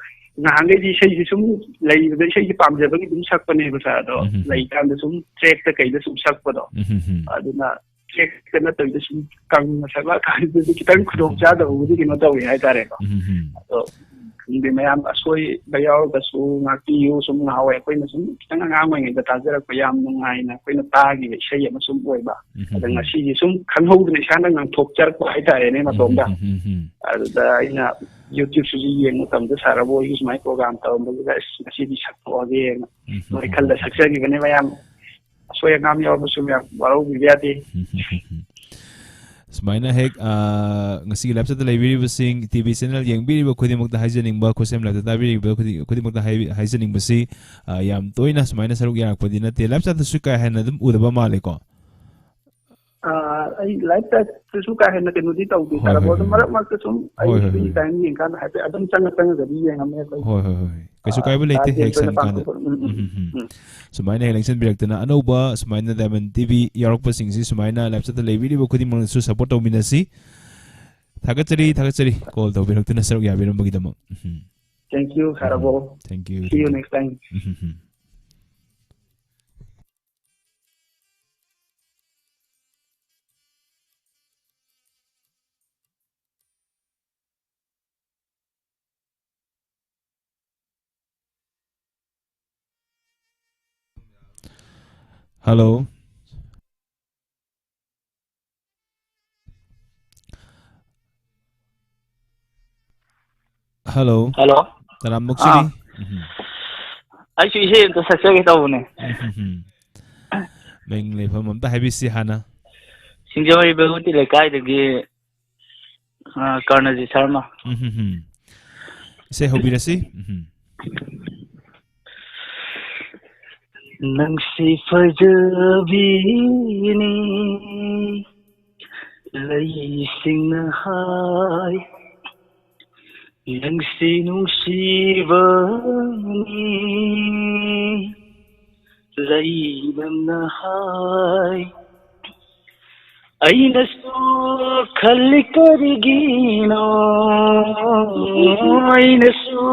ꯅꯍꯥꯟꯈꯩꯗꯤ ꯏꯁꯩꯁꯦ ꯁꯨꯝ ꯂꯩꯕꯗ ꯏꯁꯩꯁꯦ ꯄꯥꯝꯖꯕꯒꯤ ꯑꯗꯨꯝ ꯁꯛꯄꯅꯦꯕ, ꯁꯥꯔ꯫ ꯑꯗꯣ ꯎꯝ, ꯎꯝ, ꯎꯝ꯫ ꯂꯩꯀꯥꯟꯗ ꯁꯨꯝ ꯇ꯭ꯔꯦꯛꯇ ꯀꯩꯗ ꯁꯨꯝ ꯁꯛꯄꯗꯣ, ꯎꯝ, ꯎꯝ, ꯎꯝ꯫ ꯑꯗꯨꯅ ꯇ꯭ꯔꯦꯛꯇ ꯅꯠꯇꯕꯤꯗ ꯁꯨꯝ ꯀꯪꯅ ꯁꯛꯂꯛꯑꯀꯥꯟꯗꯗꯤ ꯈꯤꯇꯪ ꯈꯨꯗꯣꯡ ꯆꯥꯗꯕꯕꯨꯗꯤ ꯀꯩꯅꯣ ꯇꯧꯋꯦ ꯍꯥꯏꯇꯥꯔꯦꯀꯣ꯫ ꯎꯝ, ꯎꯝ, ꯎꯝ꯫ ꯑꯗꯣ ꯈꯪꯗꯦ, ꯃꯌꯥꯝ ꯑꯁꯣꯏꯕ ꯌꯥꯎꯔꯒꯁꯨ ꯉꯥꯛꯄꯤꯌꯨ꯫ ꯁꯨꯝ ꯉꯍꯥꯟꯋꯥꯏ ꯑꯩꯈꯣꯏꯅ ꯁꯨꯝ ꯈꯤꯇꯪ ꯑꯉꯥꯡ ꯑꯣꯏꯔꯤꯉꯩꯗ ꯇꯥꯖꯔꯛꯄ ꯌꯥꯝ ꯅꯨꯡꯉꯥꯏꯅ ꯑꯩꯈꯣꯏꯅ ꯇꯥꯈꯤꯕ ꯏꯁꯩ ꯑꯃ ꯁꯨꯝ ꯑꯣꯏꯕ꯫ ꯎꯝ, ꯎꯝ, ꯑꯗ ꯎꯝ꯫ ꯉꯁꯤꯗꯤ ꯁꯨꯝ ꯈꯪꯍꯧꯗꯅ ꯏꯁꯥꯅ ꯉꯥꯡꯊꯣꯛꯆꯔꯛꯄ ꯍꯥꯏꯇꯥꯔꯦꯅꯦ ꯃꯇꯣꯝꯗ꯫ ꯎꯝ, ꯎꯝ, ꯎꯝ, ꯎꯝ꯫ ꯑꯗꯨꯗ ꯑꯩꯅ YouTube-ꯁꯤꯁꯨ ꯌꯦꯡꯕ ꯃꯇꯝꯗ ꯁꯥꯔ ꯕꯣꯏꯒꯤ ꯁꯨꯃꯥꯏꯅ program ꯇꯧꯔꯝꯕꯗꯨꯗ, "ꯑꯁ, ꯉꯁꯤꯗꯤ ꯁꯛꯇꯣꯛꯑꯒꯦꯅ" ꯎꯝ, ꯎꯝ, ꯃꯣꯏ ꯎꯝ, ꯈꯜꯂ ꯎꯝ꯫ ꯁꯛꯆꯈꯤꯕꯅꯦ ꯃꯌꯥꯝ꯫ ꯑꯁꯣꯏ ꯑꯉꯥꯝ ꯌꯥꯎꯔꯕꯁꯨ ꯃꯌꯥꯝ ꯋꯥꯔꯧꯕꯤꯕ ꯌꯥꯗꯦ꯫ ꯁꯨꯃꯥꯏꯅ ꯍꯦꯛ, ꯑ, ꯉꯁꯤꯒꯤ live chat-ꯇ ꯂꯩꯕꯤꯔꯤꯕꯁꯤꯡ, TV channel ꯌꯦꯡꯕꯤꯔꯤꯕ ꯈꯨꯗꯤꯡꯃꯛꯇ ꯍꯥꯏꯖꯅꯤꯡꯕ, ꯈꯨꯠꯁꯦꯝ live chat ꯇꯥꯕꯤꯔꯤꯕ ꯈꯨꯗꯤꯡ-, ꯈꯨꯗꯤꯡꯃꯛꯇ ꯍꯥꯏ-, ꯍꯥꯏꯖꯅꯤꯡꯕꯁꯤ, ꯑ, ꯌꯥꯝ ꯇꯣꯏꯅ ꯁꯨꯃꯥꯏꯅ ꯁꯔꯨꯛ ꯌꯥꯔꯛꯄꯗꯤ ꯅꯠꯇꯦ꯫ Live chat-ꯇꯁꯨ ꯀꯥ ꯍꯦꯟꯅ ꯑꯗꯨꯝ ꯎꯗꯕ ꯃꯥꯜꯂꯦꯀꯣ? ꯑ, ꯑꯩ live chat-ꯇꯁꯨ ꯀꯥ ꯍꯦꯟꯅ ꯀꯩꯅꯣꯗꯤ ꯇꯧꯗꯦ, ꯍꯣꯏ, ꯁꯥꯔ ꯍꯣꯏ, ꯕꯣꯏ꯫ ꯑꯗꯨꯝ ꯍꯣꯏ, ꯃꯔꯛ ꯍꯣꯏ꯫ ꯃꯔꯛꯇ ꯁꯨꯝ ꯑꯩ ꯍꯣꯏ, ꯍꯣꯏ, free ꯍꯣꯏ꯫ Time ꯌꯦꯡꯀꯥꯟꯗ ꯍꯥꯏꯐꯦꯠ ꯑꯗꯨꯝ ꯆꯪꯉ ꯆꯪꯉꯒꯗꯤ ꯌꯦꯡꯉꯝꯃꯦ ꯑꯩꯈꯣꯏ꯫ ꯍꯣꯏ, ꯍꯣꯏ, ꯍꯣꯏ꯫ ꯀꯩꯁꯨ ꯑ, ꯀꯥꯏꯕ ꯂꯩꯇꯦ, ꯆꯥꯛ ꯍꯦꯛ ꯌꯦꯟ ꯇꯣꯏꯅ ꯁꯪꯀꯥꯟꯗ꯫ ꯄꯥꯡꯊꯣꯛꯄ-, ꯎꯝ, ꯎꯝ, ꯎꯝ, ꯎꯝ, ꯎꯝ꯫ ꯎꯝ꯫ ꯁꯨꯃꯥꯏꯅ ꯍꯦꯛ ꯂꯦꯡꯁꯤꯟꯕꯤꯔꯛꯇꯅ, ꯑꯅꯧꯕ ꯁꯨꯃꯥꯏꯅ Diamond TV ꯌꯥꯎꯔꯛꯄꯁꯤꯡꯁꯤ ꯁꯨꯃꯥꯏꯅ live chat-ꯇ ꯂꯩꯕꯤꯔꯤꯕ ꯈꯨꯗꯤꯡꯃꯛꯅꯁꯨ support ꯇꯧꯃꯤꯟꯅꯁꯤ꯫ ꯊꯥꯒꯠꯆꯔꯤ, ꯊꯥꯒꯠꯆꯔꯤ, call ꯇꯧꯕꯤꯔꯛꯇꯨꯅ ꯁꯔꯨꯛ ꯌꯥꯕꯤꯔꯝꯕꯒꯤꯗꯃꯛ꯫ ꯎꯝ꯫ Thank you, sir boy. Um, thank you, See you thank you꯫ Next time. Um, um, um. Hello꯫ Hello꯫ Hello꯫ ꯇꯔꯥꯝꯅ ꯑꯣꯛꯆꯔꯤ꯫ ꯑꯥ꯫ ꯎꯝ꯫ ꯑꯩꯁꯨ ꯏꯁꯩ ꯑꯝꯇ ꯁꯛꯆꯒꯦ ꯇꯧꯕꯅꯦ꯫ ꯎꯝ꯫ ꯃꯤꯡ ꯂꯩꯐꯝ ꯑꯝꯇ ꯍꯥꯏꯕꯤꯁꯤ ꯍꯥꯟꯅ꯫ ꯁꯤꯡꯖꯃꯩ ꯕꯦꯂꯨꯇꯤ ꯂꯩꯀꯥꯏꯗꯒꯤ ꯑ, ꯀꯔꯅꯖꯤꯠ ꯁꯔꯃ꯫ ꯎꯝ, ꯍꯝ, ꯍꯝ꯫ ꯏꯁꯩ ꯍꯧꯕꯤꯔꯁꯤ꯫ ꯎꯝ, ꯍꯝ꯫ ꯅꯪꯁꯤ ꯐꯖꯕꯤꯅꯤ, ꯂꯩꯁꯤꯡꯅ ꯍꯥꯏ, ꯅꯪꯁꯤ ꯅꯨꯡꯁꯤꯕꯅꯤ, ꯂꯩꯕꯝꯅ ꯍꯥꯏ꯫ ꯑꯩꯅꯁꯨ ꯈꯜꯂꯤ ꯀꯔꯤꯒꯤꯅꯣ, ꯑꯩꯅꯁꯨ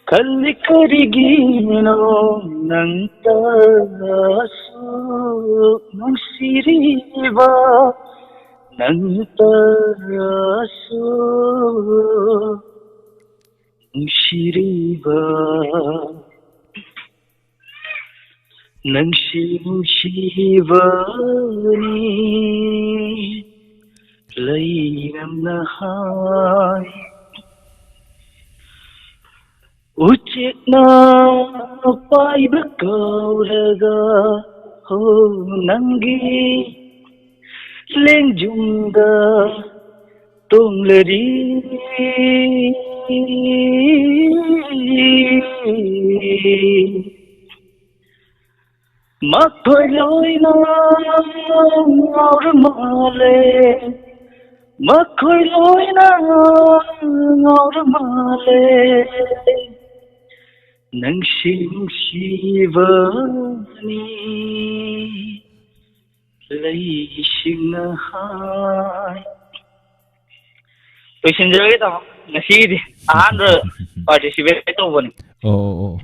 ꯈꯜꯂꯤ ꯀꯔꯤꯒꯤꯅꯣ, ꯅꯪꯇꯁꯨ ꯅꯨꯡꯁꯤꯔꯤꯕ ꯅꯪꯇꯔꯁꯨ ꯅꯨꯡꯁꯤꯔꯤꯕ, ꯅꯪꯁꯤ ꯅꯨꯡꯁꯤꯕꯅꯤ ꯂꯩꯔꯝꯅ ꯍꯥꯏ꯫ ꯎꯆꯦꯛꯅ ꯄꯥꯏꯕ ꯀꯧꯔꯒ, ꯍꯣ, ꯅꯪꯒꯤ ꯂꯦꯡꯖꯨꯝꯗ ꯇꯣꯡꯂꯔꯤ꯫ ꯃꯈꯣꯏ ꯂꯣꯏꯅ ꯉꯥꯎꯔ ꯃꯥꯜꯂꯦ, ꯃꯈꯣꯏ ꯂꯣꯏꯅ ꯉꯥꯎꯔ ꯃꯥꯜꯂꯦ, ꯅꯪꯁꯤ ꯅꯨꯡꯁꯤꯕꯅꯤ ꯂꯩꯁꯤꯡꯅ ꯍꯥꯏ꯫ ꯂꯣꯏꯁꯤꯟꯖꯔꯒꯦ, ꯇꯥꯃꯣ꯫ ꯉꯁꯤꯒꯤꯗꯤ ꯑꯍꯥꯟꯕ participate ꯇꯧꯕꯅꯤ꯫ ꯑꯣ, ꯑꯣ, ꯑꯣ꯫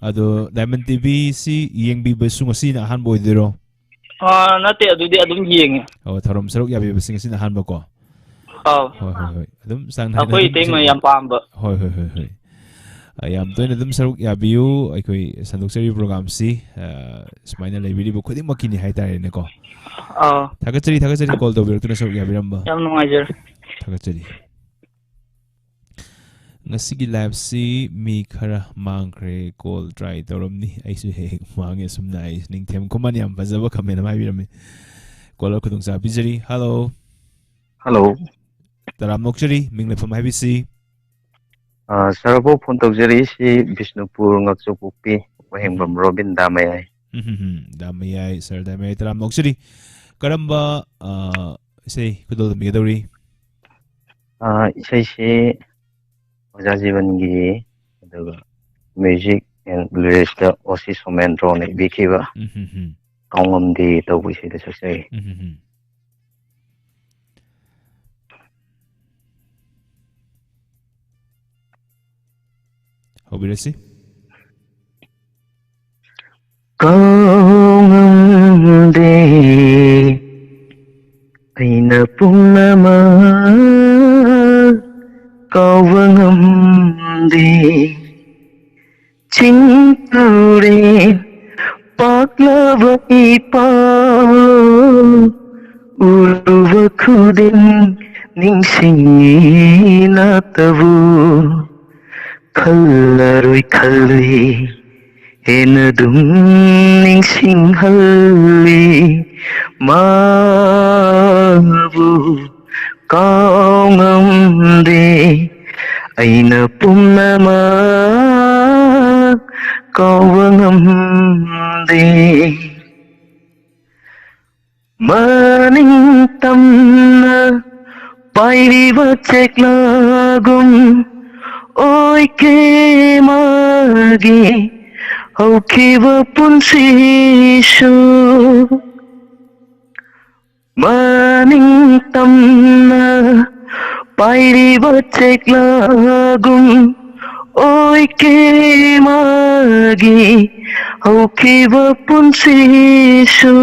ꯑꯗꯣ Diamond ꯇꯤꯚꯤꯁꯤ ꯌꯦꯡꯕꯤꯕꯁꯨ ꯉꯁꯤꯅ ꯑꯍꯥꯟꯕ ꯑꯣꯏꯗꯣꯏꯔꯣ? ꯑꯥ, ꯅꯠꯇꯦ, ꯑꯗꯨꯗꯤ ꯑꯗꯨꯝ ꯌꯦꯡꯉꯦ꯫ ꯑꯣ, ꯊꯧꯔꯝ ꯁꯔꯨꯛ ꯌꯥꯕꯤꯕꯁꯤ ꯉꯁꯤꯅ ꯑꯍꯥꯟꯕꯀꯣ? ꯑꯥꯎ꯫ ꯍꯣꯏ, ꯍꯣꯏ, ꯍꯣꯏ꯫ ꯑꯗꯨꯝ ꯆꯥꯡ ꯅꯥꯏꯅ ꯑꯩꯈꯣꯏ ꯑꯗꯨꯝ ꯏꯇꯩꯃ ꯌꯦꯡꯕꯤꯌꯨ꯫ ꯌꯥꯝ ꯄꯥꯝꯕ꯫ ꯍꯣꯏ, ꯍꯣꯏ, ꯍꯣꯏ, ꯍꯣꯏ꯫ ꯑ, ꯌꯥꯝ ꯇꯣꯏꯅ ꯑꯗꯨꯝ ꯁꯔꯨꯛ ꯌꯥꯕꯤꯌꯨ꯫ ꯑꯩꯈꯣꯏ ꯁꯟꯗꯣꯛꯆꯔꯤꯕ programꯁꯤ, ꯑ, ꯁꯨꯃꯥꯏꯅ ꯂꯩꯕꯤꯔꯤꯕ ꯈꯨꯗꯤꯡꯃꯛꯀꯤꯅꯤ ꯍꯥꯏꯇꯥꯔꯦꯅꯦꯀꯣ꯫ ꯑꯥꯎ꯫ ꯊꯥꯒꯠꯆꯔꯤ, ꯊꯥꯒꯠꯆꯔꯤ call ꯇꯧꯕꯤꯔꯛꯇꯨꯅ ꯁꯔꯨꯛ ꯌꯥꯕꯤꯔꯝꯕ꯫ ꯌꯥꯝ ꯅꯨꯡꯉꯥꯏꯖꯔꯦ꯫ ꯊꯥꯒꯠꯆꯔꯤ꯫ ꯉꯁꯤꯒꯤ liveꯁꯤ ꯃꯤ ꯈꯔ ꯃꯥꯡꯈ꯭ꯔꯦ, call try ꯇꯧꯔꯝꯅꯤ꯫ ꯑꯩꯁꯨ ꯍꯦꯛ ꯍꯦꯛ ꯃꯥꯡꯉꯦ ꯑꯁꯨꯝꯅ꯫ ꯑꯩ ꯅꯤꯡꯊꯦꯝ ꯈꯨꯃꯟ ꯌꯥꯝ ꯐꯖꯕ comment ꯑꯃ ꯍꯥꯏꯕꯤꯔꯝꯃꯤ꯫ Caller ꯈꯨꯗꯣꯡꯆꯥꯕ ꯄꯤꯖꯔꯤ꯫ Hello꯫ Hello꯫ ꯇꯔꯥꯝꯅ ꯑꯣꯛꯆꯔꯤ꯫ ꯃꯤꯡ ꯂꯩꯐꯝ ꯍꯥꯏꯕꯤꯁꯤ? ꯑ, sir ꯕꯨ phone ꯇꯧꯖꯔꯛꯏꯁꯤ ꯕꯤꯁꯅꯨꯄꯨꯔ ꯉꯛꯆꯧꯄꯣꯛꯄꯤ ꯋꯥꯍꯦꯡꯕꯝ ꯎꯝ꯫ ꯔꯣꯕꯤꯟ ꯗꯥꯃꯌꯥꯏ꯫ ꯎꯝ, ꯍꯝ, ꯍꯝ꯫ ꯗꯥꯃꯌꯥꯏ, sir ꯗꯥꯃꯌꯥꯏ ꯇꯔꯥꯝꯅ ꯑꯣꯛꯆꯔꯤ꯫ ꯀꯔꯝꯕ, ꯑ, ꯏꯁꯩ ꯈꯨꯗꯣꯜ ꯇꯝꯕꯤꯒꯗꯧꯔꯤ? ꯑ, ꯏꯁꯩꯁꯤ ꯑꯣꯖꯥ ꯖꯤꯕꯟꯒꯤ, ꯑꯗꯨꯒ music and lyricsꯇ ꯑꯣ ꯁꯤ ꯁꯣꯃꯦꯟꯗ꯭ꯔꯣꯅ ꯏꯕꯤꯈꯤꯕ ꯎꯝ, ꯍꯝ, ꯍꯝ꯫ ꯀꯥꯎꯉꯝꯗꯦ ꯇꯧꯕ ꯏꯁꯩꯗꯣ ꯁꯛꯆꯒꯦ꯫ ꯎꯝ, ꯍꯝ, ꯍꯝ꯫ ꯍꯧꯕꯤꯔꯁꯤ꯫ ꯀꯥꯎꯉꯝꯗꯦ ꯑꯩꯅ ꯄꯨꯝꯅꯃꯛ ꯀꯥꯎꯕ ꯉꯝꯗꯦ꯫ ꯆꯤꯡ ꯇꯨꯔꯦꯜ ꯄꯥꯛꯂꯕ ꯏꯄꯥ, ꯎꯔꯨꯕ ꯈꯨꯗꯤꯡ ꯅꯤꯡꯁꯤꯡꯉꯤ ꯅꯥꯠꯇꯕꯨ꯫ ꯈꯜꯂꯔꯣꯏ ꯈꯜꯂꯤ, ꯍꯦꯟꯅ ꯑꯗꯨꯝ ꯅꯤꯡꯁꯤꯡꯍꯜꯂꯤ ꯃꯥꯕꯨ꯫ ꯀꯥꯎ ꯉꯝꯗꯦ, ꯑꯩꯅ ꯄꯨꯝꯅꯃꯛ ꯀꯥꯎꯕ ꯉꯝꯗꯦ꯫ ꯃꯅꯤꯡ ꯇꯝꯅ ꯄꯥꯏꯔꯤꯕ ꯆꯦꯛꯂꯥꯒꯨꯝ ꯑꯣꯏꯈꯤ ꯃꯥꯒꯤ ꯍꯧꯈꯤꯕ ꯄꯨꯟꯁꯤꯁꯨ꯫ ꯃꯅꯤꯡ ꯇꯝꯅ ꯄꯥꯏꯔꯤꯕ ꯆꯦꯛꯂꯥꯒꯨꯝ ꯑꯣꯏꯈꯤ ꯃꯥꯒꯤ ꯍꯧꯈꯤꯕ ꯄꯨꯟꯁꯤꯁꯨ꯫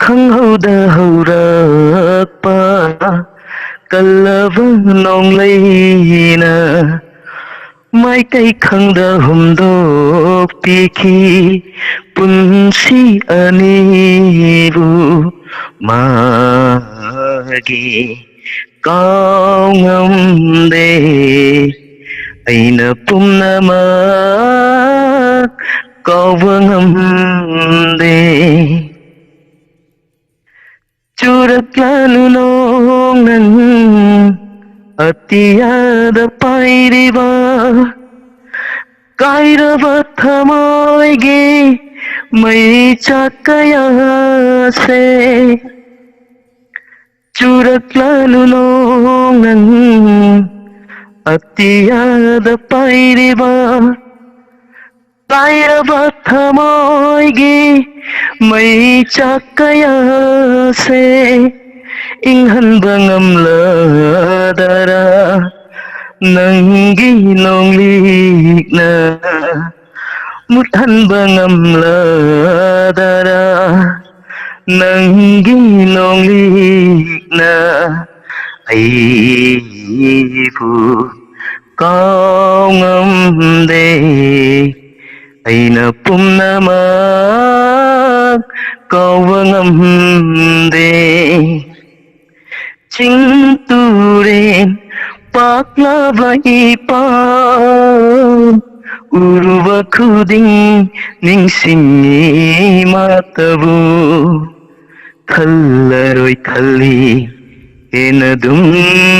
ꯈꯪꯍꯧꯗ ꯍꯧꯔꯛꯄ ꯀꯜꯂꯕ ꯅꯣꯡꯂꯩꯅ ꯃꯥꯏꯀꯩ ꯈꯪꯗ ꯍꯨꯝꯗꯣꯛꯄꯤꯈꯤ ꯄꯨꯟꯁꯤ ꯑꯅꯤꯕꯨ꯫ ꯃꯥꯒꯤ ꯀꯥꯎ ꯉꯝꯗꯦ, ꯑꯩꯅ ꯄꯨꯝꯅꯃꯛ ꯀꯥꯎꯕ ꯉꯝꯗꯦ꯫ ꯆꯨꯔꯛꯂꯅꯨ ꯅꯣꯡ ꯅꯪ ꯑꯇꯤꯌꯥꯗ ꯄꯥꯏꯔꯤꯕ ꯀꯥꯏꯔꯕ ꯊꯃꯣꯏꯒꯤ ꯃꯩꯆꯥꯛ ꯀꯌꯥꯁꯦ꯫ ꯆꯨꯔꯛꯂꯅꯨ ꯅꯣꯡ ꯅꯪ ꯑꯇꯤꯌꯥꯗ ꯄꯥꯏꯔꯤꯕ ꯀꯥꯏꯔꯕ ꯊꯃꯣꯏꯒꯤ ꯃꯩꯆꯥꯛ ꯀꯌꯥꯁꯦ ꯏꯪꯍꯟꯕ ꯉꯝꯂꯗꯔꯥ ꯅꯪꯒꯤ ꯅꯣꯡꯂꯤꯛꯅ ꯃꯨꯠꯍꯟꯕ ꯉꯝꯂꯗꯔꯥ ꯅꯪꯒꯤ ꯅꯣꯡꯂꯤꯛꯅ ꯑꯩꯕꯨ ꯀꯥꯎ ꯉꯝꯗꯦ꯫ ꯑꯩꯅ ꯄꯨꯝꯅꯃꯛ ꯀꯥꯎꯕ ꯉꯝꯗꯦ꯫ ꯆꯤꯡ ꯇꯨꯔꯦꯟ ꯄꯥꯛꯂꯕ ꯏꯄꯥꯛ ꯎꯔꯨꯕ ꯈꯨꯗꯤꯡ ꯅꯤꯡꯁꯤꯡꯉꯤ ꯃꯥꯇꯕꯨ꯫ ꯈꯜꯂꯔꯣꯏ ꯈꯜꯂꯤ ꯍꯦꯟꯅ ꯑꯗꯨꯝ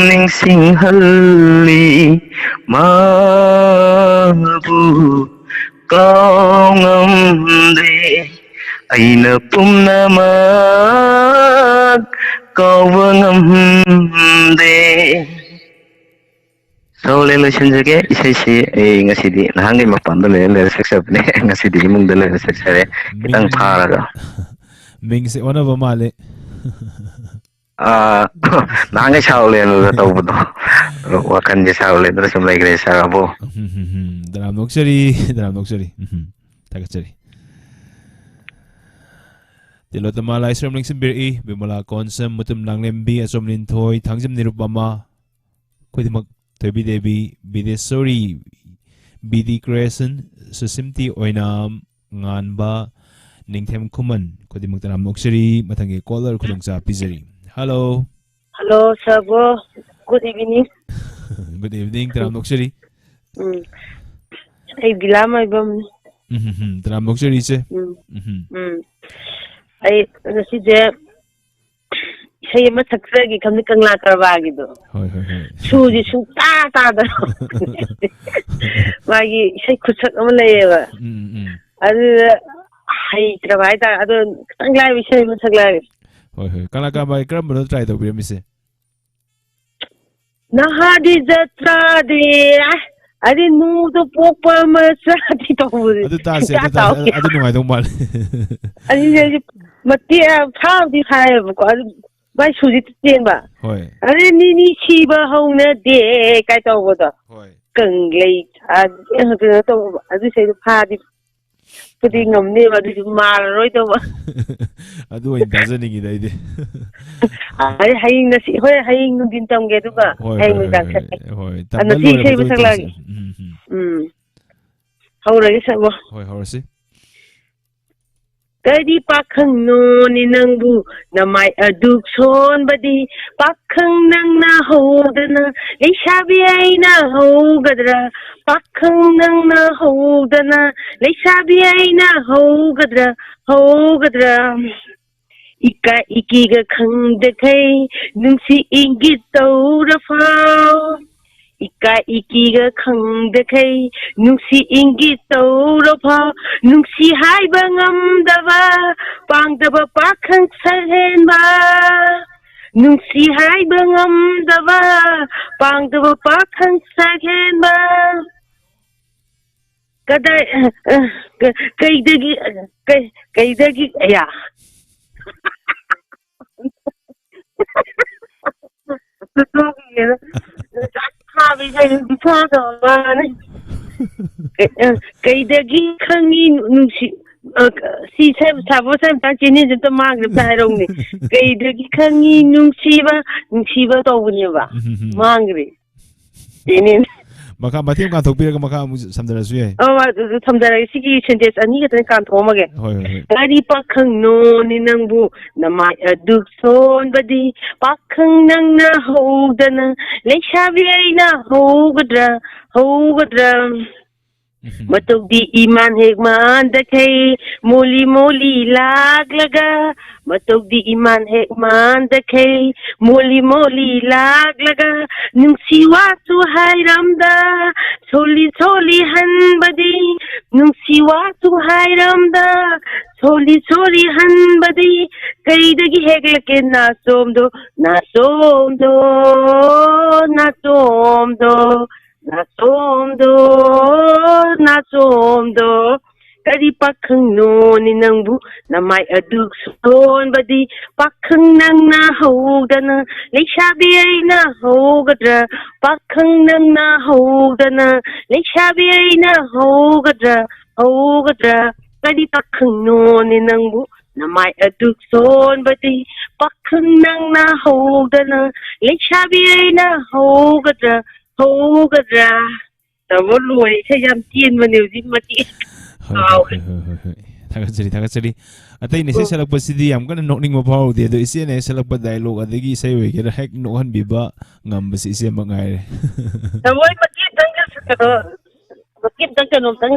ꯅꯤꯡꯁꯤꯡꯍꯜꯂꯤ ꯃꯥꯕꯨ꯫ ꯀꯥꯎ ꯉꯝꯗꯦ ꯑꯩꯅ ꯄꯨꯝꯅꯃꯛ ꯀꯥꯎꯕ ꯉꯝꯗꯦ꯫ ꯁꯣꯂꯦ ꯂꯣꯏꯁꯤꯟꯖꯒꯦ꯫ ꯏꯁꯩꯁꯤ ꯑꯩ ꯉꯁꯤꯗꯤ ꯅꯍꯥꯟꯒꯤ ꯃꯄꯥꯟꯗ ꯂꯩꯔ ꯂꯩꯔ ꯁꯛꯆꯕꯅꯦ꯫ ꯉꯁꯤꯗꯤ ꯏꯃꯨꯡꯗ ꯂꯩꯔ ꯁꯛꯆꯔꯦ꯫ ꯈꯤꯇꯪ ꯃꯤꯡ ꯐꯥꯔꯒ꯫ ꯃꯤꯡꯁꯦ ꯑꯣꯟꯅꯕ ꯃꯥꯜꯂꯦ꯫ ꯑꯥ, ꯅꯍꯥꯟꯒꯩ ꯁꯥꯎꯂꯦꯟꯗ ꯇꯧꯕꯗꯣ꯫ ꯋꯥꯈꯜꯁꯦ ꯁꯥꯎꯂꯦꯟꯗ ꯁꯨꯝ ꯂꯩꯈ꯭ꯔꯦ, ꯁꯥꯔꯕꯨ꯫ ꯎꯝ, ꯍꯝ, ꯍꯝ꯫ ꯇꯔꯥꯝ ꯅꯣꯛꯆꯔꯤ, ꯇꯔꯥꯝ ꯅꯣꯛꯆꯔꯤ꯫ ꯎꯝ, ꯍꯝ꯫ ꯊꯥꯒꯠꯆꯔꯤ꯫ ꯇꯤꯂꯣꯇꯃꯥ ꯂꯥꯏꯁ꯭ꯔꯝ ꯅꯤꯡꯁꯤꯡꯕꯤꯔꯛꯏ, ꯕꯤꯃꯂꯥ ꯀꯣꯟꯁꯝ, ꯃꯨꯇꯨꯝ ꯂꯥꯡꯂꯦꯝꯕꯤ, ꯑꯆꯣꯝ ꯂꯤꯟꯊꯣꯏ, ꯊꯥꯡꯖꯝ ꯅꯤꯔꯨꯄꯃꯥ, ꯈꯨꯗꯤꯡꯃꯛ, Thoibi Devi, Bidesori, B D creation, Sushimti Oinam, Nganba, Ningthem Khuman, ꯈꯨꯗꯤꯡꯃꯛ ꯇꯔꯥꯝ ꯅꯣꯛꯆꯔꯤ꯫ ꯃꯊꯪꯒꯤ ꯀꯣꯂꯔ ꯈꯨꯗꯣꯡꯆꯥꯕ ꯄꯤꯖꯔꯤ꯫ ꯍꯜꯂꯣ꯫ ꯍꯜꯂꯣ, ꯁꯥꯔꯕꯣ꯫ Good evening. ꯒꯨꯗ ꯏꯚꯤꯅꯤꯡ, ꯇꯔꯥꯝ ꯅꯣꯛꯆꯔꯤ꯫ ꯎꯝ꯫ ꯑꯩ ꯕꯤꯂꯥ ꯃꯥꯏꯕꯝꯅꯤ꯫ ꯎꯝ, ꯍꯝ, ꯍꯝ, ꯇꯔꯥꯝ ꯅꯣꯛꯆꯔꯤ, ꯏꯆꯦ꯫ ꯎꯝ꯫ ꯎꯝ, ꯍꯝ꯫ ꯎꯝ꯫ ꯑꯩ ꯉꯁꯤꯁꯦ ꯏꯁꯩ ꯑꯃ ꯁꯛꯆꯒꯦ ꯈꯟꯕ, ꯀꯪꯂꯥ ꯀꯔꯕꯥꯔꯒꯤꯗꯣ꯫ ꯍꯣꯏ, ꯍꯣꯏ, ꯍꯣꯏ꯫ ꯁꯨꯔꯁꯦ ꯁꯨꯡꯇꯥ ꯇꯥꯗꯕ꯫ ꯃꯥꯒꯤ ꯏꯁꯩ ꯈꯨꯠꯁꯛ ꯑꯃ ꯂꯩꯌꯦꯕ꯫ ꯎꯝ, ꯎꯝ꯫ ꯑꯗꯨꯗ ꯍꯩꯇ꯭ꯔꯕ ꯍꯥꯏꯇꯥꯔꯦ꯫ ꯑꯗꯣ ꯈꯤꯇꯪ ꯂꯥꯏꯕ ꯏꯁꯩ ꯑꯃ ꯁꯛꯂꯛꯑꯒꯦ꯫ ꯍꯣꯏ, ꯍꯣꯏ꯫ ꯀꯪꯂꯥ ꯀꯔꯕꯥꯔꯒꯤ ꯀꯔꯝꯕꯅꯣ ꯇ꯭ꯔꯥꯏ ꯇꯧꯕꯤꯔꯝꯃꯤꯁꯦ? ꯅꯍꯥꯗꯤ ꯖꯇ꯭ꯔꯥꯗꯤ, ꯑꯗꯤ ꯅꯨꯗ ꯄꯣꯛꯄ ꯃꯆꯥꯗꯤ ꯇꯧꯕꯗꯤ ꯑꯗꯨ ꯇꯥꯁꯦ, ꯁꯨꯡꯇꯥ ꯑꯗꯨ ꯇꯥꯁꯦ꯫ ꯇꯥꯍꯧꯗꯦ꯫ ꯑꯗꯨ, ꯑꯗꯨ ꯅꯨꯡꯉꯥꯏꯗꯧ ꯃꯥꯜꯂꯦ꯫ ꯑꯗꯨꯗꯤ ꯑꯩꯁꯦ ꯃꯇꯦꯛ ꯐꯥꯕꯗꯤ ꯐꯥꯏꯌꯦꯕꯀꯣ, ꯑꯗꯨ ꯃꯥꯏ ꯁꯨꯔꯁꯤ ꯆꯦꯟꯕ꯫ ꯍꯣꯏ꯫ ꯑꯗꯩ ꯅꯤꯅꯤ ꯁꯤꯕ ꯍꯧꯅꯗꯦ ꯀꯥꯏ ꯇꯧꯕꯗꯣ꯫ ꯍꯣꯏ꯫ ꯀꯪꯂꯩ ꯊꯥ-, ꯀꯩꯅꯣ ꯇꯧꯕ, ꯑꯗꯨ ꯏꯁꯩꯗꯣ ꯐꯥꯗꯤ ꯇꯝꯕꯗꯤ ꯉꯝꯅꯦꯕ, ꯑꯗꯨꯁꯨ ꯃꯥꯜꯂꯔꯣꯏꯗꯧꯕ꯫ ꯑꯗꯨ ꯑꯣꯏꯅ ꯇꯥꯖꯅꯤꯡꯉꯤꯗ ꯑꯩꯗꯤ꯫ ꯑꯗꯩ ꯍꯌꯦꯡ ꯉꯁꯤ, ꯍꯣꯏ, ꯍꯌꯦꯡ ꯅꯨꯡꯊꯤꯟ ꯇꯝꯒꯦ, ꯑꯗꯨꯒ ꯍꯣꯏ, ꯍꯌꯦꯡ ꯍꯣꯏ, ꯅꯨꯡꯗꯥꯡ ꯍꯣꯏ, ꯁꯛꯀꯦ꯫ ꯍꯣꯏ, ꯑ, ꯇꯝꯕ ꯉꯁꯤ ꯂꯣꯏꯔꯕ ꯏꯁꯩ ꯑꯃ ꯃꯇꯨꯡ ꯁꯛꯂꯛꯑꯒꯦ꯫ ꯇꯧꯁꯦ꯫ ꯎꯝ, ꯎꯝ, ꯎꯝ꯫ ꯎꯝ꯫ ꯍꯧꯔꯒꯦ ꯁꯛꯂꯣ꯫ ꯍꯣꯏ, ꯍꯧꯔꯁꯤ꯫ ꯀꯔꯤ ꯄꯥꯈꯪꯅꯣꯅꯦ ꯅꯪꯕꯨ, ꯅꯃꯥꯏ ꯑꯗꯨꯛ ꯁꯣꯟꯕꯗꯤ? ꯄꯥꯈꯪ ꯅꯪꯅ ꯍꯧꯗꯅ ꯂꯩꯁꯥꯕꯤ ꯑꯩꯅ ꯍꯧꯒꯗ꯭ꯔꯥ? ꯄꯥꯈꯪ ꯅꯪꯅ ꯍꯧꯗꯅ ꯂꯩꯁꯥꯕꯤ ꯑꯩꯅ ꯍꯧꯒꯗ꯭ꯔꯥ? ꯍꯧꯒꯗ꯭ꯔꯥ? ꯏꯀꯥꯏ ꯏꯀꯤꯒ ꯈꯪꯗꯈꯩ ꯅꯨꯡꯁꯤ ꯏꯪꯒꯤꯠ ꯇꯧꯔꯐꯥꯎ꯫ ꯏꯀꯥꯏ ꯏꯀꯤꯒ ꯈꯪꯗꯈꯩ ꯅꯨꯡꯁꯤ ꯏꯪꯒꯤꯠ ꯇꯧꯔꯐꯥꯎ꯫ ꯅꯨꯡꯁꯤ ꯍꯥꯏꯕ ꯉꯝꯗꯕ ꯄꯥꯡꯗꯕ ꯄꯥꯈꯪ ꯁꯛꯍꯦꯟꯕ꯫ ꯅꯨꯡꯁꯤ ꯍꯥꯏꯕ ꯉꯝꯗꯕ ꯄꯥꯡꯗꯕ ꯄꯥꯈꯪ ꯁꯛꯍꯦꯟꯕ꯫ ꯀꯗꯥꯏ, ꯑ, ꯑ, ꯀ-, ꯀꯩꯗꯒꯤ, ꯑ, ꯀꯩ-, ꯀꯩꯗꯒꯤ, ꯑꯌꯥ꯫ ꯀꯩ-, ꯑ, ꯀꯩꯗꯒꯤ ꯈꯪꯉꯤ ꯅꯨꯡꯁꯤ-, ꯑ, ꯁꯤ ꯁꯥ-, ꯁꯥꯕ ꯁꯥ-, ꯃꯇꯥꯡ ꯆꯦꯅꯦꯁꯦ ꯑꯝꯇ ꯃꯥꯡꯈ꯭ꯔꯦ, ꯑꯝꯇ ꯍꯥꯏꯔꯧꯅꯦ꯫ ꯀꯩꯗꯒꯤ ꯈꯪꯉꯤ ꯅꯨꯡꯁꯤꯕ, ꯅꯨꯡꯁꯤꯕ ꯇꯧꯕꯅꯦꯕ꯫ ꯎꯝ, ꯎꯝ, ꯎꯝ꯫ ꯃꯥꯡꯈ꯭ꯔꯦ꯫ ꯆꯦꯅꯦ꯫ ꯃꯈꯥ ꯃꯇꯦꯛ ꯑꯃ ꯀꯥꯟꯊꯣꯛꯄꯤꯔꯒ ꯃꯈꯥ ꯑꯃꯨꯛ ꯁꯝꯖꯔꯁꯨ ꯌꯥꯏ꯫ ꯑꯧ, ꯑꯗꯨ ꯊꯝꯖꯔꯒꯦ꯫ ꯁꯤꯒꯤ sentence ꯑꯅꯤ ꯈꯛꯇꯪ ꯀꯥꯟꯊꯣꯛꯑꯝꯃꯒꯦ꯫ ꯍꯣꯏ, ꯍꯣꯏ, ꯍꯣꯏ꯫ ꯀꯔꯤ ꯄꯥꯈꯪꯅꯣꯅꯦ ꯅꯪꯕꯨ, ꯅꯃꯥꯏ ꯑꯗꯨꯛ ꯁꯣꯟꯕꯗꯤ? ꯄꯥꯈꯪ ꯅꯪꯅ ꯍꯧꯗꯅ ꯂꯩꯁꯥꯕꯤ ꯑꯩꯅ ꯍꯧꯒꯗ꯭ꯔꯥ, ꯍꯧꯒꯗ꯭ꯔꯥ? ꯎꯝ꯫ ꯃꯇꯧꯗꯤ ꯏꯃꯥꯟ ꯍꯦꯛ ꯃꯥꯟꯗꯈꯩ ꯃꯣꯂꯤ ꯃꯣꯂꯤ ꯂꯥꯛꯂꯒ, ꯃꯇꯧꯗꯤ ꯏꯃꯥꯟ ꯍꯦꯛ ꯃꯥꯟꯗꯈꯩ ꯃꯣꯂꯤ ꯃꯣꯂꯤ ꯂꯥꯛꯂꯒ, ꯅꯨꯡꯁꯤ ꯋꯥꯁꯨ ꯍꯥꯏꯔꯝꯗ ꯁꯣꯂꯤ ꯁꯣꯂꯤ ꯍꯟꯕꯗꯤ, ꯅꯨꯡꯁꯤ ꯋꯥꯁꯨ ꯍꯥꯏꯔꯝꯗ ꯁꯣꯂꯤ ꯁꯣꯂꯤ ꯍꯟꯕꯗꯤ, ꯀꯩꯗꯒꯤ ꯍꯦꯛꯂꯛꯀꯦ ꯅꯥꯆꯣꯝꯗꯣ, ꯅꯥꯆꯣꯝꯗꯣ, ꯅꯥꯆꯣꯝꯗꯣ, ꯅꯥꯆꯣꯝꯗꯣ, ꯅꯥꯆꯣꯝꯗꯣ꯫ ꯀꯔꯤ ꯄꯥꯈꯪꯅꯣꯅꯦ ꯅꯪꯕꯨ, ꯅꯃꯥꯏ ꯑꯗꯨꯛ ꯁꯣꯟꯕꯗꯤ? ꯄꯥꯈꯪ ꯅꯪꯅ ꯍꯧꯗꯅ ꯂꯩꯁꯥꯕꯤ ꯑꯩꯅ ꯍꯧꯒꯗ꯭ꯔꯥ? ꯄꯥꯈꯪ ꯅꯪꯅ ꯍꯧꯗꯅ ꯂꯩꯁꯥꯕꯤ ꯑꯩꯅ ꯍꯧꯒꯗ꯭ꯔꯥ? ꯍꯧꯒꯗ꯭ꯔꯥ? ꯀꯔꯤ ꯄꯥꯈꯪꯅꯣꯅꯦ ꯅꯪꯕꯨ? ꯅꯃꯥꯏ ꯑꯗꯨ ꯁꯣꯟꯕꯗꯤ ꯄꯥꯈꯪ ꯅꯪꯅ ꯍꯧꯗꯅ ꯂꯩꯁꯥꯕꯤ ꯑꯩꯅ ꯍꯧꯒꯗ꯭ꯔꯥ, ꯍꯧꯒꯗ꯭ꯔꯥ? ꯇꯥꯃꯣ ꯂꯣꯏꯔꯦ, ꯏꯁꯩ ꯌꯥꯝ ꯇꯦꯟꯕꯅꯦ ꯍꯧꯖꯤꯛ ꯃꯇꯦꯛ꯫ ꯍꯣꯏ, ꯍꯣꯏ, ꯀꯥꯎꯔꯦ꯫ ꯍꯣꯏ, ꯍꯣꯏ, ꯍꯣꯏ, ꯍꯣꯏ꯫ ꯊꯥꯒꯠꯆꯔꯤ, ꯊꯥꯒꯠꯆꯔꯤ꯫ ꯑꯇꯩꯅ ꯏꯁꯩ ꯎꯝ꯫ ꯁꯛꯂꯛꯄꯁꯤꯗꯤ ꯌꯥꯝ ꯀꯟꯅ ꯅꯣꯛꯅꯤꯡꯕ ꯐꯥꯎꯗꯦ, ꯑꯗꯣ ꯏꯆꯦꯅ ꯍꯦꯛ ꯁꯛꯂꯛꯄ ꯗꯥꯏꯂꯣꯛ ꯑꯗꯒꯤ ꯏꯁꯩ ꯑꯣꯏꯒꯦꯔꯥ ꯍꯦꯛ ꯅꯣꯛꯍꯟꯕꯤꯕ ꯉꯝꯕꯁꯤ ꯏꯆꯦꯃꯛ ꯉꯥꯏꯔꯦ꯫ ꯇꯥꯃꯣ, ꯑꯩ ꯃꯇꯦꯛ ꯑꯝꯇꯪ ꯀꯩꯅꯣ, ꯃꯇꯦꯛ ꯑꯝꯇꯪ ꯀꯩꯅꯣꯝꯇꯪ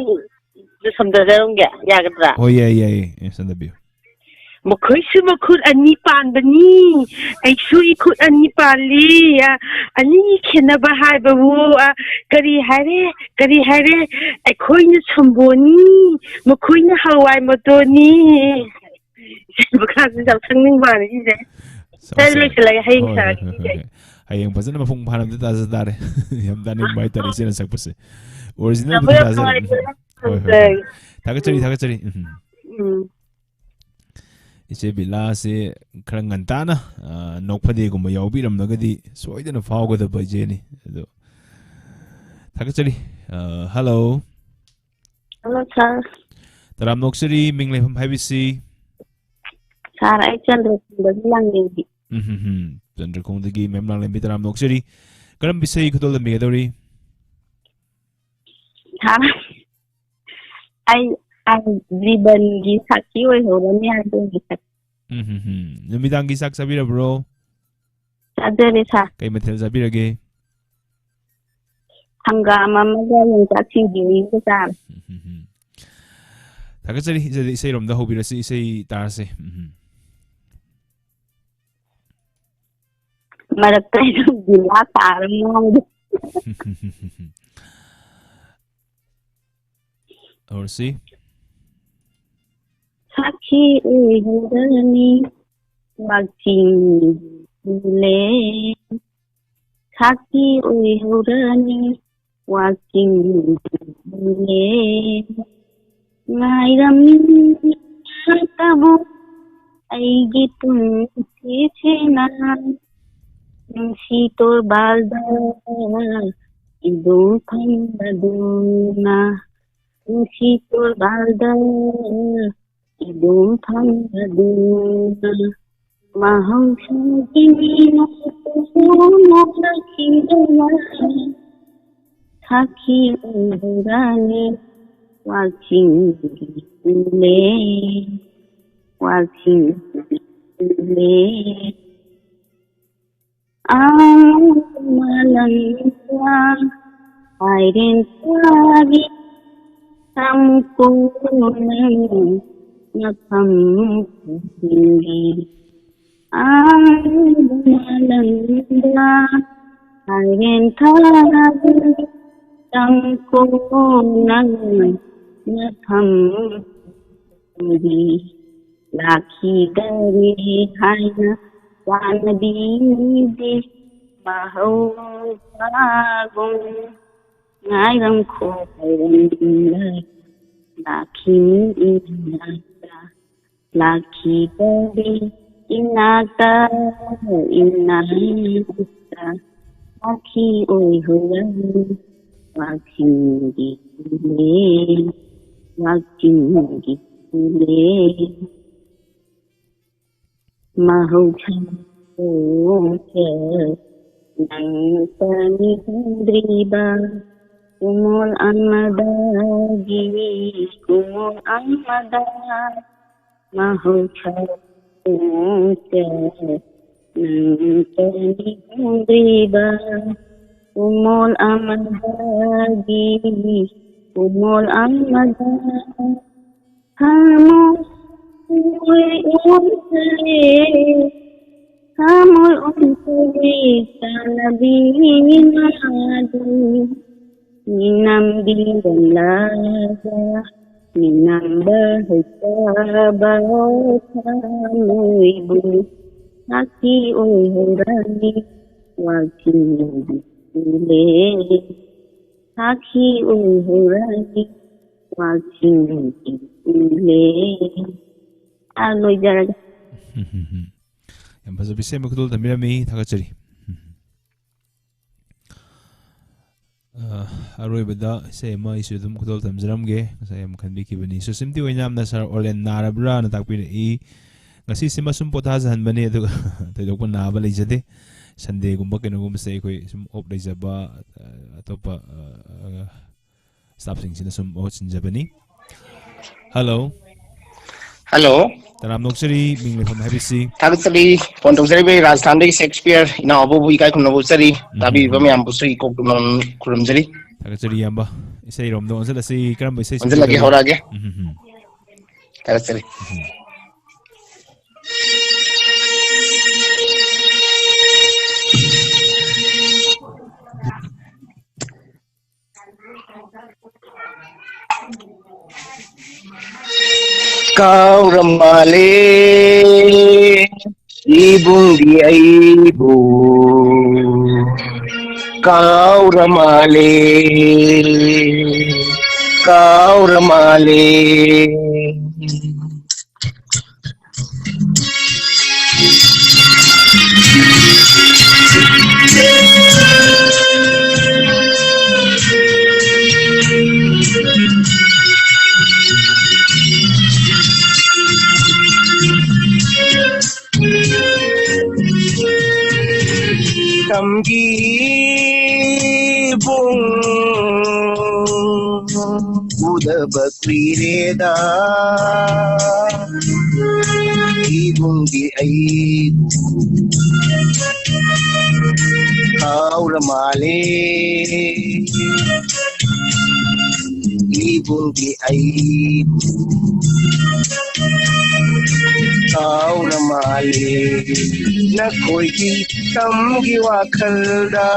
ꯁꯝꯗꯖꯔꯝꯒꯦ, ꯌꯥꯒꯗ꯭ꯔꯥ? ꯍꯣꯏ, ꯌꯥꯏ, ꯌꯥꯏ, ꯑꯦ, ꯁꯝꯗꯕꯤꯌꯨ꯫ ꯃꯈꯣꯏꯁꯨ ꯃꯈꯨꯠ ꯑꯅꯤ ꯄꯥꯟꯕꯅꯤ, ꯑꯩꯁꯨ ꯏꯈꯨꯠ ꯑꯅꯤ ꯄꯥꯜꯂꯤ꯫ ꯑ, ꯑꯅꯤꯒꯤ ꯈꯦꯠꯅꯕ ꯍꯥꯏꯕꯕꯨ, ꯑ, ꯀꯔꯤ ꯍꯥꯏꯔꯦ, ꯀꯔꯤ ꯍꯥꯏꯔꯦ? ꯑꯩꯈꯣꯏꯅ ꯁꯝꯕꯣꯅꯤ, ꯃꯈꯣꯏꯅ ꯍꯋꯥꯏ ꯃꯇꯣꯟꯅꯤ꯫ ꯃꯈꯥꯁꯤ ꯌꯥꯝ ꯈꯪꯅꯤꯡꯕ ꯋꯥꯅꯤ ꯁꯤꯁꯦ꯫ ꯁꯦ, ꯁꯦ, ꯁꯦ꯫ ꯂꯣꯏꯁꯤꯜꯂꯒꯦ, ꯍꯌꯦꯡ ꯍꯣꯏ, ꯍꯣꯏ, ꯁꯥꯔꯒꯦ ꯍꯣꯏ, ꯍꯣꯏ, ꯁꯤꯁꯦ꯫ ꯍꯣꯏ꯫ ꯍꯌꯦꯡ ꯐꯖꯅ ꯃꯄꯨꯡ ꯐꯥꯅ ꯑꯝꯇ ꯇꯥꯖ ꯇꯥꯔꯦ꯫ ꯌꯥꯝ ꯇꯥꯅꯤꯡꯕ ꯍꯥꯏꯇꯥꯔꯦ ꯏꯆꯦꯅ ꯁꯛꯄꯁꯦ꯫ ꯑꯣꯔꯤꯖꯤꯅꯦꯜꯕꯨꯗꯤ ꯌꯥꯝ ꯇꯥꯖꯔꯦ꯫ ꯅꯨꯡꯉꯥꯏꯖꯔꯦ꯫ ꯍꯣꯏ, ꯍꯣꯏ, ꯍꯣꯏ꯫ ꯊꯝꯖꯔꯒꯦ꯫ ꯊꯥꯒꯠꯆꯔꯤ, ꯊꯥꯒꯠꯆꯔꯤ꯫ ꯎꯝ꯫ ꯎꯝ꯫ ꯏꯆꯦ ꯕꯤꯂꯥꯁꯦ ꯈꯔ ꯉꯟꯇꯥꯅ, ꯑ, ꯅꯣꯛꯐꯗꯦꯒꯨꯝꯕ ꯌꯥꯎꯕꯤꯔꯝꯂꯒꯗꯤ ꯁꯣꯏꯗꯅ ꯐꯥꯎꯒꯗꯕ ꯏꯆꯦꯅꯤ꯫ ꯑꯗꯣ ꯊꯥꯒꯠꯆꯔꯤ꯫ ꯑ, ꯍꯜꯂꯣ꯫ ꯍꯜꯂꯣ, ꯁꯥꯔ꯫ ꯇꯔꯥꯝ ꯅꯣꯛꯆꯔꯤ, ꯃꯤꯡ ꯂꯩꯐꯝ ꯍꯥꯏꯕꯤꯁꯤ? ꯁꯥꯔ, ꯑꯩ ꯆꯟꯗ꯭ꯔꯈꯣꯡꯗꯒꯤ ꯂꯥꯡꯂꯦꯟꯕꯤ꯫ ꯎꯝ, ꯍꯝ, ꯍꯝ꯫ ꯆꯟꯗ꯭ꯔꯈꯣꯡꯗꯒꯤ ꯃꯦꯝ ꯂꯥꯡꯂꯦꯟꯕꯤ ꯇꯔꯥꯝ ꯅꯣꯛꯆꯔꯤ꯫ ꯀꯔꯝꯕ ꯏꯁꯩ ꯈꯨꯗꯣꯜ ꯇꯝꯕꯤꯒꯗꯧꯔꯤ? ꯁꯥꯔ, ꯑꯩ, ꯑꯩ ꯖꯤꯕꯟꯒꯤ ꯁꯥꯈꯤ ꯑꯣꯏꯍꯧꯔꯅꯤ ꯍꯥꯏꯕꯗꯨ ꯑꯣꯏꯅ ꯁꯛ- ꯎꯝ, ꯍꯝ, ꯍꯝ꯫ ꯅꯨꯃꯤꯗꯥꯡꯒꯤ ꯆꯥꯛ ꯆꯥꯕꯤꯔꯕ꯭ꯔꯣ? ꯆꯥꯖꯔꯦ, ꯁꯥꯔ꯫ ꯀꯩ ꯃꯊꯦꯜ ꯆꯥꯕꯤꯔꯒꯦ? ꯍꯪꯒꯥꯝ ꯑꯃꯒ ꯌꯣꯡꯆꯥꯛ ꯁꯤꯡꯖꯨ ꯑꯃꯒ ꯆꯥꯔꯦ꯫ ꯎꯝ, ꯍꯝ, ꯍꯝ꯫ ꯊꯥꯒꯠꯆꯔꯤ꯫ ꯏꯆꯦ, ꯏꯁꯩꯔꯣꯝꯗ ꯍꯧꯕꯤꯔꯁꯤ, ꯏꯁꯩ ꯇꯥꯔꯁꯦ꯫ ꯎꯝ, ꯍꯝ꯫ ꯃꯔꯛꯇ ꯑꯩꯁꯨ ꯕꯤꯂꯥ ꯁꯥꯔ ꯉꯥꯎꯔꯦ꯫ ꯍꯧꯔꯁꯤ꯫ ꯁꯥꯈꯤ ꯑꯣꯏꯍꯧꯔꯅꯤ ꯋꯥꯛꯆꯤꯡ ꯂꯦꯟ, ꯁꯥꯈꯤ ꯑꯣꯏꯍꯧꯔꯅꯤ ꯋꯥꯛꯆꯤꯡ ꯂꯦꯟ꯫ ꯉꯥꯏꯔꯝꯃꯤ ꯅꯪꯇꯕꯨ ꯑꯩꯒꯤ ꯄꯨꯟꯁꯤꯁꯤꯅ, ꯅꯨꯡꯁꯤ ꯇꯣꯔꯕꯥꯜꯗ ꯏꯕꯨꯡ ꯐꯝꯕꯗꯨꯅ꯫ ꯅꯨꯡꯁꯤ ꯇꯣꯔꯕꯥꯜꯗ ꯏꯗꯣꯝ ꯐꯝꯂꯗꯨꯅ ꯃꯍꯧꯁꯥꯒꯤ ꯃꯤꯅꯣꯛꯇ ꯅꯣꯛꯂꯛꯈꯤꯗꯅ ꯁꯥꯈꯤ ꯑꯣꯏꯍꯧꯔꯅꯤ ꯋꯥꯛꯆꯤꯡꯒꯤ ꯆꯤꯡꯂꯦꯟ, ꯋꯥꯛꯆꯤꯡꯒꯤ ꯆꯤꯡꯂꯦꯟ꯫ ꯑꯥ ꯃꯥꯂꯪꯗ ꯍꯥꯏꯔꯦꯟ ꯊꯥꯒꯤ ꯇꯝꯀꯣ ꯅꯪ ꯃꯐꯝ ꯈꯨꯗꯤꯡꯒꯤ꯫ ꯑꯥ ꯃꯥꯂꯪꯗ ꯍꯥꯏꯔꯦꯟ ꯊꯥꯒꯤ ꯇꯝꯀꯣ ꯅꯪ ꯃꯐꯝ ꯈꯨꯗꯤꯡꯒꯤ꯫ ꯂꯥꯛꯈꯤꯗꯧꯔꯦ ꯍꯥꯏꯅ ꯆꯥꯟꯅꯕꯤꯗꯦ ꯃꯍꯧꯁꯥꯒꯨꯝ꯫ ꯉꯥꯏꯔꯝꯈꯣ ꯍꯥꯏꯔꯝꯂꯒ ꯂꯥꯛꯈꯤꯅꯤ ꯏꯅꯥꯛꯇ꯫ ꯂꯥꯛꯈꯤꯗꯧꯔꯦ ꯏꯅꯥꯛꯇ, ꯏꯅꯥꯛꯇ꯫ ꯁꯥꯈꯤ ꯑꯣꯏꯍꯧꯔꯅꯤ ꯋꯥꯛꯆꯤꯡꯒꯤ ꯆꯤꯡꯂꯦꯟ, ꯋꯥꯛꯆꯤꯡꯒꯤ ꯆꯤꯡꯂꯦꯟ꯫ ꯃꯍꯧꯁꯥ ꯈꯣꯡꯆꯠ ꯅꯪ ꯆꯠꯅꯤꯡꯗ꯭ꯔꯤꯕ ꯀꯨꯃꯣꯜ ꯑꯃꯗꯒꯤ ꯀꯨꯃꯣꯜ ꯑꯃꯗ꯫ ꯃꯍꯧꯁꯥ ꯈꯣꯡꯆꯠ ꯅꯪ ꯆꯠꯅꯤꯡꯗ꯭ꯔꯤꯕ ꯀꯨꯃꯣꯜ ꯑꯃꯗꯒꯤ ꯀꯨꯃꯣꯜ ꯑꯃꯗ꯫ ꯊꯃꯣꯏ ꯑꯣꯟꯊꯔꯦ, ꯊꯃꯣꯏ ꯑꯣꯟꯊꯔꯦ ꯆꯥꯟꯅꯕꯤ ꯃꯥꯗꯨ꯫ ꯃꯤꯅꯝꯕꯤꯔꯝꯂꯒ ꯃꯤꯅꯝꯕ ꯍꯩꯇꯕ ꯊꯃꯣꯏꯕꯨ ꯁꯥꯈꯤ ꯑꯣꯏꯍꯧꯔꯅꯤ ꯋꯥꯛꯆꯤꯡꯒꯤ ꯆꯤꯡꯂꯦꯟ꯫ ꯁꯥꯈꯤ ꯑꯣꯏꯍꯧꯔꯅꯤ ꯋꯥꯛꯆꯤꯡꯒꯤ ꯆꯤꯡꯂꯦꯟ꯫ ꯑꯥ, ꯂꯣꯏꯖꯔꯒꯦ꯫ ꯌꯥꯝ ꯐꯖꯕ ꯏꯁꯩ ꯑꯃ ꯈꯨꯗꯣꯜ ꯇꯝꯕꯤꯔꯝꯃꯤ, ꯊꯥꯒꯠꯆꯔꯤ꯫ ꯑ, ꯑꯔꯣꯏꯕꯗ ꯏꯁꯩ ꯑꯃ ꯑꯩꯁꯨ ꯑꯗꯨꯝ ꯈꯨꯗꯣꯜ ꯇꯝꯖꯔꯝꯒꯦ꯫ ꯉꯁꯥꯏ ꯑꯃ ꯈꯟꯕꯤꯈꯤꯕꯅꯤ꯫ ꯁꯨꯁꯤꯝꯇꯤ ꯑꯣꯏꯅꯥꯝꯅ "ꯁꯥꯔ ꯑꯣꯂꯦꯟ ꯅꯥꯔꯕ꯭ꯔꯥꯅ" ꯇꯥꯛꯄꯤꯔꯛꯏ꯫ ꯉꯁꯤꯁꯤꯃ ꯁꯨꯝ ꯄꯣꯊꯥꯖꯍꯟꯕꯅꯤ, ꯑꯗꯨꯒ ꯊꯣꯏꯗꯣꯛꯄ ꯅꯥꯕ ꯂꯩꯖꯗꯦ꯫ ꯁꯟꯗꯦꯒꯨꯝꯕ ꯀꯩꯅꯣꯒꯨꯝꯕꯁꯦ ꯑꯩꯈꯣꯏ ꯁꯨꯝ ꯑꯣꯞ ꯂꯩꯖꯕ, ꯑ, ꯑꯇꯣꯞꯄ, ꯑ, ꯑ, ꯁ꯭ꯇꯥꯐꯁꯤꯡꯁꯤꯅ ꯁꯨꯝ ꯃꯍꯨꯠ ꯁꯤꯟꯖꯕꯅꯤ꯫ ꯍꯜꯂꯣ꯫ ꯍꯜꯂꯣ꯫ ꯇꯔꯥꯝꯅ ꯑꯣꯛꯆꯔꯤ, ꯃꯤꯡ ꯂꯩꯐꯝ ꯍꯥꯏꯕꯤꯁꯤ꯫ ꯊꯥꯒꯠꯆꯔꯤ꯫ ꯐꯣꯟ ꯇꯧꯖꯔꯤꯕ ꯑꯩ ꯔꯥꯖꯁꯊꯥꯟꯗꯒꯤ ꯁꯦꯛꯁꯄꯤꯌꯔ ꯏꯅꯥꯎꯕꯨ ꯏꯀꯥꯏ ꯈꯨꯝꯅꯕ ꯎꯠꯆꯔꯤ꯫ ꯎꯝ꯫ ꯇꯥꯕꯤꯔꯤꯕ ꯃꯌꯥꯝꯕꯨꯁꯨ ꯏꯀꯣꯛ ꯈꯨꯝꯅ-, ꯈꯨꯔꯨꯝꯖꯔꯤ꯫ ꯊꯥꯒꯠꯆꯔꯤ, ꯏꯌꯥꯝꯕ꯫ ꯏꯁꯩꯔꯣꯝꯗ ꯑꯣꯟꯁꯤꯜꯂꯁꯤ꯫ ꯀꯔꯝꯕ ꯏꯁꯩ ꯑꯣꯟꯁꯤꯜꯂꯒꯦ, ꯁꯤꯟꯕꯤꯒꯗꯕ? ꯍꯧꯔꯛꯑꯒꯦ꯫ ꯎꯝ, ꯎꯝ, ꯎꯝ꯫ ꯊꯥꯒꯠꯆꯔꯤ꯫ ꯎꯝ꯫ ꯀꯥꯎꯔ ꯃꯥꯜꯂꯦ ꯏꯕꯨꯡꯒꯤ ꯑꯩꯕꯨ, ꯀꯥꯎꯔ ꯃꯥꯜꯂꯦ, ꯀꯥꯎꯔ ꯃꯥꯜꯂꯦ꯫ ꯇꯝꯒꯤ ꯏꯕꯨꯡ ꯎꯗꯕ ꯀꯨꯏꯔꯦꯗ, ꯏꯕꯨꯡꯒꯤ ꯑꯩꯕꯨ ꯀꯥꯎꯔ ꯃꯥꯜꯂꯦ, ꯏꯕꯨꯡꯒꯤ ꯑꯩꯕꯨ ꯀꯥꯎꯔ ꯃꯥꯜꯂꯦ꯫ ꯅꯈꯣꯏꯒꯤ ꯇꯝꯒꯤ ꯋꯥꯈꯜꯗ,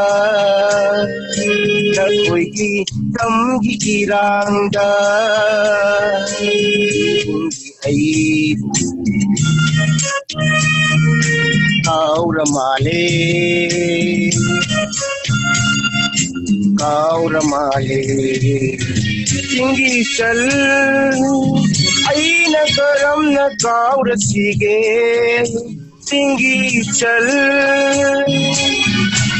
ꯅꯈꯣꯏꯒꯤ ꯇꯝꯒꯤ ꯏꯔꯥꯡꯗ, ꯏꯕꯨꯡꯒꯤ ꯑꯩꯕꯨ ꯀꯥꯎꯔ ꯃꯥꯜꯂꯦ, ꯀꯥꯎꯔ ꯃꯥꯜꯂꯦ꯫ ꯆꯤꯡꯒꯤ ꯆꯜ ꯑꯩꯅ ꯀꯔꯝꯅ ꯀꯥꯎꯔꯁꯤꯒꯦ? ꯆꯤꯡꯒꯤ ꯆꯜ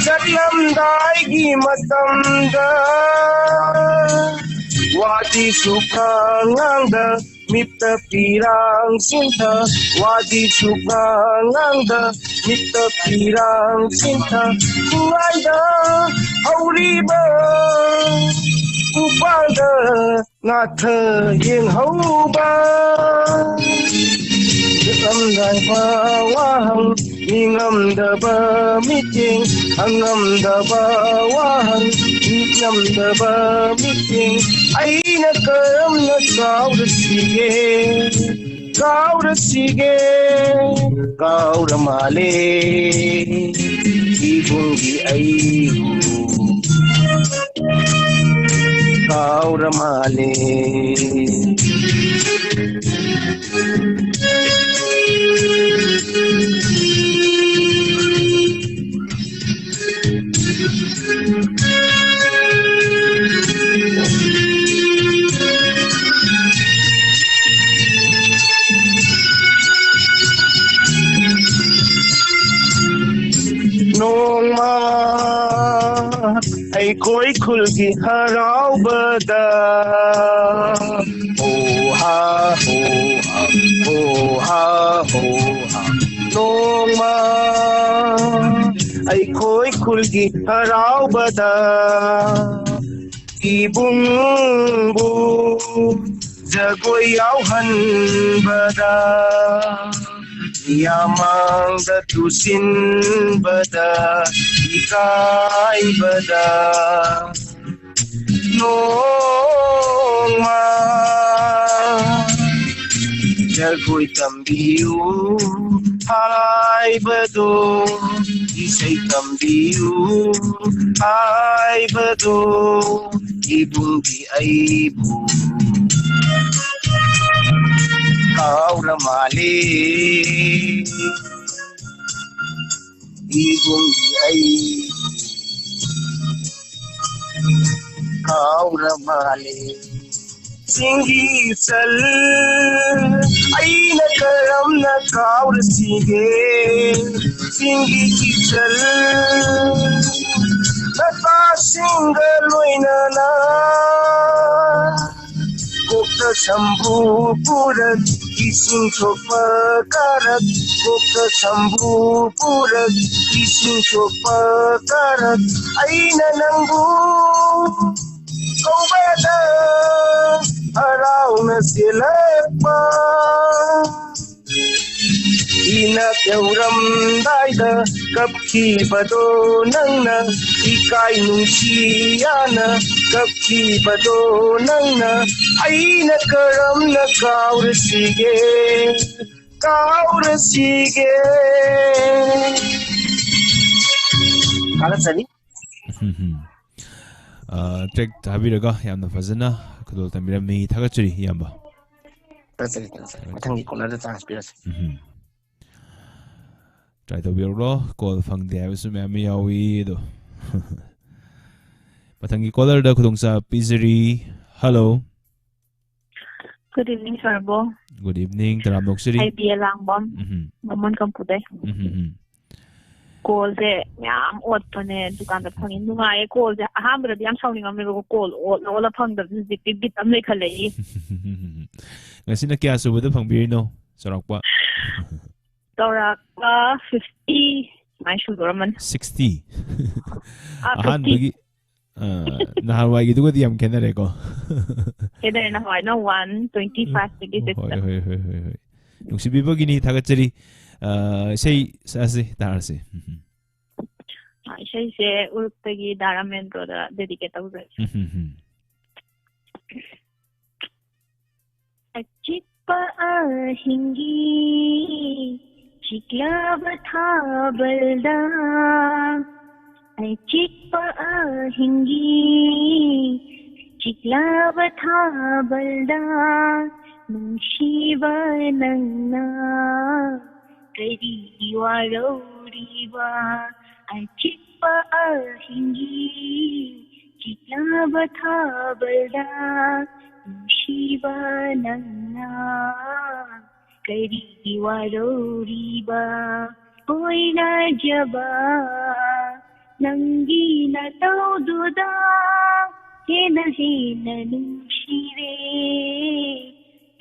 ꯆꯠꯂꯝꯗꯥꯏꯒꯤ ꯃꯇꯝꯗ ꯋꯥꯗꯤ ꯁꯨꯛꯉꯥꯡ ꯉꯥꯡꯗ, ꯃꯤꯠꯇ ꯄꯤꯔꯥꯡ ꯁꯤꯟꯊ, ꯋꯥꯗꯤ ꯁꯨꯛꯉꯥꯡ ꯉꯥꯡꯗ, ꯃꯤꯠꯇ ꯄꯤꯔꯥꯡ ꯁꯤꯟꯊ, ꯈꯨꯉꯥꯏꯗ ꯍꯧꯔꯤꯕ ꯎꯄꯥꯜꯗ ꯉꯥꯊ ꯌꯦꯡꯍꯧꯕ꯫ ꯆꯠꯂꯝꯗꯥꯏꯕ ꯋꯥꯍꯪ, ꯅꯤꯡꯉꯝꯗꯕ ꯃꯤꯠꯌꯦꯡ, ꯍꯪꯉꯝꯗꯕ ꯋꯥꯍꯪ, ꯅꯤꯡꯉꯝꯗꯕ ꯃꯤꯠꯌꯦꯡ, ꯑꯩꯅ ꯀꯔꯝꯅ ꯀꯥꯎꯔꯁꯤꯒꯦ, ꯀꯥꯎꯔꯁꯤꯒꯦ? ꯀꯥꯎꯔ ꯃꯥꯜꯂꯦ ꯏꯕꯨꯡꯒꯤ ꯑꯩꯕꯨ, ꯀꯥꯎꯔ ꯃꯥꯜꯂꯦ꯫ ꯅꯣꯡꯃ ꯑꯩꯈꯣꯏ ꯈꯨꯜꯒꯤ ꯍꯔꯥꯎꯕꯗ, ꯍꯣ ꯍꯥ, ꯍꯣ ꯍꯥ, ꯍꯣ ꯍꯥ, ꯍꯣ ꯍꯥ, ꯅꯣꯡꯃ ꯑꯩꯈꯣꯏ ꯈꯨꯜꯒꯤ ꯍꯔꯥꯎꯕꯗ ꯏꯕꯨꯡꯕꯨ ꯖꯒꯣꯏ ꯌꯥꯎꯍꯟꯕꯗ ꯃꯤꯌꯥꯝ ꯃꯥꯡꯗ ꯇꯨꯁꯤꯟꯕꯗ ꯏꯀꯥꯏꯕꯗ ꯅꯣꯡꯃ ꯖꯒꯣꯏ ꯇꯝꯕꯤꯌꯨ ꯍꯥꯏꯕꯗꯣ, ꯏꯁꯩ ꯇꯝꯕꯤꯌꯨ ꯍꯥꯏꯕꯗꯣ, ꯏꯕꯨꯡꯒꯤ ꯑꯩꯕꯨ ꯀꯥꯎꯔ ꯃꯥꯜꯂꯦ꯫ ꯏꯕꯨꯡꯒꯤ ꯑꯩ ꯀꯥꯎꯔ ꯃꯥꯜꯂꯦ꯫ ꯆꯤꯡꯒꯤ ꯆꯜ ꯑꯩꯅ ꯀꯔꯝꯅ ꯀꯥꯎꯔꯁꯤꯒꯦ? ꯆꯤꯡꯒꯤ ꯏꯆꯜ ꯅꯆꯥꯁꯤꯡꯒ ꯂꯣꯏꯅꯅ ꯀꯣꯛꯇ ꯁꯝꯕꯨ ꯄꯨꯔꯛ ꯏꯁꯤꯡ ꯁꯣꯛꯄ ꯀꯥꯔꯛ ꯀꯣꯛꯇ ꯁꯝꯕꯨ ꯄꯨꯔꯛ ꯏꯁꯤꯡ ꯁꯣꯛꯄ ꯀꯥꯔꯛ ꯑꯩꯅ ꯅꯪꯕꯨ ꯀꯧꯕꯗ ꯍꯔꯥꯎꯅ ꯆꯦꯜꯂꯛꯄ ꯏꯅꯥꯛ ꯌꯧꯔꯝꯗꯥꯏꯗ ꯀꯞꯈꯤꯕꯗꯣ ꯅꯪꯅ ꯏꯀꯥꯏ ꯅꯨꯡꯁꯤ ꯌꯥꯅ ꯀꯞꯈꯤꯕꯗꯣ ꯅꯪꯅ ꯑꯩꯅ ꯀꯔꯝꯅ ꯀꯥꯎꯔꯁꯤꯒꯦ ꯀꯥꯎꯔꯁꯤꯒꯦ ꯊꯥꯒꯠꯆꯔꯤ꯫ ꯎꯝ, ꯎꯝ꯫ ꯑ, track ꯊꯥꯕꯤꯔꯒ ꯌꯥꯝꯅ ꯐꯖꯅ ꯈꯨꯗꯣꯜ ꯇꯝꯕꯤꯔꯝꯃꯤ꯫ ꯊꯥꯒꯠꯆꯔꯤ, ꯏꯌꯥꯝꯕ꯫ ꯊꯥꯒꯠꯆꯔꯤ, ꯊꯥꯒꯠꯆꯔꯤ꯫ ꯃꯊꯪꯒꯤ caller ꯗ chance ꯄꯤꯔꯁꯤ꯫ ꯎꯝ, ꯎꯝ꯫ Try ꯇꯧꯕꯤꯔꯛꯂꯣ꯫ Call ꯐꯪꯗꯦ ꯍꯥꯏꯕꯁꯨ ꯃꯌꯥꯝ ꯑꯃ ꯌꯥꯎꯏ ꯑꯗꯣ꯫ ꯃꯊꯪꯒꯤ caller ꯗ ꯈꯨꯗꯣꯡꯆꯥꯕ ꯄꯤꯖꯔꯤ꯫ Hello꯫ Good evening, ꯁꯣꯔꯕꯣ꯫ Good evening, ꯇꯔꯥꯝꯅ ꯑꯣꯛꯆꯔꯤ꯫ ꯑꯩ ꯕꯤ ꯑꯦ ꯂꯥꯡꯕꯝ, ꯎꯝ, ꯎꯝ꯫ ꯕꯥꯃꯣꯟ ꯀꯝꯄꯨꯗꯩ꯫ ꯎꯝ, ꯎꯝ, ꯎꯝ꯫ Call ꯁꯦ ꯃꯌꯥꯝ ꯑꯣꯠꯄꯅꯦ, ꯗꯨꯀꯥꯟꯗ ꯐꯪꯉꯤ꯫ ꯅꯨꯡꯉꯥꯏꯌꯦ call ꯁꯦ꯫ ꯑꯍꯥꯟꯕꯗꯗꯤ ꯌꯥꯝ ꯁꯥꯎꯅꯤꯡꯉꯝꯃꯦꯕꯀꯣ, call ꯑꯣꯠꯂ ꯑꯣꯠꯂ ꯐꯪꯗꯕꯁꯦ꯫ ꯍꯧꯖꯤꯛꯇꯤ ꯕꯤꯠ ꯑꯃ ꯂꯩꯈꯠꯂꯛꯏ꯫ ꯉꯁꯤꯅ ꯀꯌꯥ ꯁꯨꯕꯗ ꯐꯪꯕꯤꯔꯤꯅꯣ, ꯆꯥꯎꯔꯥꯛꯄ? ꯆꯥꯎꯔꯥꯛꯄ fifty ꯁꯨꯃꯥꯏꯅ ꯁꯨꯗꯣꯔꯝꯃꯅꯤ꯫ Sixty? ꯑꯥ, fifty꯫ ꯑꯍꯥꯟꯕꯒꯤ ꯑ, ꯅꯍꯥꯟꯋꯥꯏꯒꯤꯗꯨꯒꯗꯤ ꯌꯥꯝ ꯈꯦꯠꯅꯔꯦꯀꯣ꯫ ꯈꯦꯠꯅꯔꯦ, ꯅꯍꯥꯟꯋꯥꯏꯅ one twenty five, twenty six꯫ ꯍꯣꯏ, ꯍꯣꯏ, ꯍꯣꯏ, ꯍꯣꯏ, ꯍꯣꯏ꯫ ꯅꯨꯡꯁꯤꯕꯤꯕꯒꯤꯅꯤ, ꯊꯥꯒꯠꯆꯔꯤ꯫ ꯑ, ꯏꯁꯩ ꯁꯛꯑꯁꯤ, ꯇꯥꯔꯁꯤ꯫ ꯎꯝ, ꯎꯝ꯫ ꯑ, ꯏꯁꯩꯁꯦ ꯎꯔꯨꯛꯇꯒꯤ ꯗꯥ ꯔꯥꯃꯦꯟꯗ꯭ꯔꯣꯗ dedicate ꯇꯧꯖꯔꯤ꯫ ꯎꯝ, ꯎꯝ, ꯎꯝ꯫ ꯑꯆꯤꯛꯄ ꯑꯍꯤꯡꯒꯤ ꯆꯤꯛꯂꯕ ꯊꯥꯕꯜꯗ, ꯑꯆꯤꯛꯄ ꯑꯍꯤꯡꯒꯤ ꯆꯤꯛꯂꯕ ꯊꯥꯕꯜꯗ, ꯅꯨꯡꯁꯤꯕ ꯅꯪꯅ ꯀꯔꯤꯒꯤ ꯋꯥꯔꯧꯔꯤꯕ? ꯑꯆꯤꯛꯄ ꯑꯍꯤꯡꯒꯤ ꯆꯤꯛꯂꯕ ꯊꯥꯕꯜꯗ, ꯅꯨꯡꯁꯤꯕ ꯅꯪꯅ ꯀꯔꯤꯒꯤ ꯋꯥꯔꯧꯔꯤꯕ? ꯑꯣꯏꯅꯖꯕ ꯅꯪꯒꯤ ꯅꯇꯧꯗꯨꯗ ꯍꯦꯟꯅ ꯍꯦꯟꯅ ꯅꯨꯡꯁꯤꯔꯦ,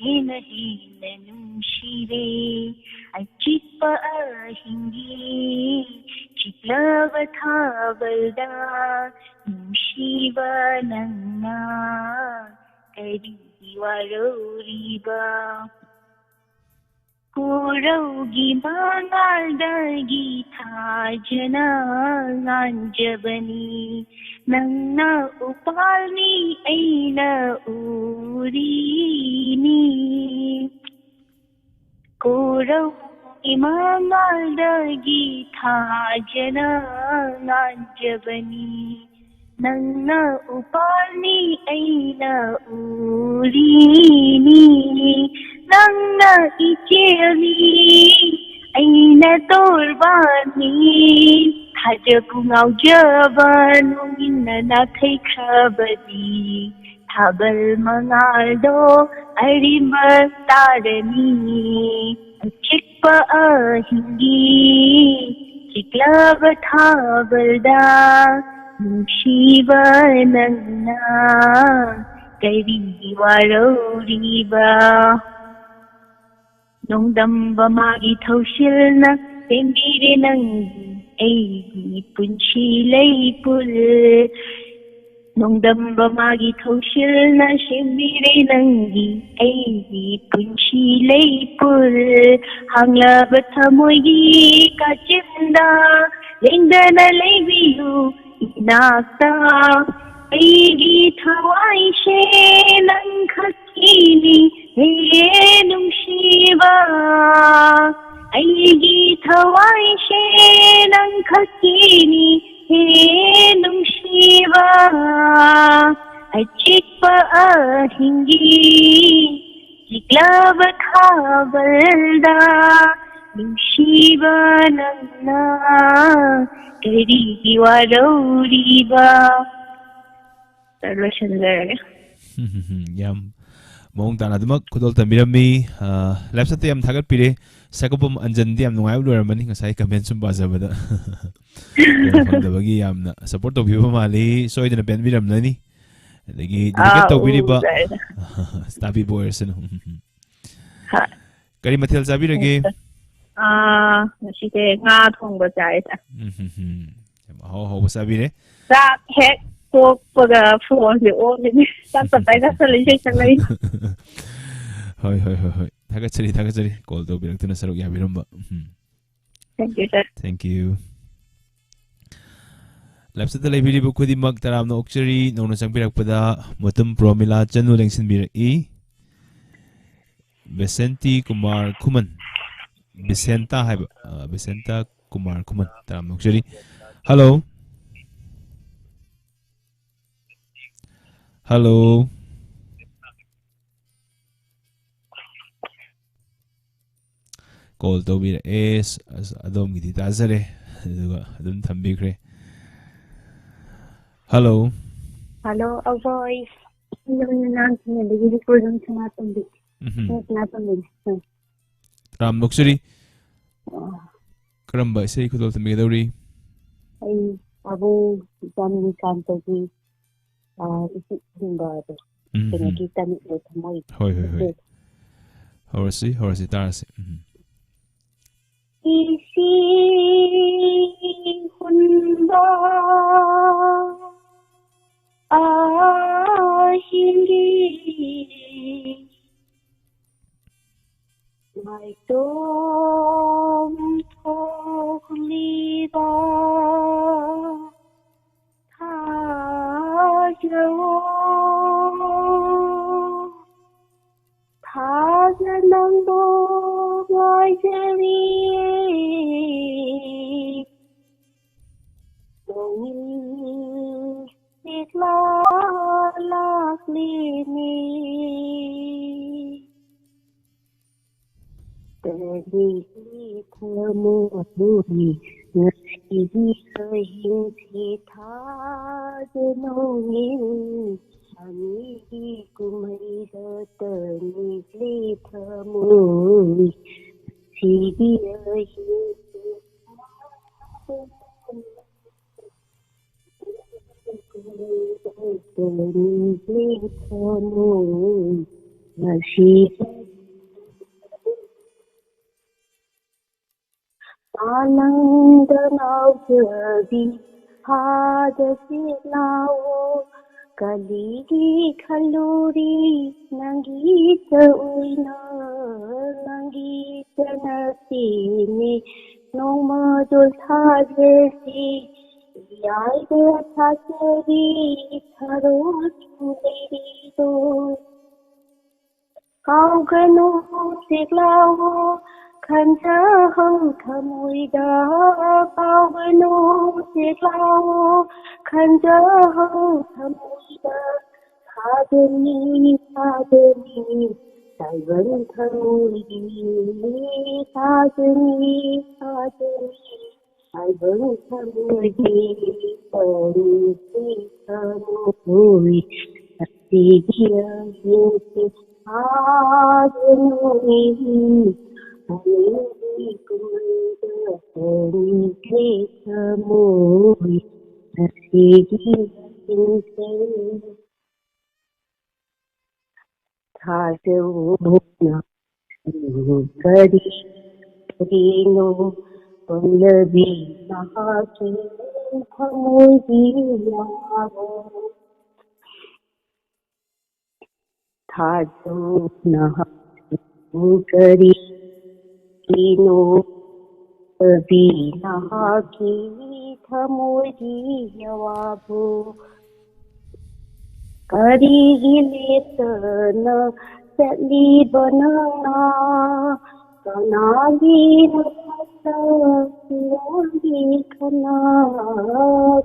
ꯍꯦꯟꯅ ꯍꯦꯟꯅ ꯅꯨꯡꯁꯤꯔꯦ꯫ ꯑꯆꯤꯛꯄ ꯑꯍꯤꯡꯒꯤ ꯆꯤꯛꯂꯕ ꯊꯥꯕꯜꯗ ꯅꯨꯡꯁꯤꯕ ꯅꯪꯅ ꯀꯔꯤꯒꯤ ꯋꯥꯔꯧꯔꯤꯕ? ꯀꯣꯔꯧꯒꯤ ꯃꯉꯥꯜꯗꯒꯤ ꯊꯥꯖꯅ ꯉꯥꯟꯖꯕꯅꯤ꯫ ꯅꯪꯅ ꯎꯄꯥꯜꯅꯤ, ꯑꯩꯅ ꯎꯔꯤꯅꯤ꯫ ꯀꯣꯔꯧꯒꯤ ꯃꯉꯥꯜꯗꯒꯤ ꯊꯥꯖꯅ ꯉꯥꯟꯖꯕꯅꯤ꯫ ꯅꯪꯅ ꯎꯄꯥꯜꯅꯤ, ꯑꯩꯅ ꯎꯔꯤꯅꯤ꯫ ꯅꯪꯅ ꯏꯆꯦꯜꯅꯤ, ꯑꯩꯅ ꯇꯣꯔꯕꯥꯟꯅꯤ꯫ ꯊꯥꯖꯕꯨ ꯉꯥꯎꯖꯕ ꯅꯣꯡꯏꯟꯅ ꯅꯥꯊꯩꯈ꯭ꯔꯕꯗꯤ ꯊꯥꯕꯜ ꯃꯉꯥꯜꯗꯣ ꯑꯔꯤꯝꯕ ꯇꯥꯔꯅꯤ꯫ ꯑꯆꯤꯛꯄ ꯑꯍꯤꯡꯒꯤ ꯆꯤꯛꯂꯕ ꯊꯥꯕꯜꯗ ꯅꯨꯡꯁꯤꯕ ꯅꯪꯅ ꯀꯔꯤꯒꯤ ꯋꯥꯔꯧꯔꯤꯕ? ꯅꯣꯡꯗꯝꯕ ꯃꯥꯒꯤ ꯊꯧꯁꯤꯜꯅ ꯁꯦꯝꯕꯤꯔꯦ ꯅꯪꯒꯤ ꯑꯩꯒꯤ ꯄꯨꯟꯁꯤ ꯂꯩꯄꯨꯜ꯫ ꯅꯣꯡꯗꯝꯕ ꯃꯥꯒꯤ ꯊꯧꯁꯤꯜꯅ ꯁꯦꯝꯕꯤꯔꯦ ꯅꯪꯒꯤ ꯑꯩꯒꯤ ꯄꯨꯟꯁꯤ ꯂꯩꯄꯨꯜ꯫ ꯍꯥꯡꯂꯕ ꯊꯃꯣꯏꯒꯤ ꯀꯥꯆꯤꯟꯗ ꯂꯦꯡꯗꯅ ꯂꯩꯕꯤꯌꯨ ꯏꯅꯥꯛꯇ꯫ ꯑꯩꯒꯤ ꯊꯋꯥꯏꯁꯦ ꯅꯪ ꯈꯛꯀꯤꯅꯤ ꯍꯦ ꯅꯨꯡꯁꯤꯕ꯫ ꯑꯩꯒꯤ ꯊꯋꯥꯏꯁꯦ ꯅꯪ ꯈꯛꯀꯤꯅꯤ ꯍꯦ ꯅꯨꯡꯁꯤꯕ꯫ ꯑꯆꯤꯛꯄ ꯑꯍꯤꯡꯒꯤ ꯆꯤꯛꯂꯕ ꯊꯥꯕꯜꯗ ꯅꯨꯡꯁꯤꯕ ꯅꯪꯅ ꯀꯔꯤꯒꯤ ꯋꯥꯔꯧꯔꯤꯕ? ꯂꯣꯏꯁꯤꯟꯖꯔꯒꯦ꯫ ꯌꯥꯝ ꯃꯑꯣꯡ ꯇꯥꯅ ꯑꯗꯨꯃꯛ ꯈꯨꯗꯣꯜ ꯇꯝꯕꯤꯔꯝꯃꯤ꯫ ꯑ, ꯂꯥꯏꯐ ꯁꯠꯇ ꯌꯥꯝ ꯊꯥꯒꯠꯄꯤꯔꯦ꯫ ꯁꯀꯨꯕꯝ ꯑꯟꯖꯟꯗꯤ ꯌꯥꯝ ꯅꯨꯡꯉꯥꯏꯕ ꯂꯣꯏꯔꯝꯃꯅꯤ ꯉꯁꯥꯏ comment ꯁꯨꯝ ꯄꯥꯖꯕꯗ꯫ ꯀꯣꯜ ꯐꯪꯗꯕꯒꯤ ꯌꯥꯝꯅ support ꯇꯧꯕꯤꯕ ꯃꯥꯜꯂꯤ꯫ ꯁꯣꯏꯗꯅ ꯄꯦꯟꯕꯤꯔꯝꯂꯅꯤ꯫ ꯑꯗꯒꯤ dedicate ꯑꯥ, ꯇꯧꯕꯤꯔꯤꯕ ꯎꯖꯔꯦ꯫ ꯇꯥꯕꯤꯕ ꯑꯣꯏꯔꯁꯅꯨ꯫ ꯍꯣꯏ꯫ ꯀꯔꯤ ꯃꯊꯦꯜ ꯆꯥꯕꯤꯔꯒꯦ? ꯑꯥ, ꯉꯁꯤꯁꯦ ꯉꯥ ꯊꯣꯡꯕ ꯆꯥꯏ, ꯁꯥꯔ꯫ ꯎꯝ, ꯍꯝ, ꯍꯝ꯫ ꯌꯥꯝ ꯑꯍꯥꯎ ꯑꯍꯥꯎꯕ ꯆꯥꯕꯤꯔꯦ꯫ ꯆꯥꯛ ꯍꯦꯛ ꯇꯣꯛꯄꯒ ꯐꯣꯟꯁꯦ ꯑꯣꯠꯂꯤꯅꯦ꯫ ꯆꯥꯛ ꯇꯞꯇꯥꯏ ꯆꯥꯁꯜꯂꯦ, ꯏꯁꯩ ꯁꯛꯂꯛꯏ꯫ ꯍꯣꯏ, ꯍꯣꯏ, ꯍꯣꯏ, ꯍꯣꯏ꯫ ꯊꯥꯒꯠꯆꯔꯤ, ꯊꯥꯒꯠꯆꯔꯤ꯫ ꯀꯣꯜ ꯇꯧꯕꯤꯔꯛꯇꯨꯅ ꯁꯔꯨꯛ ꯌꯥꯕꯤꯔꯝꯕ꯫ ꯎꯝ꯫ Thank you, sir꯫ Thank you꯫ ꯂꯥꯏꯞꯁꯇ ꯂꯩꯕꯤꯔꯤꯕ ꯈꯨꯗꯤꯡꯃꯛ ꯇꯔꯥꯝꯅ ꯑꯣꯛꯆꯔꯤ꯫ ꯅꯧꯅ ꯆꯪꯕꯤꯔꯛꯄꯗ ꯃꯨꯇꯨꯝ ꯄ꯭ꯔꯣꯃꯤꯂꯥ ꯆꯅꯨ ꯂꯦꯡꯁꯤꯟꯕꯤꯔꯛꯏ꯫ ꯕꯦꯁꯦꯟꯇꯤ ꯀꯨꯃꯥꯔ ꯈꯨꯃꯟ꯫ ꯕꯤꯁꯦꯟꯇꯥ ꯍꯥꯏꯕ꯫ ꯑ, ꯕꯤꯁꯦꯟꯇꯥ ꯀꯨꯃꯥꯔ ꯈꯨꯃꯟ꯫ ꯇꯔꯥꯝꯅ ꯑꯣꯛꯆꯔꯤ꯫ ꯍꯜꯂꯣ꯫ ꯍꯜꯂꯣ꯫ ꯀꯣꯜ ꯇꯧꯕꯤꯔꯛꯑꯦ꯫ ꯑꯁ, ꯑꯁ, ꯑꯗꯣꯝꯒꯤꯗꯤ ꯇꯥꯖꯔꯦ꯫ ꯑꯗꯨꯒ ꯑꯗꯨꯝ ꯊꯝꯕꯤꯈ꯭ꯔꯦ꯫ ꯍꯜꯂꯣ꯫ ꯍꯜꯂꯣ, ꯑꯕꯣꯏ꯫ ꯅꯪ ꯅꯍꯥꯟ ꯊꯦꯡꯅꯕꯒꯤꯗꯤ ꯀꯣꯏꯕ ꯁꯅꯥꯇꯣꯝꯕꯤ꯫ ꯎꯝꯍꯨꯝ꯫ ꯅꯪ ꯁꯅꯥꯇꯣꯝꯕꯤꯅꯦ꯫ ꯎꯝ꯫ ꯇꯔꯥꯝꯅ ꯑꯣꯛꯆꯔꯤ꯫ ꯑꯣ꯫ ꯀꯔꯝꯕ ꯏꯁꯩ ꯈꯨꯗꯣꯜ ꯇꯝꯕꯤꯒꯗꯧꯔꯤ? ꯑꯩ ꯄꯥꯕꯨꯡ ꯏꯆꯥꯅꯨꯄꯤ ꯀꯥꯟꯇꯒꯤ, ꯑ, ꯏꯁꯩ ꯈꯨꯝꯕꯗꯣ꯫ ꯎꯝ, ꯀꯩꯅꯣꯒꯤ ꯎꯝ꯫ ꯇꯥꯅꯤꯡꯕ ꯊꯃꯣꯏ꯫ ꯍꯣꯏ, ꯍꯣꯏ, ꯍꯣꯏ꯫ ꯍꯧꯔꯁꯤ, ꯍꯧꯔꯁꯤ, ꯇꯥꯔꯁꯤ꯫ ꯎꯝ꯫ ꯏꯁꯤꯡ ꯍꯨꯟꯕ ꯑꯍꯤꯡꯒꯤ ꯃꯥꯏꯇꯣꯝ ꯊꯣꯛꯂꯤꯕ ꯊꯥꯖꯋꯣ, ꯊꯥꯖ ꯅꯪꯕꯨ ꯉꯥꯏꯖꯔꯤ꯫ ꯅꯣꯡꯏꯜ ꯂꯤꯛꯂꯥ ꯂꯥꯛꯂꯤꯅꯤ꯫ ꯀꯔꯤ ꯊꯃꯣꯏ ꯉꯁꯤꯒꯤ ꯑꯍꯤꯡꯁꯤ ꯊꯥꯖ ꯅꯣꯡꯏꯜ ꯁꯥꯅꯤꯒꯤ ꯀꯨꯝꯍꯩꯗ ꯇꯅꯤꯛꯂꯤ ꯊꯃꯣꯏ꯫ ꯉꯁꯤꯒꯤ ꯑꯍꯤꯡꯁꯦ ꯊꯃꯣꯏ ꯉꯁꯤ ꯅꯪꯗ ꯉꯥꯎꯖꯕꯤ ꯐꯥꯗꯁꯤ ꯂꯥꯛꯑꯣ꯫ ꯀꯂꯤꯒꯤ ꯈꯜꯂꯨꯔꯤ ꯅꯪꯒꯤ ꯆꯎꯏꯅ, ꯅꯪꯒꯤ ꯆꯅꯁꯤꯅꯤ ꯅꯣꯡꯃꯗꯣ ꯊꯥꯖꯁꯤ꯫ ꯌꯥꯏꯗ ꯊꯥꯖꯔꯤ ꯊꯔꯣ ꯂꯩꯔꯤꯗꯣ꯫ ꯀꯥꯎꯒꯅꯨ ꯆꯦꯛꯂꯥꯎ ꯈꯟꯖꯍꯧ ꯊꯃꯣꯏꯗ, ꯀꯥꯎꯒꯅꯨ ꯆꯦꯛꯂꯥꯎ ꯈꯟꯖꯍꯧ ꯊꯃꯣꯏꯗ꯫ ꯊꯥꯖꯅꯤ ꯊꯥꯖꯅꯤ ꯇꯥꯏꯕꯪ ꯊꯃꯣꯏꯒꯤ, ꯊꯥꯖꯅꯤ ꯊꯥꯖꯅꯤ ꯇꯥꯏꯕꯪ ꯊꯃꯣꯏꯒꯤ ꯇꯧꯔꯤꯁꯤ ꯊꯃꯣꯏ ꯑꯁꯤꯒꯤ ꯑꯍꯤꯡꯁꯦ ꯊꯥꯖꯅꯤ꯫ ꯑꯅꯤꯒꯤ ꯀꯨꯝꯗ ꯇꯧꯔꯤꯁꯤ ꯊꯃꯣꯏ ꯑꯁꯤꯒꯤ ꯑꯍꯤꯡꯁꯦ ꯊꯥꯖꯧꯅ ꯀꯔꯤ ꯀꯔꯤꯅꯣ ꯄꯣꯜꯂꯕꯤ ꯃꯍꯥꯛꯀꯤ ꯊꯃꯣꯏꯒꯤ ꯌꯥꯕ꯫ ꯊꯥꯖꯧꯅ ꯀꯔꯤ ꯀꯔꯤꯅꯣ ꯄꯣꯜꯂꯕꯤ ꯃꯍꯥꯛꯀꯤ ꯊꯃꯣꯏꯒꯤ ꯑꯋꯥꯕ꯫ ꯀꯔꯤꯒꯤ ꯂꯦꯞꯇꯅ ꯆꯠꯂꯤꯕ ꯅꯪꯅ? ꯀꯅꯥꯒꯤ ꯃꯐꯝꯗ ꯐꯤꯔꯣꯜꯒꯤ ꯈꯅꯥ?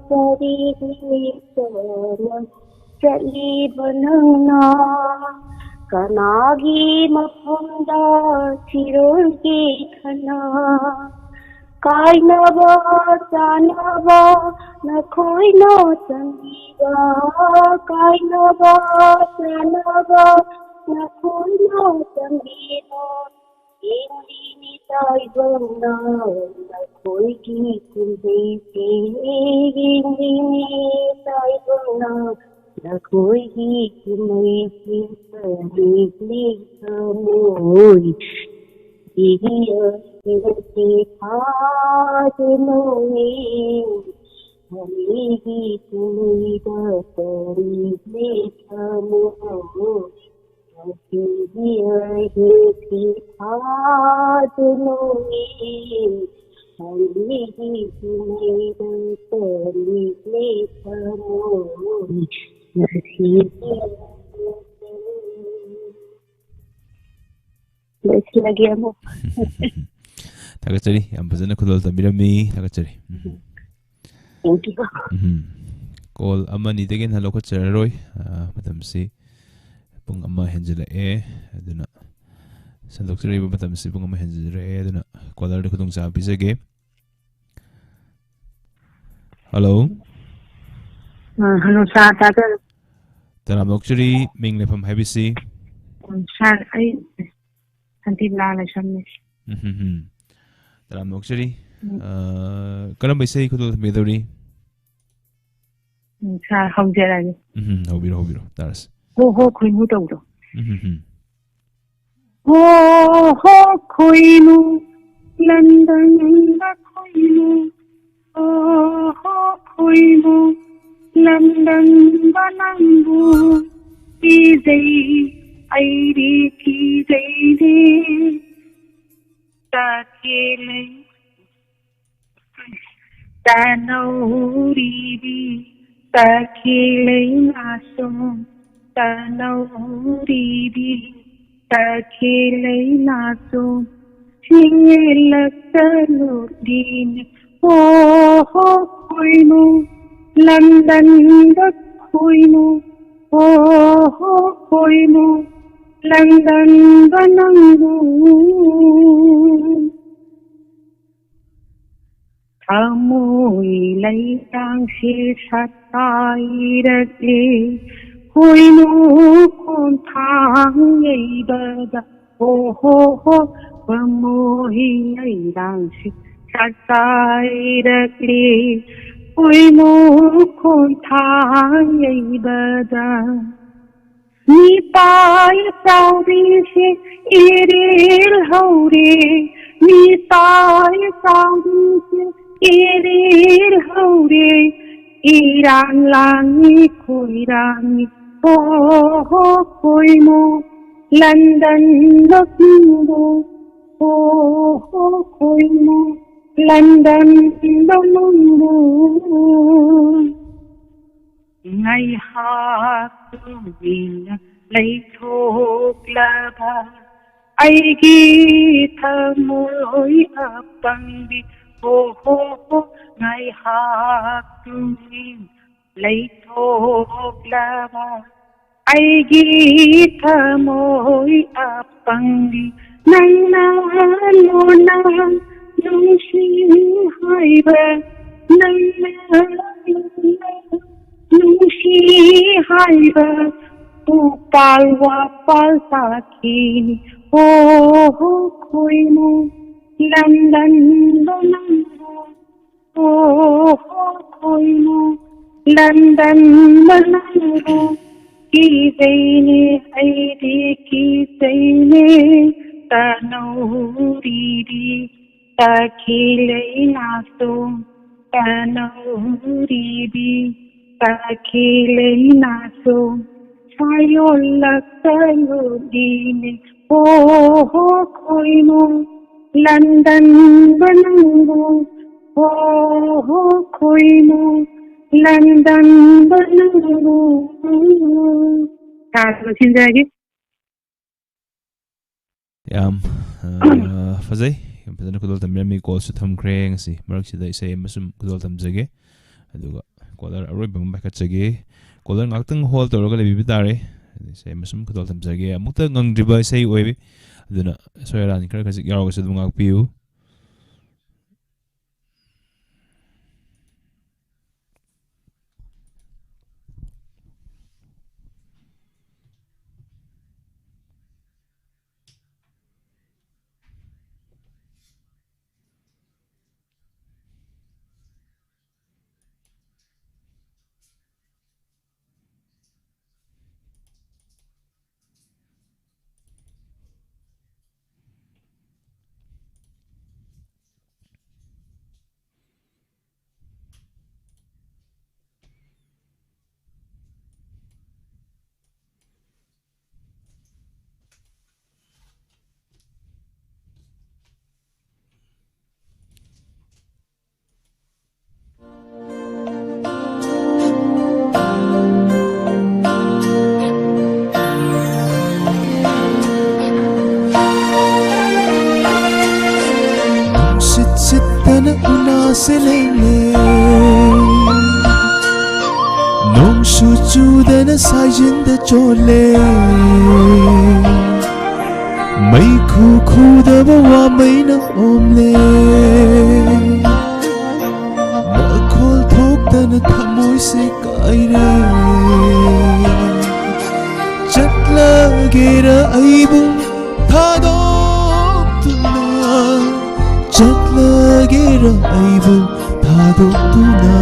ꯀꯔꯤꯒꯤ ꯂꯦꯞꯇꯅ ꯆꯠꯂꯤꯕ ꯅꯪꯅ? ꯀꯅꯥꯒꯤ ꯃꯐꯝꯗ ꯐꯤꯔꯣꯜꯒꯤ ꯈꯅꯥ? ꯀꯥꯏꯅꯕ ꯆꯥꯅꯕ ꯅꯈꯣꯏꯅ ꯆꯪꯕꯤꯕ, ꯀꯥꯏꯅꯕ ꯆꯥꯅꯕ ꯅꯈꯣꯏꯅ ꯆꯪꯕꯤꯕ꯫ ꯌꯦꯡꯂꯤꯅꯤ ꯇꯥꯏꯕꯪꯅ ꯅꯈꯣꯏꯒꯤ ꯀꯨꯝꯍꯩꯁꯦ, ꯌꯦꯡꯂꯤꯅꯤ ꯇꯥꯏꯕꯪꯅ ꯅꯈꯣꯏꯒꯤ ꯀꯨꯝꯍꯩꯁꯦ, ꯀꯔꯤꯅꯤ ꯊꯃꯣꯏ ꯏꯍꯤꯌꯥꯁꯤ ꯊꯥꯗꯨꯅ ꯌꯦꯡ ꯑꯩꯒꯤ ꯀꯨꯝꯍꯩꯗ ꯀꯔꯤꯅꯤ ꯊꯃꯣꯏ ꯑꯁꯤꯒꯤ ꯑꯍꯤꯡꯁꯤ ꯊꯥꯗꯨꯅ ꯌꯦꯡ ꯑꯩꯒꯤ ꯀꯨꯝꯍꯩꯗ ꯀꯔꯤꯅꯤ ꯊꯃꯣꯏ ꯑꯁꯤꯒꯤ ꯑꯍꯤꯡꯁꯤ ꯂꯣꯏꯁꯤꯜꯂꯒꯦ ꯑꯃꯨꯛ꯫ ꯊꯥꯒꯠꯆꯔꯤ, ꯌꯥꯝ ꯐꯖꯅ ꯈꯨꯗꯣꯜ ꯇꯝꯕꯤꯔꯝꯃꯤ, ꯊꯥꯒꯠꯆꯔꯤ꯫ ꯎꯝ꯫ Thank you꯫ ꯎꯝ꯫ ꯀꯣꯜ ꯑꯃ ꯑꯅꯤꯗꯒꯤ ꯍꯦꯟꯅ ꯂꯧꯈꯠꯆꯔꯔꯣꯏ꯫ ꯑ, ꯃꯇꯝꯁꯤ ꯄꯨꯡ ꯑꯃ ꯍꯦꯟꯖꯤꯜꯂꯛꯑꯦ, ꯑꯗꯨꯅ ꯁꯟꯗꯣꯛꯆꯔꯤꯕ ꯃꯇꯝꯁꯤ ꯄꯨꯡ ꯑꯃ ꯍꯦꯟꯖꯤꯜꯂꯛꯑꯦ, ꯑꯗꯨꯅ ꯀꯣꯂꯔꯗ ꯈꯨꯗꯣꯡꯆꯥꯕ ꯄꯤꯖꯒꯦ꯫ ꯍꯜꯂꯣ꯫ ꯑ, ꯍꯜꯂꯣ, ꯁꯥꯔ, ꯇꯥꯖꯔꯦ꯫ ꯇꯔꯥꯝꯅ ꯑꯣꯛꯆꯔꯤ, ꯃꯤꯡ ꯂꯩꯐꯝ ꯍꯥꯏꯕꯤꯁꯤ꯫ ꯎꯝ, ꯁꯥꯔ, ꯑꯩ ꯁꯥꯟꯇꯤꯕꯂꯥ ꯂꯥꯏꯁ꯭ꯔꯝꯅꯤ꯫ ꯎꯝ, ꯍꯝ, ꯍꯝ꯫ ꯇꯔꯥꯝꯅ ꯑꯣꯛꯆꯔꯤ꯫ ꯎꯝ꯫ ꯑ, ꯀꯔꯝꯕ ꯏꯁꯩ ꯈꯨꯗꯣꯜ ꯊꯝꯕꯤꯒꯗꯧꯔꯤ? ꯎꯝ, ꯁꯥꯔ, ꯍꯧꯖꯔꯒꯦ꯫ ꯎꯝ, ꯍꯝ, ꯍꯧꯕꯤꯔꯣ, ꯍꯧꯕꯤꯔꯣ, ꯇꯥꯔꯁꯤ꯫ ꯍꯣ ꯍꯣ ꯈꯣꯏꯃꯨ ꯇꯧꯕꯗꯣ꯫ ꯎꯝ, ꯍꯝ, ꯍꯝ꯫ ꯍꯣ ꯍꯣ ꯈꯣꯏꯃꯨ, ꯂꯟꯗꯟꯗ ꯈꯣꯏꯃꯨ, ꯍꯣ ꯍꯣ ꯈꯣꯏꯃꯨ, ꯂꯟꯗꯟꯗ ꯅꯪꯕꯨ ꯄꯤꯖꯩ, ꯑꯩꯗꯤ ꯄꯤꯖꯩꯅꯦ꯫ ꯇꯈꯦꯜꯂꯩ ꯇꯅꯧꯔꯤꯕꯤ, ꯇꯈꯦꯜꯂꯩ ꯅꯥꯆꯣꯝ ꯇꯅꯧꯔꯤꯕꯤ, ꯇꯈꯦꯜꯂꯩ ꯅꯥꯆꯣꯝ ꯁꯤꯡꯂꯛꯇ ꯂꯣꯠꯂꯤꯅꯦ꯫ ꯍꯣ ꯍꯣ ꯈꯣꯏꯃꯨ, ꯂꯟꯗꯟꯗ ꯈꯣꯏꯃꯨ, ꯍꯣ ꯍꯣ ꯈꯣꯏꯃꯨ, ꯂꯟꯗꯟꯗ ꯅꯪꯕꯨ꯫ ꯊꯃꯣꯏ ꯂꯩꯇꯥꯡꯁꯦ ꯁꯛꯀꯥꯏꯔꯛꯂꯦ, ꯈꯣꯏꯃꯨ ꯈꯣꯡꯊꯥꯡ ꯌꯩꯕꯗ꯫ ꯍꯣ ꯍꯣ ꯍꯣ, ꯄꯥꯝꯕꯣꯝ ꯂꯩꯔꯥꯡꯁꯤ ꯆꯥꯛꯆꯥꯏꯔꯛꯂꯤ, ꯄꯣꯏꯅꯨ ꯈꯣꯡꯊꯥꯡ ꯌꯩꯕꯗ꯫ ꯃꯤꯄꯥꯏ ꯆꯥꯎꯕꯤꯁꯦ ꯏꯔꯤꯜ ꯍꯧꯔꯦ, ꯃꯤꯄꯥꯏ ꯆꯥꯎꯕꯤꯁꯦ ꯏꯔꯤꯜ ꯍꯧꯔꯦ, ꯏꯔꯥꯡ ꯂꯥꯡꯉꯤ ꯈꯣꯏꯔꯥꯡꯉꯤ, ꯍꯣ ꯍꯣ ꯈꯣꯏꯃꯨ ꯂꯟꯗꯟꯗ ꯈꯨꯝꯕꯨ, ꯍꯣ ꯍꯣ ꯈꯣꯏꯃꯨ ꯂꯟꯗꯟꯗ ꯈꯨꯝꯕꯨ꯫ ꯉꯥꯏꯍꯥꯛ ꯇꯨꯃꯤꯟꯅ ꯂꯩꯊꯣꯛꯂꯕ ꯑꯩꯒꯤ ꯊꯃꯣꯏ ꯑꯄꯪꯕꯤ, ꯍꯣ ꯍꯣ ꯍꯣ, ꯉꯥꯏꯍꯥꯛ ꯇꯨꯃꯤꯟ ꯂꯩꯊꯣꯛꯂꯕ ꯑꯩꯒꯤ ꯊꯃꯣꯏ ꯑꯄꯪꯕꯤ, ꯅꯪꯅ ꯂꯣꯟꯅ ꯅꯨꯡꯁꯤ ꯍꯥꯏꯕ, ꯅꯪꯅ ꯂꯣꯟꯅ ꯅꯨꯡꯁꯤ ꯍꯥꯏꯕ ꯎꯄꯥꯜ ꯋꯥꯄꯥꯜ ꯁꯥꯈꯤꯅꯤ꯫ ꯍꯣ ꯍꯣ ꯈꯣꯏꯃꯨ ꯂꯟꯗꯟꯗ ꯅꯪꯕꯨ, ꯍꯣ ꯍꯣ ꯈꯣꯏꯃꯨ ꯂꯟꯗꯟꯗ ꯅꯪꯕꯨ ꯀꯤꯖꯩꯅꯦ, ꯑꯩꯗꯤ ꯀꯤꯖꯩꯅꯦ꯫ ꯇꯅꯧꯔꯤꯕꯤ ꯇꯈꯦꯜ ꯂꯩꯃꯥꯁꯣꯝ, ꯇꯅꯧꯔꯤꯕꯤ ꯇꯈꯦꯜ ꯂꯩꯃꯥꯁꯣꯝ, ꯁꯥꯏꯑꯣꯟ ꯂꯛꯇ ꯂꯣꯠꯂꯤꯅꯦ꯫ ꯍꯣ ꯍꯣ ꯈꯣꯏꯃꯨ ꯂꯟꯗꯟꯗ ꯅꯪꯕꯨ, ꯍꯣ ꯍꯣ ꯈꯣꯏꯃꯨ ꯂꯟꯗꯟꯗ ꯅꯪꯕꯨ꯫ ꯁꯥꯔ, ꯂꯣꯏꯁꯤꯟꯖꯔꯒꯦ꯫ ꯌꯥꯝ, ꯑ, ꯐꯖꯩ꯫ ꯌꯥꯝ ꯐꯖꯅ ꯈꯨꯗꯣꯜ ꯇꯝꯕꯤꯔꯝꯃꯤ꯫ ꯀꯣꯜꯁꯨ ꯊꯝꯈ꯭ꯔꯦ꯫ ꯉꯁꯤ ꯃꯔꯛꯁꯤꯗ ꯏꯁꯩ ꯑꯃ ꯁꯨꯝ ꯈꯨꯗꯣꯜ ꯇꯝꯖꯒꯦ꯫ ꯑꯗꯨꯒ ꯀꯣꯂꯔ ꯑꯔꯣꯏꯕ ꯑꯃ ꯄꯥꯏꯈꯠꯆꯒꯦ꯫ ꯀꯣꯂꯔ ꯉꯥꯛꯇꯪ ꯍꯣꯜ ꯇꯧꯔꯒ ꯂꯩꯕꯤꯕ ꯇꯥꯔꯦ꯫ ꯏꯁꯩ ꯑꯃ ꯁꯨꯝ ꯈꯨꯗꯣꯜ ꯇꯝꯖꯒꯦ꯫ ꯑꯃꯨꯛꯇ ꯉꯪꯗ꯭ꯔꯤꯕ ꯏꯁꯩ ꯑꯣꯏ꯫ ꯑꯗꯨꯅ ꯑꯁꯣꯏ ꯑꯔꯥꯟ ꯈꯔ ꯈꯖꯤꯛ ꯌꯥꯎꯔꯒꯁꯨ ꯑꯗꯨꯝ ꯉꯥꯛꯄꯤꯌꯨ꯫ ꯁꯦꯂꯦꯡꯂꯦ꯫ ꯅꯣꯡꯁꯨ ꯆꯨꯗꯅ ꯁꯥꯏꯖꯤꯟꯗ ꯆꯣꯠꯂꯦ꯫ ꯃꯩꯈꯨ ꯈꯨꯗꯕ ꯋꯥꯃꯩꯅ ꯑꯣꯝꯂꯦ꯫ ꯃꯈꯣꯜ ꯊꯣꯛꯇꯅ ꯊꯃꯣꯏꯁꯦ ꯀꯥꯏꯔꯦ꯫ ꯆꯠꯂꯒꯦꯔ ꯑꯩꯕꯨ ꯊꯥꯗꯣꯛꯇꯨꯅ? ꯆꯠꯂꯒꯦꯔ ꯑꯩꯕꯨ ꯊꯥꯗꯣꯛꯇꯨꯅ?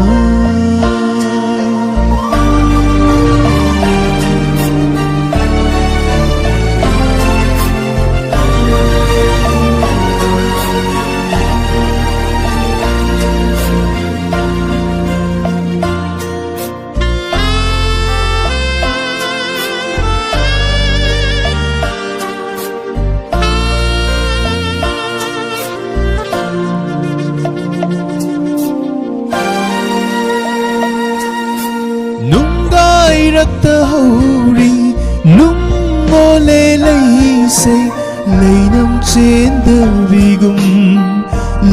ꯅꯨꯡꯒꯥꯏꯔꯛꯇ ꯍꯧꯔꯤ ꯅꯨꯡ ꯑꯣꯂꯦ ꯂꯩꯁꯩ, ꯂꯩꯅꯝ ꯆꯦꯟꯗꯕꯤꯒꯨꯝ꯫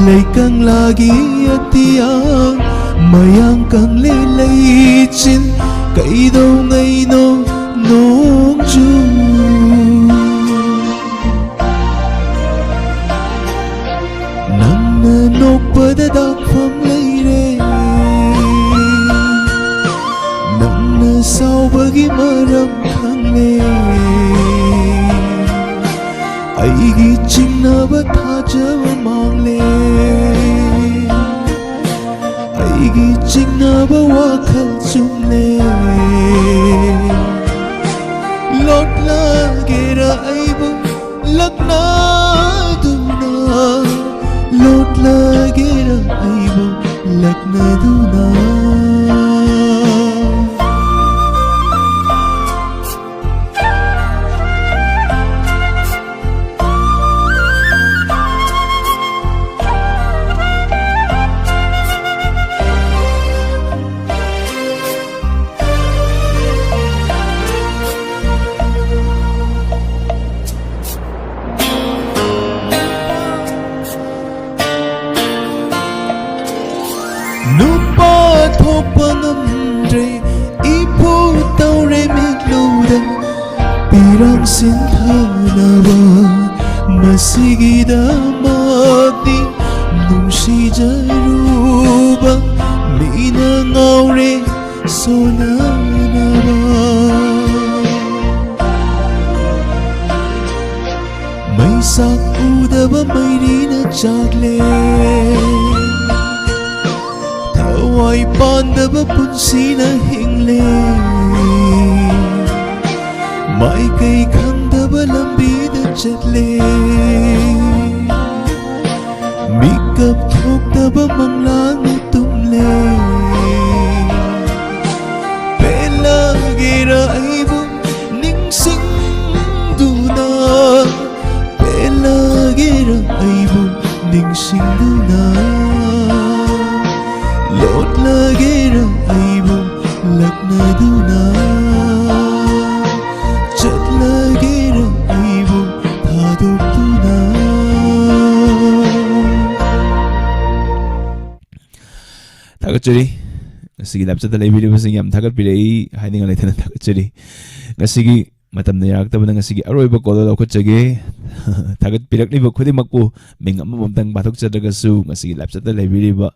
ꯂꯩꯀꯪꯂꯥꯒꯤ ꯑꯇꯤꯌꯥ ꯃꯌꯥꯡ ꯀꯪꯂꯦ ꯂꯩꯆꯤꯟ, ꯀꯩꯗꯧꯉꯩꯅꯣ ꯅꯣꯡꯖꯨ? ꯅꯪꯅ ꯅꯣꯛꯄꯗ ꯗꯥꯛꯐꯝ ꯂꯩꯔꯦ꯫ ꯅꯪꯅ ꯁꯥꯎꯕꯒꯤ ꯃꯔꯝ ꯈꯪꯂꯦ꯫ ꯑꯩꯒꯤ ꯆꯤꯡꯅꯕ ꯊꯥꯖꯕ ꯃꯥꯡꯂꯦ꯫ ꯑꯩꯒꯤ ꯆꯤꯡꯅꯕ ꯋꯥꯈꯜ ꯆꯨꯝꯂꯦ꯫ ꯂꯣꯠꯂꯒꯦꯔ ꯑꯩꯕꯨ ꯂꯛꯅꯗꯨꯅ? ꯂꯣꯠꯂꯒꯦꯔ ꯑꯩꯕꯨ ꯂꯛꯅꯗꯨꯅ? ꯅꯕ ꯃꯁꯤꯒꯤꯗꯃꯛꯇꯤ ꯅꯨꯡꯁꯤꯖꯔꯨꯕ ꯃꯤꯅ ꯉꯥꯎꯔꯦ ꯁꯣꯟꯅꯅꯕ꯫ ꯃꯩꯁꯥꯛ ꯎꯗꯕ ꯃꯩꯔꯤꯅ ꯆꯥꯛꯂꯦ꯫ ꯊꯋꯥꯏ ꯄꯥꯟꯗꯕ ꯄꯨꯟꯁꯤꯅ ꯍꯤꯡꯂꯦ꯫ ꯃꯥꯏꯀꯩ ꯈꯪꯗꯕ ꯂꯝꯕꯤꯗ ꯆꯠꯂꯦ꯫ ꯃꯤꯀꯞ ꯊꯣꯛꯇꯕ ꯃꯪꯂꯥꯟꯅ ꯇꯨꯝꯂꯦ꯫ ꯄꯦꯜꯂꯒꯦꯔ ꯑꯩꯕꯨ ꯅꯤꯡꯁꯤꯡꯗꯨꯅ, ꯄꯦꯜꯂꯒꯦꯔ ꯑꯩꯕꯨ ꯅꯤꯡꯁꯤꯡꯗꯨꯅ, ꯂꯣꯠꯂꯒꯦꯔ ꯑꯩꯕꯨ ꯂꯛꯅꯗꯨꯅ, ꯆꯠꯂꯒꯦꯔ ꯑꯩꯕꯨ ꯊꯥꯗꯣꯛꯇꯨꯅ꯫ ꯊꯥꯒꯠꯆꯔꯤ꯫ ꯉꯁꯤꯒꯤ live chat ꯇ ꯂꯩꯕꯤꯔꯤꯕꯁꯤꯡ ꯌꯥꯝ ꯊꯥꯒꯠꯄꯤꯔꯛꯏ, ꯍꯥꯏꯅꯤꯡꯉꯥꯏ ꯂꯩꯇꯅ ꯊꯥꯒꯠꯆꯔꯤ꯫ ꯉꯁꯤꯒꯤ ꯃꯇꯝꯅ ꯌꯥꯔꯛꯇꯕꯅ ꯉꯁꯤꯒꯤ ꯑꯔꯣꯏꯕ call ꯂꯧꯈꯠꯆꯒꯦ꯫ ꯊꯥꯒꯠꯄꯤꯔꯛꯂꯤꯕ ꯈꯨꯗꯤꯡꯃꯛꯄꯨ ꯃꯤꯡ ꯑꯃꯃꯝꯇꯪ ꯄꯥꯊꯣꯛꯆꯗ꯭ꯔꯒꯁꯨ, ꯉꯁꯤꯒꯤ live chat ꯇ ꯂꯩꯕꯤꯔꯤꯕ,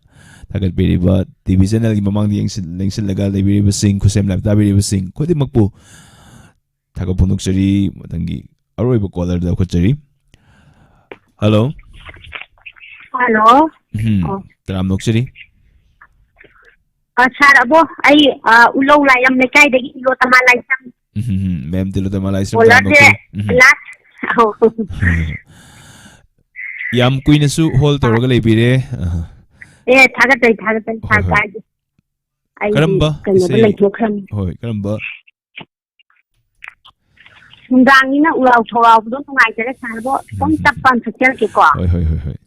ꯊꯥꯒꯠꯄꯤꯔꯤꯕ, ꯇꯤ ꯚꯤ channel ꯒꯤ ꯃꯃꯥꯡꯗ ꯌꯦꯡꯁꯤꯟ-, ꯂꯦꯡꯁꯤꯜꯂꯒ ꯂꯩꯕꯤꯔꯤꯕꯁꯤꯡ, ꯈꯨꯠꯁꯦꯝ live ꯇꯥꯕꯤꯔꯤꯕꯁꯤꯡ ꯈꯨꯗꯤꯡꯃꯛꯄꯨ ꯊꯥꯒꯠ ꯐꯣꯡꯗꯣꯛꯆꯔꯤ꯫ ꯃꯊꯪꯒꯤ ꯑꯔꯣꯏꯕ caller ꯗ ꯂꯧꯈꯠꯆꯔꯤ꯫ Hello꯫ Hello꯫ ꯎꯝ, ꯑꯣ꯫ ꯇꯔꯥꯝꯅ ꯑꯣꯛꯆꯔꯤ꯫ ꯑ, sir, ꯑꯕꯣ, ꯑꯩ, ꯑ, ꯎꯂꯧ ꯂꯥꯏꯌꯝ ꯂꯩꯀꯥꯏꯗꯒꯤ ꯏꯂꯣꯇꯃꯥ ꯂꯥꯏꯁ꯭ꯔꯝ꯫ ꯎꯝ, ꯎꯝ, ꯎꯝ꯫ Ma'am ꯇꯤꯂꯣꯇꯃꯥ ꯂꯥꯏꯁ꯭ꯔꯝ, caller ꯁꯦ ꯇꯔꯥꯝꯅ ꯑꯣꯛꯆꯔꯤ꯫ ꯎꯝ, ꯎꯝ꯫ Last꯫ ꯑꯧ꯫ ꯌꯥꯝ ꯀꯨꯏꯅꯁꯨ hold ꯇꯧꯔꯒ ꯂꯩꯕꯤꯔꯦ꯫ ꯑ꯫ ꯑꯦ, ꯊꯥꯒꯠꯆꯩ, ꯊꯥꯒꯠꯆꯩ, ꯍꯣꯏ, sir, ꯍꯣꯏ꯫ ꯀꯥꯏꯗꯦ꯫ ꯑꯩ ꯀꯔꯝꯕ ꯀꯩꯅꯣꯗ ꯏꯁꯩ? ꯂꯩꯊꯣꯛꯈ꯭ꯔꯕꯅꯤ꯫ ꯍꯣꯏ, ꯀꯔꯝꯕ? ꯅꯨꯡꯗꯥꯡꯅꯤꯅ ꯎꯔꯥꯎ ꯊꯧꯔꯥꯎꯕꯗꯣ ꯅꯨꯡꯉꯥꯏꯖꯔꯦ, sir ꯕꯣ꯫ ꯈꯤꯇꯪ ꯎꯝ, ꯎꯝ꯫ ꯇꯞꯄ ꯑꯃ ꯁꯛꯆꯔꯛꯀꯦꯀꯣ꯫ ꯍꯣꯏ, ꯍꯣꯏ, ꯍꯣꯏ, ꯍꯣꯏ꯫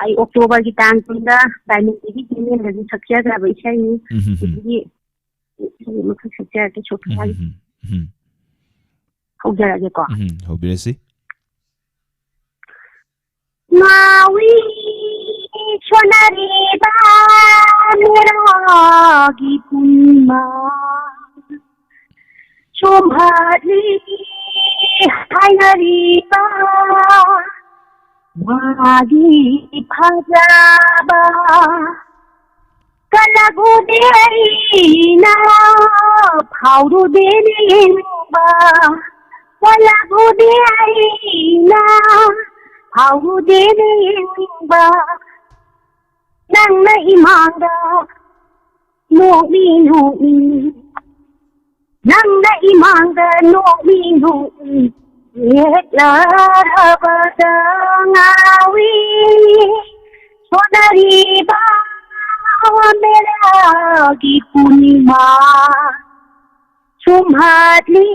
ꯑꯩ October ꯒꯤ ꯇꯥꯡ ꯀꯨꯟꯗ Diamond ꯇꯤ ꯚꯤ ꯆꯦꯅꯦꯜꯗꯁꯨ ꯁꯛꯆꯈ꯭ꯔꯕ ꯏꯁꯩꯅꯤ꯫ ꯎꯝ, ꯎꯝ, ꯎꯝ꯫ ꯑꯗꯨꯒꯤ ꯏꯁꯩ ꯑꯃꯈꯛ ꯁꯛꯆꯔꯛꯀꯦ, ꯎꯝ, ꯁꯣꯐꯤꯌꯥꯒꯤ꯫ ꯎꯝ, ꯎꯝ, ꯎꯝ꯫ ꯍꯧꯖꯔꯛꯑꯒꯦꯀꯣ꯫ ꯎꯝ, ꯎꯝ, ꯍꯧꯕꯤꯔꯁꯤ꯫ ꯃꯥꯋꯤ ꯁꯣꯟꯅꯔꯤꯕ ꯃꯦꯔꯥꯒꯤ ꯄꯨꯟꯃ ꯆꯣꯝꯍꯠꯂꯤ ꯍꯥꯏꯅꯔꯤꯕ ꯃꯥꯒꯤ ꯐꯖꯕ꯫ ꯀꯜꯂꯒꯨꯗꯤ ꯑꯩꯅ ꯐꯥꯎꯔꯨꯗꯦ ꯅꯤꯡꯕ, ꯀꯜꯂꯒꯨꯗꯤ ꯑꯩꯅ ꯐꯥꯎꯔꯨꯗꯦ ꯅꯤꯡꯕ꯫ ꯅꯪꯅ ꯏꯃꯥꯡꯗ ꯅꯣꯛꯃꯤ ꯅꯣꯛꯃꯤ, ꯅꯪꯅ ꯏꯃꯥꯡꯗ ꯅꯣꯛꯃꯤ ꯅꯣꯛꯃꯤ ꯌꯦꯠꯅꯔꯕꯗ ꯉꯥꯎꯏ꯫ ꯁꯣꯟꯅꯔꯤꯕ ꯃꯦꯔꯥꯒꯤ ꯄꯨꯔꯅꯤꯃꯥ ꯁꯨꯝꯍꯠꯂꯤ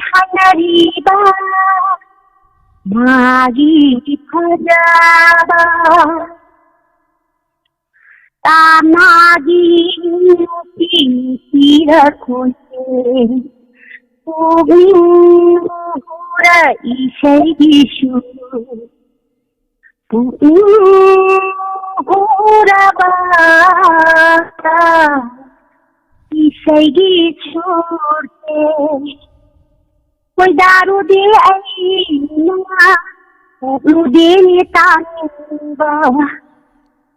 ꯍꯥꯏꯅꯔꯤꯕ ꯃꯥꯒꯤ ꯐꯖꯕ꯫ ꯇꯥꯅꯥꯒꯤ ꯅꯨꯄꯤ ꯅꯨꯄꯤꯔ ꯈꯣꯟꯖꯦꯜ ꯄꯨꯛꯅꯤꯡ ꯍꯨꯔ ꯏꯁꯩꯒꯤ ꯁꯨꯔ ꯄꯨꯛꯅꯤꯡ ꯍꯨꯔꯕ ꯏꯁꯩꯒꯤ ꯁꯨꯔꯁꯦ ꯈꯣꯏꯗꯥꯔꯨꯗꯦ ꯑꯩꯅ ꯎꯠꯂꯨꯗꯦꯅꯦ ꯇꯥꯅꯤꯡꯕ꯫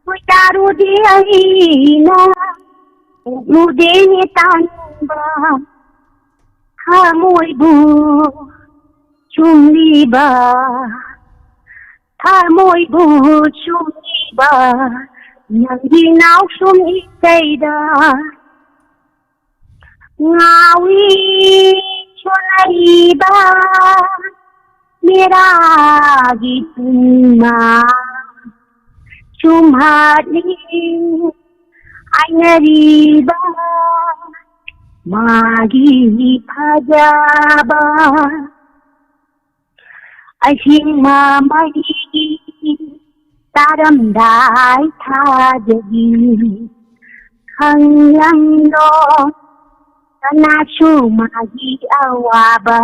ꯈꯣꯏꯗꯥꯔꯨꯗꯦ ꯑꯩꯅ ꯎꯠꯂꯨꯗꯦꯅꯦ ꯇꯥꯅꯤꯡꯕ꯫ ꯊꯃꯣꯏꯕꯨ ꯆꯨꯝꯂꯤꯕ, ꯊꯃꯣꯏꯕꯨ ꯆꯨꯝꯂꯤꯕ ꯅꯪꯒꯤ ꯅꯥꯎꯁꯨꯝ ꯏꯁꯩꯗ ꯉꯥꯎꯏ ꯁꯣꯟꯅꯔꯤꯕ ꯃꯦꯔꯥꯒꯤ ꯄꯨꯔꯅꯤꯃꯥ ꯁꯨꯝꯍꯠꯂꯤ ꯍꯥꯏꯅꯔꯤꯕ ꯃꯥꯒꯤ ꯐꯖꯕ꯫ ꯑꯍꯤꯡ ꯃꯃꯩꯒꯤ ꯇꯥꯔꯝꯗꯥꯏ ꯊꯥꯖꯒꯤ ꯈꯪꯂꯝꯂꯣ ꯀꯅꯥꯁꯨ ꯃꯥꯒꯤ ꯑꯋꯥꯕ꯫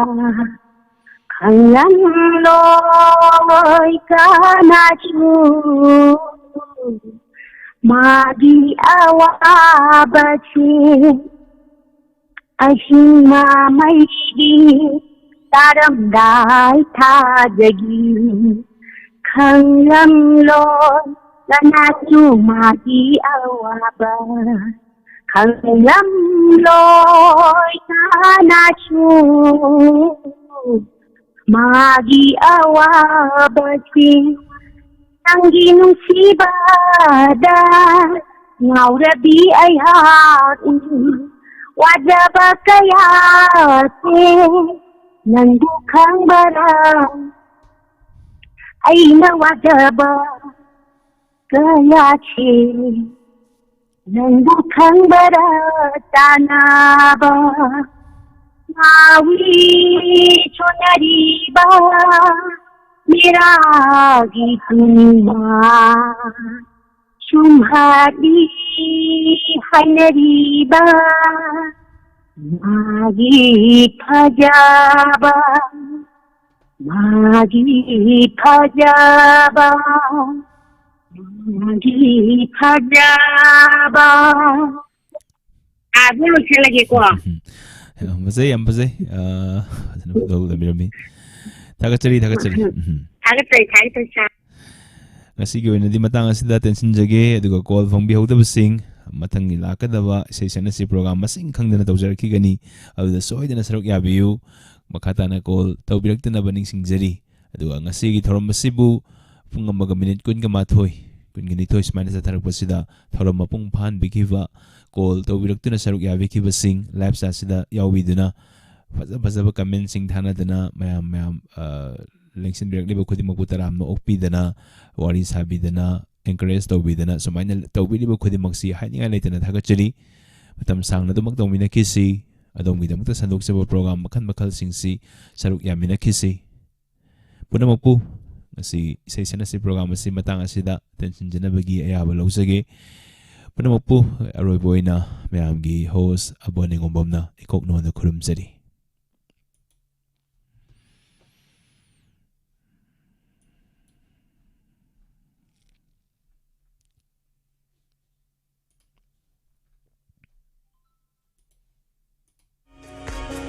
ꯈꯪꯂꯝꯂꯣꯏ ꯀꯅꯥꯁꯨ ꯃꯥꯒꯤ ꯑꯋꯥꯕꯁꯦ꯫ ꯑꯍꯤꯡ ꯃꯃꯩꯒꯤ ꯇꯥꯔꯝꯗꯥꯏ ꯊꯥꯗꯒꯤ ꯈꯪꯂꯝꯂꯣꯏ ꯀꯅꯥꯁꯨ ꯃꯥꯒꯤ ꯑꯋꯥꯕ, ꯈꯪꯂꯝꯂꯣꯏ ꯀꯅꯥꯁꯨ ꯃꯥꯒꯤ ꯑꯋꯥꯕꯁꯤꯡ꯫ ꯅꯪꯒꯤ ꯅꯨꯡꯁꯤꯕꯗ ꯉꯥꯎꯔꯕꯤ ꯑꯩꯍꯥꯛ, ꯋꯥꯖꯕ ꯀꯌꯥꯁꯦ ꯅꯪꯕꯨ ꯈꯪꯕꯔꯥ? ꯑꯩꯅ ꯋꯥꯖꯕ ꯀꯌꯥꯁꯦ ꯅꯪꯕꯨ ꯈꯪꯕꯔꯥ? ꯇꯥꯟꯅꯕ ꯉꯥꯎꯏ ꯁꯣꯟꯅꯔꯤꯕ ꯃꯤꯔꯥꯒꯤ ꯄꯨꯡꯃ ꯁꯨꯝꯍꯠꯂꯤ ꯍꯥꯏꯅꯔꯤꯕ ꯃꯥꯒꯤ ꯐꯖꯕ, ꯃꯥꯒꯤ ꯐꯖꯕ, ꯃꯥꯒꯤ ꯐꯖꯕ꯫ ꯑꯥꯗ ꯂꯣꯏꯁꯤꯜꯂꯒꯦꯀꯣ꯫ ꯌꯥꯝ ꯐꯖꯩ, ꯌꯥꯝ ꯐꯖꯩ꯫ ꯑ, ꯐꯖꯅ ꯐꯣꯡꯗꯣꯛꯂꯝꯕꯤꯔꯝꯃꯤ꯫ ꯊꯥꯒꯠꯆꯔꯤ, ꯊꯥꯒꯠꯆꯔꯤ꯫ ꯎꯝ꯫ ꯊꯥꯒꯠꯆꯔꯤ, ꯊꯥꯒꯠꯆꯔꯤ, ꯁꯥꯔ꯫ ꯉꯁꯤꯒꯤ ꯑꯣꯏꯅꯗꯤ ꯃꯇꯥꯡ ꯑꯁꯤꯗ ꯇꯦꯟꯁꯤꯟꯖꯒꯦ, ꯑꯗꯨꯒ ꯀꯣꯜ ꯐꯪꯕꯤꯍꯧꯗꯕꯁꯤꯡ ꯃꯊꯪꯒꯤ ꯂꯥꯛꯀꯗꯕ ꯏꯁꯩ ꯁꯛꯅꯁꯤ ꯄ꯭ꯔꯣꯒ꯭ꯔꯥꯝ ꯃꯁꯤꯡ ꯈꯪꯗꯅ ꯇꯧꯖꯔꯛꯈꯤꯒꯅꯤ, ꯑꯗꯨꯗ ꯁꯣꯏꯗꯅ ꯁꯔꯨꯛ ꯌꯥꯕꯤꯌꯨ꯫ ꯃꯈꯥ ꯇꯥꯅ ꯀꯣꯜ ꯇꯧꯕꯤꯔꯛꯇꯅꯕ ꯅꯤꯡꯁꯤꯡꯖꯔꯤ꯫ ꯑꯗꯨꯒ ꯉꯁꯤꯒꯤ ꯊꯧꯔꯝ ꯑꯁꯤꯕꯨ ꯄꯨꯡ ꯑꯃꯒ ꯃꯤꯅꯤꯠ ꯀꯨꯟꯒ ꯃꯥꯊꯣꯏ, ꯀꯨꯟꯒ ꯅꯤꯊꯣꯏ ꯁꯨꯃꯥꯏꯅ ꯆꯠꯊꯔꯛꯄꯁꯤꯗ ꯊꯧꯔꯝ ꯃꯄꯨꯡ ꯐꯥꯍꯟꯕꯤꯈꯤꯕ, ꯀꯣꯜ ꯇꯧꯕꯤꯔꯛꯇꯨꯅ ꯁꯔꯨꯛ ꯌꯥꯕꯤꯈꯤꯕꯁꯤꯡ, ꯂꯥꯏꯞ ꯆꯥꯠꯁꯤꯗ ꯌꯥꯎꯕꯤꯗꯨꯅ ꯐꯖ ꯐꯖꯕ ꯀꯃꯦꯟꯁꯤꯡ ꯊꯥꯅꯗꯅ ꯃꯌꯥꯝ, ꯃꯌꯥꯝ, ꯑ, ꯂꯦꯡꯁꯤꯟꯕꯤꯔꯛꯂꯤꯕ ꯈꯨꯗꯤꯡꯃꯛꯄꯨ ꯇꯔꯥꯝꯅ ꯑꯣꯛꯄꯤꯗꯅ, ꯋꯥꯔꯤ ꯁꯥꯕꯤꯗꯅ, ꯑꯦꯟꯀꯔꯦꯖ ꯇꯧꯕꯤꯗꯅ, ꯁꯨꯃꯥꯏꯅ ꯇꯧꯕꯤꯔꯤꯕ ꯈꯨꯗꯤꯡꯃꯛꯁꯤ ꯍꯥꯏꯅꯤꯡꯉꯥꯏ ꯂꯩꯇꯅ ꯊꯥꯒꯠꯆꯔꯤ꯫ ꯃꯇꯝ ꯁꯥꯡꯅ ꯑꯗꯨꯃꯛ ꯇꯧꯃꯤꯟꯅꯈꯤꯁꯤ꯫ ꯑꯗꯣꯝꯒꯤꯗꯃꯛꯇ ꯁꯟꯗꯣꯛꯆꯕ ꯄ꯭ꯔꯣꯒ꯭ꯔꯥꯝ ꯃꯈꯜ ꯃꯈꯜꯁꯤꯡꯁꯤ ꯁꯔꯨꯛ ꯌꯥꯃꯤꯟꯅꯈꯤꯁꯤ꯫ ꯄꯨꯝꯅꯃꯛꯄꯨ ꯉꯁꯤ ꯏꯁꯩ ꯁꯛꯅꯁꯤ ꯄ꯭ꯔꯣꯒ꯭ꯔꯥꯝ ꯑꯁꯤ ꯃꯇꯥꯡ ꯑꯁꯤꯗ ꯇꯦꯟꯁꯤꯟꯖꯅꯕꯒꯤ ꯑꯌꯥꯕ ꯂꯧꯖꯒꯦ꯫ ꯄꯨꯝꯅꯃꯛꯄꯨ ꯑꯔꯣꯏꯕ ꯑꯣꯏꯅ ꯃꯌꯥꯝꯒꯤ ꯍꯣꯁ ꯑꯕꯣ ꯅꯤꯉꯣꯝꯕꯝꯅ ꯏꯀꯣꯛ ꯅꯣꯟꯅ ꯈꯨꯔꯨꯝꯖꯔꯤ꯫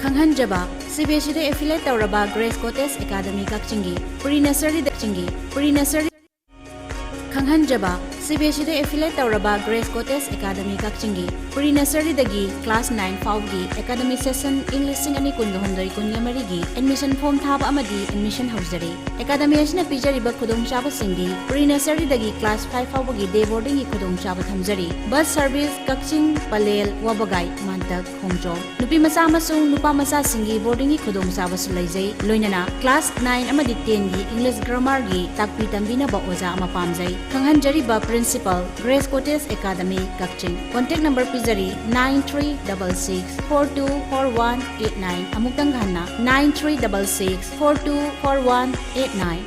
ꯈꯪꯍꯟꯖꯕ, CBSEꯗ affiliate ꯇꯧꯔꯕ Grace Cottage Academy ꯀꯛꯆꯤꯡꯒꯤ pre nurseryꯗ ꯆꯤꯡꯒꯤ pre nursery ꯈꯪꯍꯟꯖꯕ, CBSEꯗ affiliate ꯇꯧꯔꯕ Grace Cottage Academy ꯀꯛꯆꯤꯡꯒꯤ pre nurseryꯗꯒꯤ class nine ꯐꯥꯎꯒꯤ academic session ꯏꯪ ꯂꯤꯁꯤꯡ ꯑꯅꯤ ꯀꯨꯟꯒ ꯍꯨꯝꯗꯣꯏ ꯀꯨꯟꯒ ꯃꯔꯤꯒꯤ admission form ꯊꯥꯕ ꯑꯃꯗꯤ admission ꯍꯧꯖꯔꯤ꯫ Academy ꯑꯁꯤꯅ ꯄꯤꯖꯔꯤꯕ ꯈꯨꯗꯣꯡꯆꯥꯕꯁꯤꯡꯗꯤ pre nurseryꯗꯒꯤ class five ꯐꯥꯎꯕꯒꯤ day boardingꯒꯤ ꯈꯨꯗꯣꯡꯆꯥꯕ ꯊꯝꯖꯔꯤ꯫ Bus service ꯀꯛꯆꯤꯡ, ꯄꯂꯦꯜ, ꯋꯥꯕꯒꯥꯏ, ꯃꯥꯟꯇꯛ, ꯈꯣꯡꯖꯣꯝ꯫ ꯅꯨꯄꯤ ꯃꯆꯥ ꯑꯃꯁꯨꯡ ꯅꯨꯄꯥ ꯃꯆꯥꯁꯤꯡꯒꯤ boardingꯒꯤ ꯈꯨꯗꯣꯡꯆꯥꯕꯁꯨ ꯂꯩꯖꯩ꯫ ꯂꯣꯏꯅꯅ class nine ꯑꯃꯗꯤ tenꯒꯤ English grammarꯒꯤ ꯇꯥꯛꯄꯤ ꯇꯝꯕꯤꯅꯕ ꯑꯣꯖꯥ ꯑꯃ ꯄꯥꯝꯖꯩ꯫ ꯈꯪꯍꯟꯖꯔꯤꯕ principal, Grace Cottage Academy, ꯀꯛꯆꯤꯡ꯫ Contact number ꯄꯤꯖꯔꯤ, nine three double six four two four one eight nine꯫ ꯑꯃꯨꯛꯇꯪ ꯍꯟꯅ, nine three double six four two four one eight nine꯫